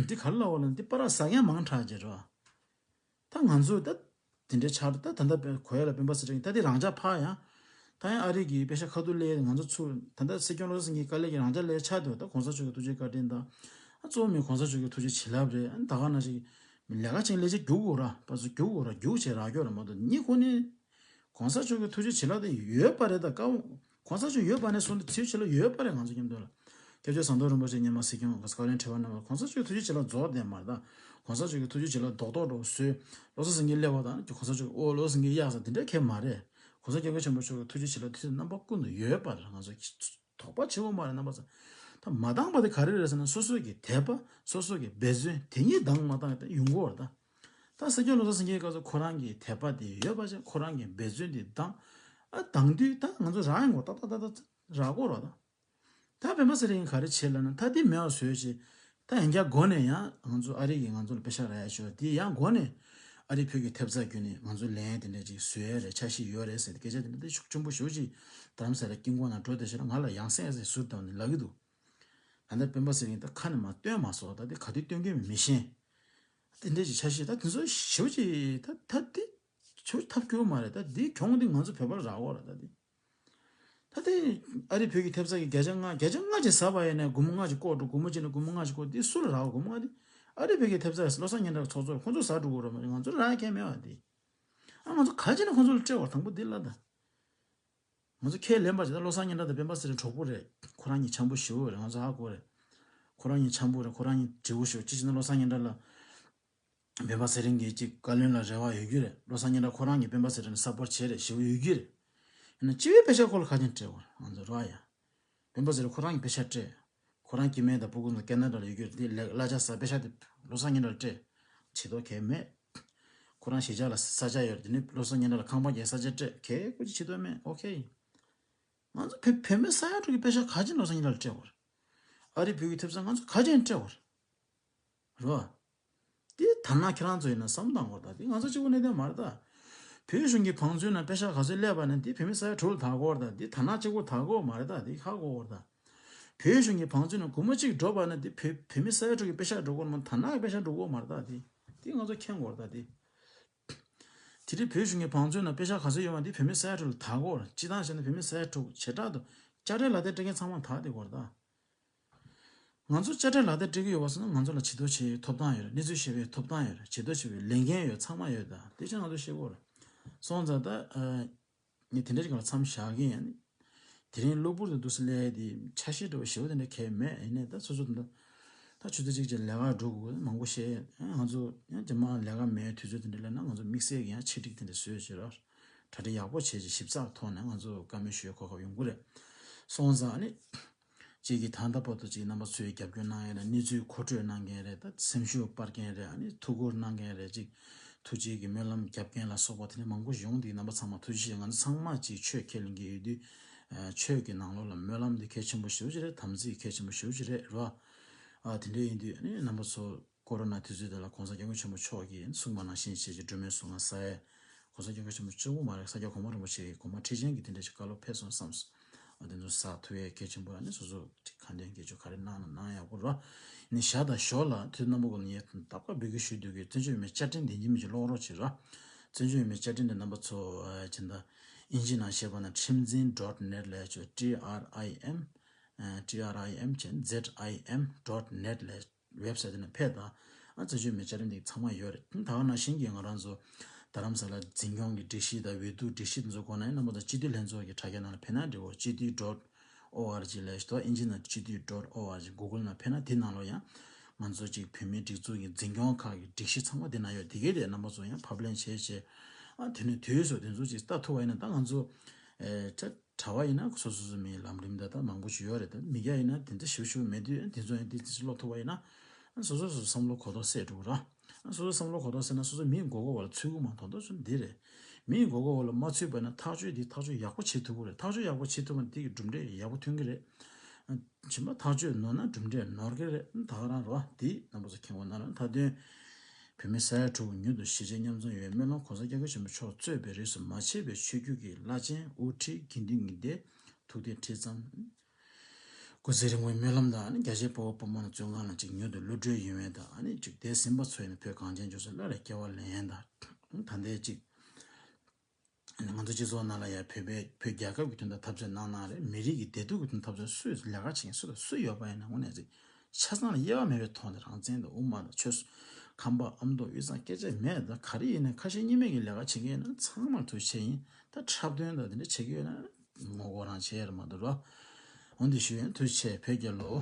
འདི་ག་རེ་ལབ་པ་ལབ་ན། འདི་པར་ཟ་མཁན་མང་དྲགས་བྱས་རེད་བ། ད་ང་ཚོ་ད་དེ་འདྲའི་ཆགས་རེད། ད་ད་ལྟ་དཔེ་གོ་ཡ་ལ་སྤེན་པ་ཚེ་རིང་ད་དེ་རང་འཇགས་ཕར་ཡང་། ད་ཡང་ཨ་རི་གི་པེ་ཤ་ཁ་ཐུག་སླེབས། ང་ཚོ་ཚུར་ད་ལྟ་སྲིད་སྐྱོང་བློ་བཟང་སེང་གེའི་དཀའ་ལས་ཀྱི་རང་འཇགས་ལས་ཆགས་འདུག་ད་གོང་ས་མཆོག་གི་ཐུགས་རྗེ་བཀའ་དྲིན་དང་། ཨ་གཙོ་བོ་མི་གོང་ས་མཆོག་གི་ཐུགས་རྗེ་བྱིན་རླབས་རེད། ཨ་ད་ག་ནང་བཞིན་ལས་ཀ་ལས་ཆ་རྒྱུག་དགོས་ར། པ་ཚོ་རྒྱུག་དགོས་ར། རྒྱུག་བྱས་རག་རྒྱུ་ར་མ་གཏོགས། ཉིད་ཁོ་ནས་གོང་ས་མཆོག་གི་ཐུགས་རྗེ་བྱིན་རླབས་དེ་ཡོད་པ་རེད། ད་ཀ་གོང་ས་མཆོག་ཡོད་པ་ནས་བཟུང་སྟེ་ཚུལ་བྱིན་རླབས་ཡོད་པ་རེད། ང་ཚོ་མཉམ་དུ་ལ། སྐྱབས་རྗེ་ཟམ་གདོང་རིན་པོ་ཆེ་སྔོན་མ་སྲིད་སྐྱོང་གི་སྐབས་ལ་དྲི་བ་གནང་བ། གོང་ས་མཆོག་གི་ཐུགས་རྗེ་བྱིན་རླབས་རྫོགས་བསྡད་མ་རེད་ད། གོང་ས་མཆོག་གི་ཐུགས་རྗེ་བྱིན་རླབས་རྡོག་རྡོག་འདྲ་བོ་བཟོས། བློ་བཟང་སེང་གེ་སླེབས་པ་དང་གོང་ས་མཆོག་གི་ཨོ་བློ་བཟང་སེང་གེ་གཡག་ཟ་དེ་འདྲ་གང་ཡང་མ་རེད། གོང་ས་སྐྱབས་མགོན་ཆེན་པོ་མཆོག་གི་ཐུགས་རྗེ་བྱིན་རླབས་དེ་ཚོ་རྣམ་པ་ཀུན་ཏུ་ཡོད་པ་རེད། ང་ཚོ་དོགས་པ་བྱེད་དགོས་མ་རེད། རྣམ་པ་ཚོ། ད་མ་འདང་པ་དེ་ག་རེ་རེད་ཟེར་ན། སོ་སོ་གི་དད་པ། སོ་སོ་གི་འབད་བརྩོན་དེ་གཉིས་འདང་མ་འདང་ཡོང་གི་ཡོད་རེད་ད། ད་སྲིད་སྐྱོང་བློ་བཟང་སེང་གེའི་སྐབས་སུ་ཁོ་རང་གི་དད་པ་དེ་ཡོད་པ་བྱས། ཁོ་རང་གི་འབད་བརྩོན་དེ་འདང་། ཨ་འདང་དུས་ད་ང་ཚོ་རག་ཡོང་གི་ཡོད་རེད་ད། ད་ད་ད་རག་གི་ཡོད་རེད་ད། ད་སྤེན་པ་ཚེ་རིང་གིས་ག་རེ་བྱས་ལབ་ན། ད་དེ་མེད་པ་བཟོས་བྱས། ད་ཡང་བསྐྱར་འགོ་ནས་ཡང་ང་ཚོ་ཨ་རི་གིས་ང་ཚོ་ལ་པེ་ཤག་རག་ཡ་ཞོར་དེ་ཡང་འགོ་ནས་ཨ་རི་བོད་ཀྱི་ཐེབས་རྩ་བརྒྱུད་ནས་ང་ཚོ་ལན་དེ་འདྲ་ཅིག་བཟོ་ཡ་རེད། འཆར་གཞི་ཡོད་རེད་ཟེར་ཏེ་སྐད་ཆ་དེ་འདྲ་དེ་ཤུགས་ཆེན་པོ་ཞེ་པོ་ཅིག་རྡ་རམ་ས་ལ་དཀྱིལ་འཁོར་ནང་འགྲོ་བསྡད་བྱས་ན་ང་ལ་ཡང་སེ་ཡང་སེ་ཟུར་བཏང་ནས་ལབ་ཀྱི་འདུག་ད་ལྟ་སྤེན་པ་ཚེ་རིང་ད་ཁ་ནས་མར་བཏོན་མ་སོང་། ད་དེ་ག་དུས་བཏོན་གྱི་མི་ཤེས། དེ་འདྲ་ཅིག་འཆར་གཞི་ད་དེ་ཚོ་ཞེ་པོ་ཅིག་ད་ད་དེ་ཞེ་པོ་ཐབས་སྐྱོ་མ་རེད། ད་དེ་གྱོང་དེ་ང་ཚོ་བོད་པར་རག་གོ་ར། ད་དེ་ད་དེ་ཨ་རི་བོད་ཀྱི་ཐེབས་རྩ་གི་བརྒྱ་ཆ་ལྔ་བརྒྱ་ཆ་ལྔ་ཅིག་ཟ་བ་ཡིན་ན་སྒོར་མོ་ལྔ་ཅིག་བཀོག་འགྲོ། སྒོར་མོ་གཅིག་ནས་སྒོར་མོ་ལྔ་ཅིག་བཀོག་དེ་སུ་ལ་རག་གོ། སྒོར་མོ་ལྔ་དེ་ཨ་རི་བོད་ཀྱི་ཐེབས་རྩ་བློ་བཟང་སྙན་གྲགས་ཚོགས་གཙོ་ཁོང་ཚོ་ཟ་འགྲོ་གོ་ར། མ་ང་ཚོ་རག་མཁན་མེད་པ་དེ། ཨ་ང་ཚོ་ག་ཅི་ནས་ཁོང་ཚོ་ལ་སྤྲད་བར་དང་པོ་འདི་ལ་ད། ང་ཚོ་ཁས་ལེན་པ་ཅིག་ད་བློ་བཟང་སྙན་གྲགས་དང་སྤེན་པ་ཚེ་རིང་གྲོགས་པོ་རེད། ཁོ་རང་གཉིས་འཆམ་པོ་ཞེ་པོ་རེད། ང་ཚོ་ཧ་གོ་རེད། ཁོ་རང་གཉིས་འཆམ་པོ་རེད། ཁོ་རང་གཉིས་འབྲེལ་བོ་ཞེ་པོ་ཅིག་བྱས་ན་བློ་བཟང་སྙན་གྲགས་ལ་སྤེན་པ་ཚེ་རིང་གིས་ཅིག་བཀའ་བློན་ལ་རེ་བ་ཡོད་རྒྱུ་རེད། བློ་བཟང་སྙན་གྲགས་ཁོ་རང་གིས་སྤེན་པ་ཚེ་རིང་ལ་སབ་པོར་བྱེད་རེད་ཞེ་པོ་ཡོད་རྒྱུ་རེད། ཡིན་ན་སྤྱི་པའི་པེ་ཤག་ཁོ་ལ་ག་ཅན་སྤྲད་བར་ང་ཚོ་རོ་ཡ། སྤེན་པ་ཚེ་རིང་ཁོ་རང་གི་པེ་ཤག་སྤྲད། ཁོ་རང་སྐྱེ་དམན་དང་སྤུ་གུ་ཚོ་ཁེ་ན་ཌ་ལ་ཡོད་རྒྱུ་རེད། དེ་ལས་གླ་ཆ་ཟ་པེ་ཤག་དེ་བློ་བཟང་སྙན་གྲགས་ལ་སྤྲད། བྱེད་དོ་གལ་མེད། ཁོ་རང་གཞིས་ཆགས་ལ་ས་ཆ་ཡོད་རེད། དེ་ནས་བློ་བཟང་སྙན་གྲགས་ལ་ཁང་པ་རྒྱག་ས་ཆ་སྤྲད། གལ་ཁོ་ཅི་བྱེད་དོན་མེད། ཨོ་ཁེ། ང་ཚོ་བོད་བོད་མི་ས་ཡ་དྲུག་གི་པེ་ཤག་ག་ཅི་བློ་བཟང་སྙན་གྲགས་ལ་སྤྲད་བར། ཨ་རི་བོད་ཀྱི་ཐེབས་རྩ་ང་ཚོ་ག་ཅི་སྤྲད་བར། རོ། དེ་ཐ་ན་ཁྱེད་རང་ཚོ་ཡིན་ན་བསམ་བློ་བཏང་དགོས་རེད། ད་དེ་ང་ཚོ་གཅིག་པུ་གནད་དོན་མ་རེད་ད། བོད་གཞུང་གི་བང་མཛོད་ནང་པེ་ཤག་ག་ཚོད་སླེབས་པ་ན་དེ་བོད་མི་ས་ཡ་དྲུག་ལ་དག་གོ་རེད། ད་དེ་ཐ་ན་གཅིག་པུ་དག་གོ་མ་རེད། ད་དེ་ཧ་གོ་གོ་རེད་ད། བོད་གཞུང་གི་བང་མཛོད་ནང་སྒོར་མོ་གཅིག་འགྲོ་བ་ན་དེ་བོད་བོད་མི་ས་ཡ་དྲུག་གི་པེ་ཤག་འགྲོ་གོ་མ་ཐ་ན་གི་པེ་ཤག་འགྲོ་གོ་མ་རེད། ད་དེ་དེ་ང་ཚོ་མཁྱེན་དགོས་རེད། ད་དེ་དེ་རིང་བོད་གཞུང་གི་བང་མཛོད་ནང་པེ་ཤག་ག་ཚོད་ཡོད་པ་དེ་བོད་མི་ས་ཡ་དྲུག་ལ་དག་གོ་རེད། སྤྱི་བཏང་བྱས་ན་བོད་མི་ས་ཡ་དྲུག་བྱེ་བྲག་ཏུ་དཔྱ་ཁྲལ་ལག་དེབ་སྤྲད་མཁན་ཚང་མ་དག་བསྡད་ཀྱི་ཡོད་རེད་ད། ང་ཚོ་དཔྱ་ཁྲལ་ལག་དེབ་སྤྲད་ཀྱི་ཡོད་པ་སོང་ན་ང་ཚོ་ལ་ཇུས་གཏོགས་བྱེད་ཡའི་ཐོབ་ཐང་ཡོད་རེད། གནས་ཚུལ་བཤད་པའི་ཐོབ་ཐང་ཡོད་རེད། ཇུས་གཏོགས་བྱེད་པའི་ལས་འགན་ཡོད། ཚང་མ་ཡོད་ད། དེ་ཕྱིར་ང་ཚོ་བཤད་དགོས་རེད། སོང་ཙང་ད་ཨ་ངས་དེ་འདྲ་ཞིག་ལ་མཚམས་བཞག་གི་ཡིན། དེ་རིང་གློ་བུར་དུ་འདུག་སེ་སླེབས་དེ་འཆར་གཞི་འདྲ་བོ་ཞེ་པོ་དེ་འདྲ་གང་ཡང་མེད། ཡིན་ནའི་ད་སོ་སོ་དེ་འདྲ་ད་ཆུ་ཚོད་གཅིག་ཅིག་ལས་ཀ་འགྲོ་དགོས། མང་པོ་བཤད། ང་ཚོ་ཡང་རྗེས་མ་ལས་ཀ་མེད་དུས་ཚོད་དེ་འདྲ་སླེབས་ན་ང་ཚོ་དམིགས་བསལ་གྱི་ཡང་ཆེད་སྒྲིག་དེ་འདྲ་བཟོས་བྱས་ར། གྲ་སྒྲིག་ཡག་པོ་བྱས་རྗེས་ཞིབ་ཚགས་ཐོག་ནས་ང་ཚོ་བཀའ་མོལ་ཞུ་གོ་སྐབས་ཡོང་གི་རེད། སོང་ཙང་ཨ་ནི། གཅིག་གིས་ད་ལྟ་བར་དུ་གཅིག་རྣམ་པ་ཚོས་རྒྱབ་སྐྱོར་གནང་མཁན་རེད། གནས་ཚུལ་མཁོ་སྤྲོད་གནང་མཁན་རེད། ད་སེམས་ཤུགས་སྤར་མཁན་རེད། ཨ་ནི་ཐུགས་ཁུར་གནང་མཁན་རེད། གཅིག་ཐུགས་རྗེ་གི་སྨོན་ལམ་རྒྱབ་མཁན་ལ་སོགས་པ་དེ་འདྲ་མང་པོ་ཡོང་དུས་རྣམ་པ་ཚང་མ་ཐུགས་རྗེ་ཆེ། ང་ཚོ་ཚང་མ་གཅིག་ཆོས་ཁས་ལེན་གྱི་ཡོད་དུས། ཨ་ཆོས་ཀྱི་ནང་ལོགས་ལ་སྨོན་ལམ་འདི་གལ་ཆེན་པོ་ཞེ་པོ་ཅིག་རེད། དམ་ཚིག་གལ་ཆེན་པོ་ཞེ་པོ་ཅིག་རེད་རོ། ཨ་དེ་འདྲ་ཡིན་དུས་ཨ་ནི་རྣམ་པ་ཚོ། ཀོ་རོ་ན་དུས་ཚོད་དེ་ལ་གོང་ས་སྐྱབས་མགོན་ཆེན་པོ་མཆོག་གིས་གསུངས་པ་ནང་བཞིན་བྱས་ཀྱི་སྒྲོལ་མའི་གཟུངས་སྔགས་གསན་ཡས། གོང་ས་སྐྱབས་མགོན་ཆེན་པོ་གཅིག་པུ་མ་རེད། ས་སྐྱ་གོང་མ་རིན་པོ་ཆེ་གི་དགོངས་པ་ཁྲིད་ཆེན་གྱི་དེ་འདྲ་ཞིག་བཀའ་སློབ་ཕེབས་སོང་བསམ། ཨ་དེ་ཚོ་ས་ཐུབ་ཡས་གལ་ཆེན་པོ། ཨ་ནི་སོ་སོ་ཁ་འདོན་སྐད་ཆ་ག་རེ་གནང་ན་གནང་ཡག་པོ་ར། ནི་ཞག་དང་ཞོར་ལ་དུས་རྣམ་པ་ཀུན་ལ་ངས་ད་བཀའ་འབོད་སྐུལ་ཞུ་འདོད་ཀྱི་བཙན་བྱོལ་མི་བཅའ་ཁྲིམས་དེ་ཉིན་མི་གཅིག་ཀློག་རོགས་བྱེད་ར། བཙན་བྱོལ་མི་བཅའ་ཁྲིམས་དེ་རྣམ་པ་ཚོ་ཨ་ཅི་འདྲ་ཨིན་ཇི་ནང་བཤད་པ་ན་ཁྲིམས་འཛིན་ཌོཊ་ནེཊ་ལས་ཆོག་ཊི་ཨར་ཨའི་ཨེམ། ཊི་ཨར་ཨའི་ཨེམ་ཅན་ཛེཌ་ཨའི་ཨེམ་ཌོཊ་ནེཊ་ལས། ཝེབ་སའིཊ་དེ་ནས་ཕེབས་དང་། ཨ་བཙན་བྱོལ་མི་བཅའ་ཁྲིམས་དེ་ཚང་མ་ཡོད་རེད། ད་ག་ནང་བཞིན་གྱི་ང་རང་ཚོ་རྡ་རམ་ས་ལ་འཛིན་སྐྱོང་གི་སྒྲིག་གཞི་དང་འོས་བསྡུ་སྒྲིག་གཞི་དེ་ཚོ་དགོས་ན་ཡང་རྣམ་པ་ཚོ་སྤྱི་འཐུས་ལྷན་ཚོགས་ཀྱི་དྲ་རྒྱ་ནང་ལ་ཕེབས་ན་འགྲིག་གོ། སྤྱི་འཐུས་ཌོཊ་ཨོ་ཨར་ཇི་ལས་ཤོག་ཨིན་ཇི་ནང་སྤྱི་འཐུས་ཌོཊ་ཨོ་ཨར་ཇི་གུ་གལ་ནང་ཕེབས་ན་དེ་ནང་ལོགས་ཡང་ང་ཚོ་གཅིག་བོད་མིའི་སྒྲིག་འཛུགས་ཀྱི་འཛིན་སྐྱོང་ཁག་གི་སྒྲིག་གཞི་ཚང་མ་དེ་ན་ཡོད། དེ་གས་དེ་རྣམ་པ་ཚོ་ཡང་ཕབ་ལེན་བྱས་བྱས། ཨ་དེ་ནས་དུས་སུ་དེ་ཚོ་གཅིག་ལྟ་ཐུབ་པ་ཡིན་ན་ད་ང་ཚོ་ཨེ་ད། གྲྭ་པ་ཡིན་ན་སོ་སོ་སོ་མིའི་ལམ་རིམ་ད་ལྟ་མང་པོ་ཞིག་ཡོད་རེད། ད་མི་སྐྱ་ཡིན་ན་དེ་འདྲ་ཞིབ་ཞིབ་མེད་དུས་དེ་ཚོ་ཡང་དེ་དེ་ཚོ་ཀློག་ཐུབ་པ་ཡིན་ན། སོ་སོ་སོ་སོ་བསམ་བློ་གོ་རྟོགས་སད་འགྲོ་གི་ར། སོ་སོ་བསམ་བློ་གོ་རྟོགས་སད་ན་སོ་སོ་མིའི་མགོ་སྐོར་བ་ལ་ཚུད་ཀྱི་མ་གཏོགས། ད་ཚོ་འདི་རེད། མིའི་མགོ་སྐོར་བ་ལ་མ་ཚུད་པ་ན་ཐག་གཅོད་འདི་ཐག་གཅོད་ཡག་པོ་བྱེད་ཐུབ་ཀྱི་རེད། ཐག་གཅོད་ཡག་པོ་བྱེད་ཐུབ་པ་ན་དེ་གི་གྲུབ་འབྲས་ཡག་པོ་ཐོན་གྱི་རེད། ཕྱིན་པ་ཐག་གཅོད་ནོར་ན་གྲུབ་འབྲས་ནོར་གྱི་རེད། ད་ག་རང་རོ། དེ་རྣམ་པ་ཚོ་མཁྱེན་པ་ན་ར། མཐའ་དོན། བོད་མི་ས་ཡ་དྲུག་མྱུར་དུ་གཞིས་བྱེས་མཉམ་འཛོམས་ཡོང་བའི་སྨོན་ལམ། གོང་ས་སྐྱབས་མགོན་ཆེན་པོ་མཆོག་གཙོས་པའི་རིས་སུ་མ་ཆད་པའི་ཆོས་བརྒྱུད་ཀྱི་བླ་ཆེན་དབུ་ཁྲིད་དགེ་འདུན་གྱི་སྡེ་ཐུགས་གཏད་ཁྲིད་ཙམ། སྐུ་ཚེ་རིང་བའི་སྨོན་ལམ་དང་རྒྱ་ཆེའི་དཔའ་བོ་དཔའ་མོ་རྣམས་བཙོན་ཁང་ལ་གཅིག་མྱུར་དུ་གློད་གྲོལ་ཡོང་བའི་དང་། ཨ་ནི་གཅིག་འདས་ཟིན་པ་ཚོ་ཡིན་ན་བོད་གངས་ཅན་ལྗོངས་སུ་སླར་ཡང་སྐྱེ་བ་ལེན་ཡས་དང་། ད་ལྟའི་གཅིག་ང་ཚོ་སྤྱི་ཚོགས་ནང་ལ་ཡང་བོད་པའི་བོད་རྒྱལ་ཁབ་ཀྱི་དོན་དུ་འཐབ་རྩོད་གནང་གནང་རེད། མི་རིགས་ཀྱི་བདེ་སྡུག་གི་དོན་འཐབ་རྩོད་སུས་ལས་ཀ་བྱེད་མཁན་སུ་དང་སུ་ཡོད་པ་ཡིན་ན་དངོས་གནས་ཅིག་ཆ་ཚང་ལ་དབྱེ་བ་མེད་པའི་ཐོག་ནས་རང་བཙན་དང་དབུ་མ་དང་ཆོས་སྲིད་ཁམས་པ་ཨ་མདོ་དབུས་གཙང་སྐད་ཆ་མེད། ད་ག་རེ་ཡིན་ནའི་ཁ་ཞེ་གཉིས་མེད་ཀྱི་ལས་ཀ་བྱེད་མཁན་ཡིན་ན་ཚང་མར་ཐུགས་རྗེ་ཆེ་ཡིན། ད་འཁྲབ་སྟོན་དང་དེ་འདྲ་བྱེད་ཀྱི་ཡོད་ན་ངོ་རྒོལ་རང་བྱེད་ཡ་རེད་མ་གཏོགས་རོ། འོན་ཏེ་ཞུ་ཡིན། ཐུགས་རྗེ་ཆེ། བོད་རྒྱལ་ལོ།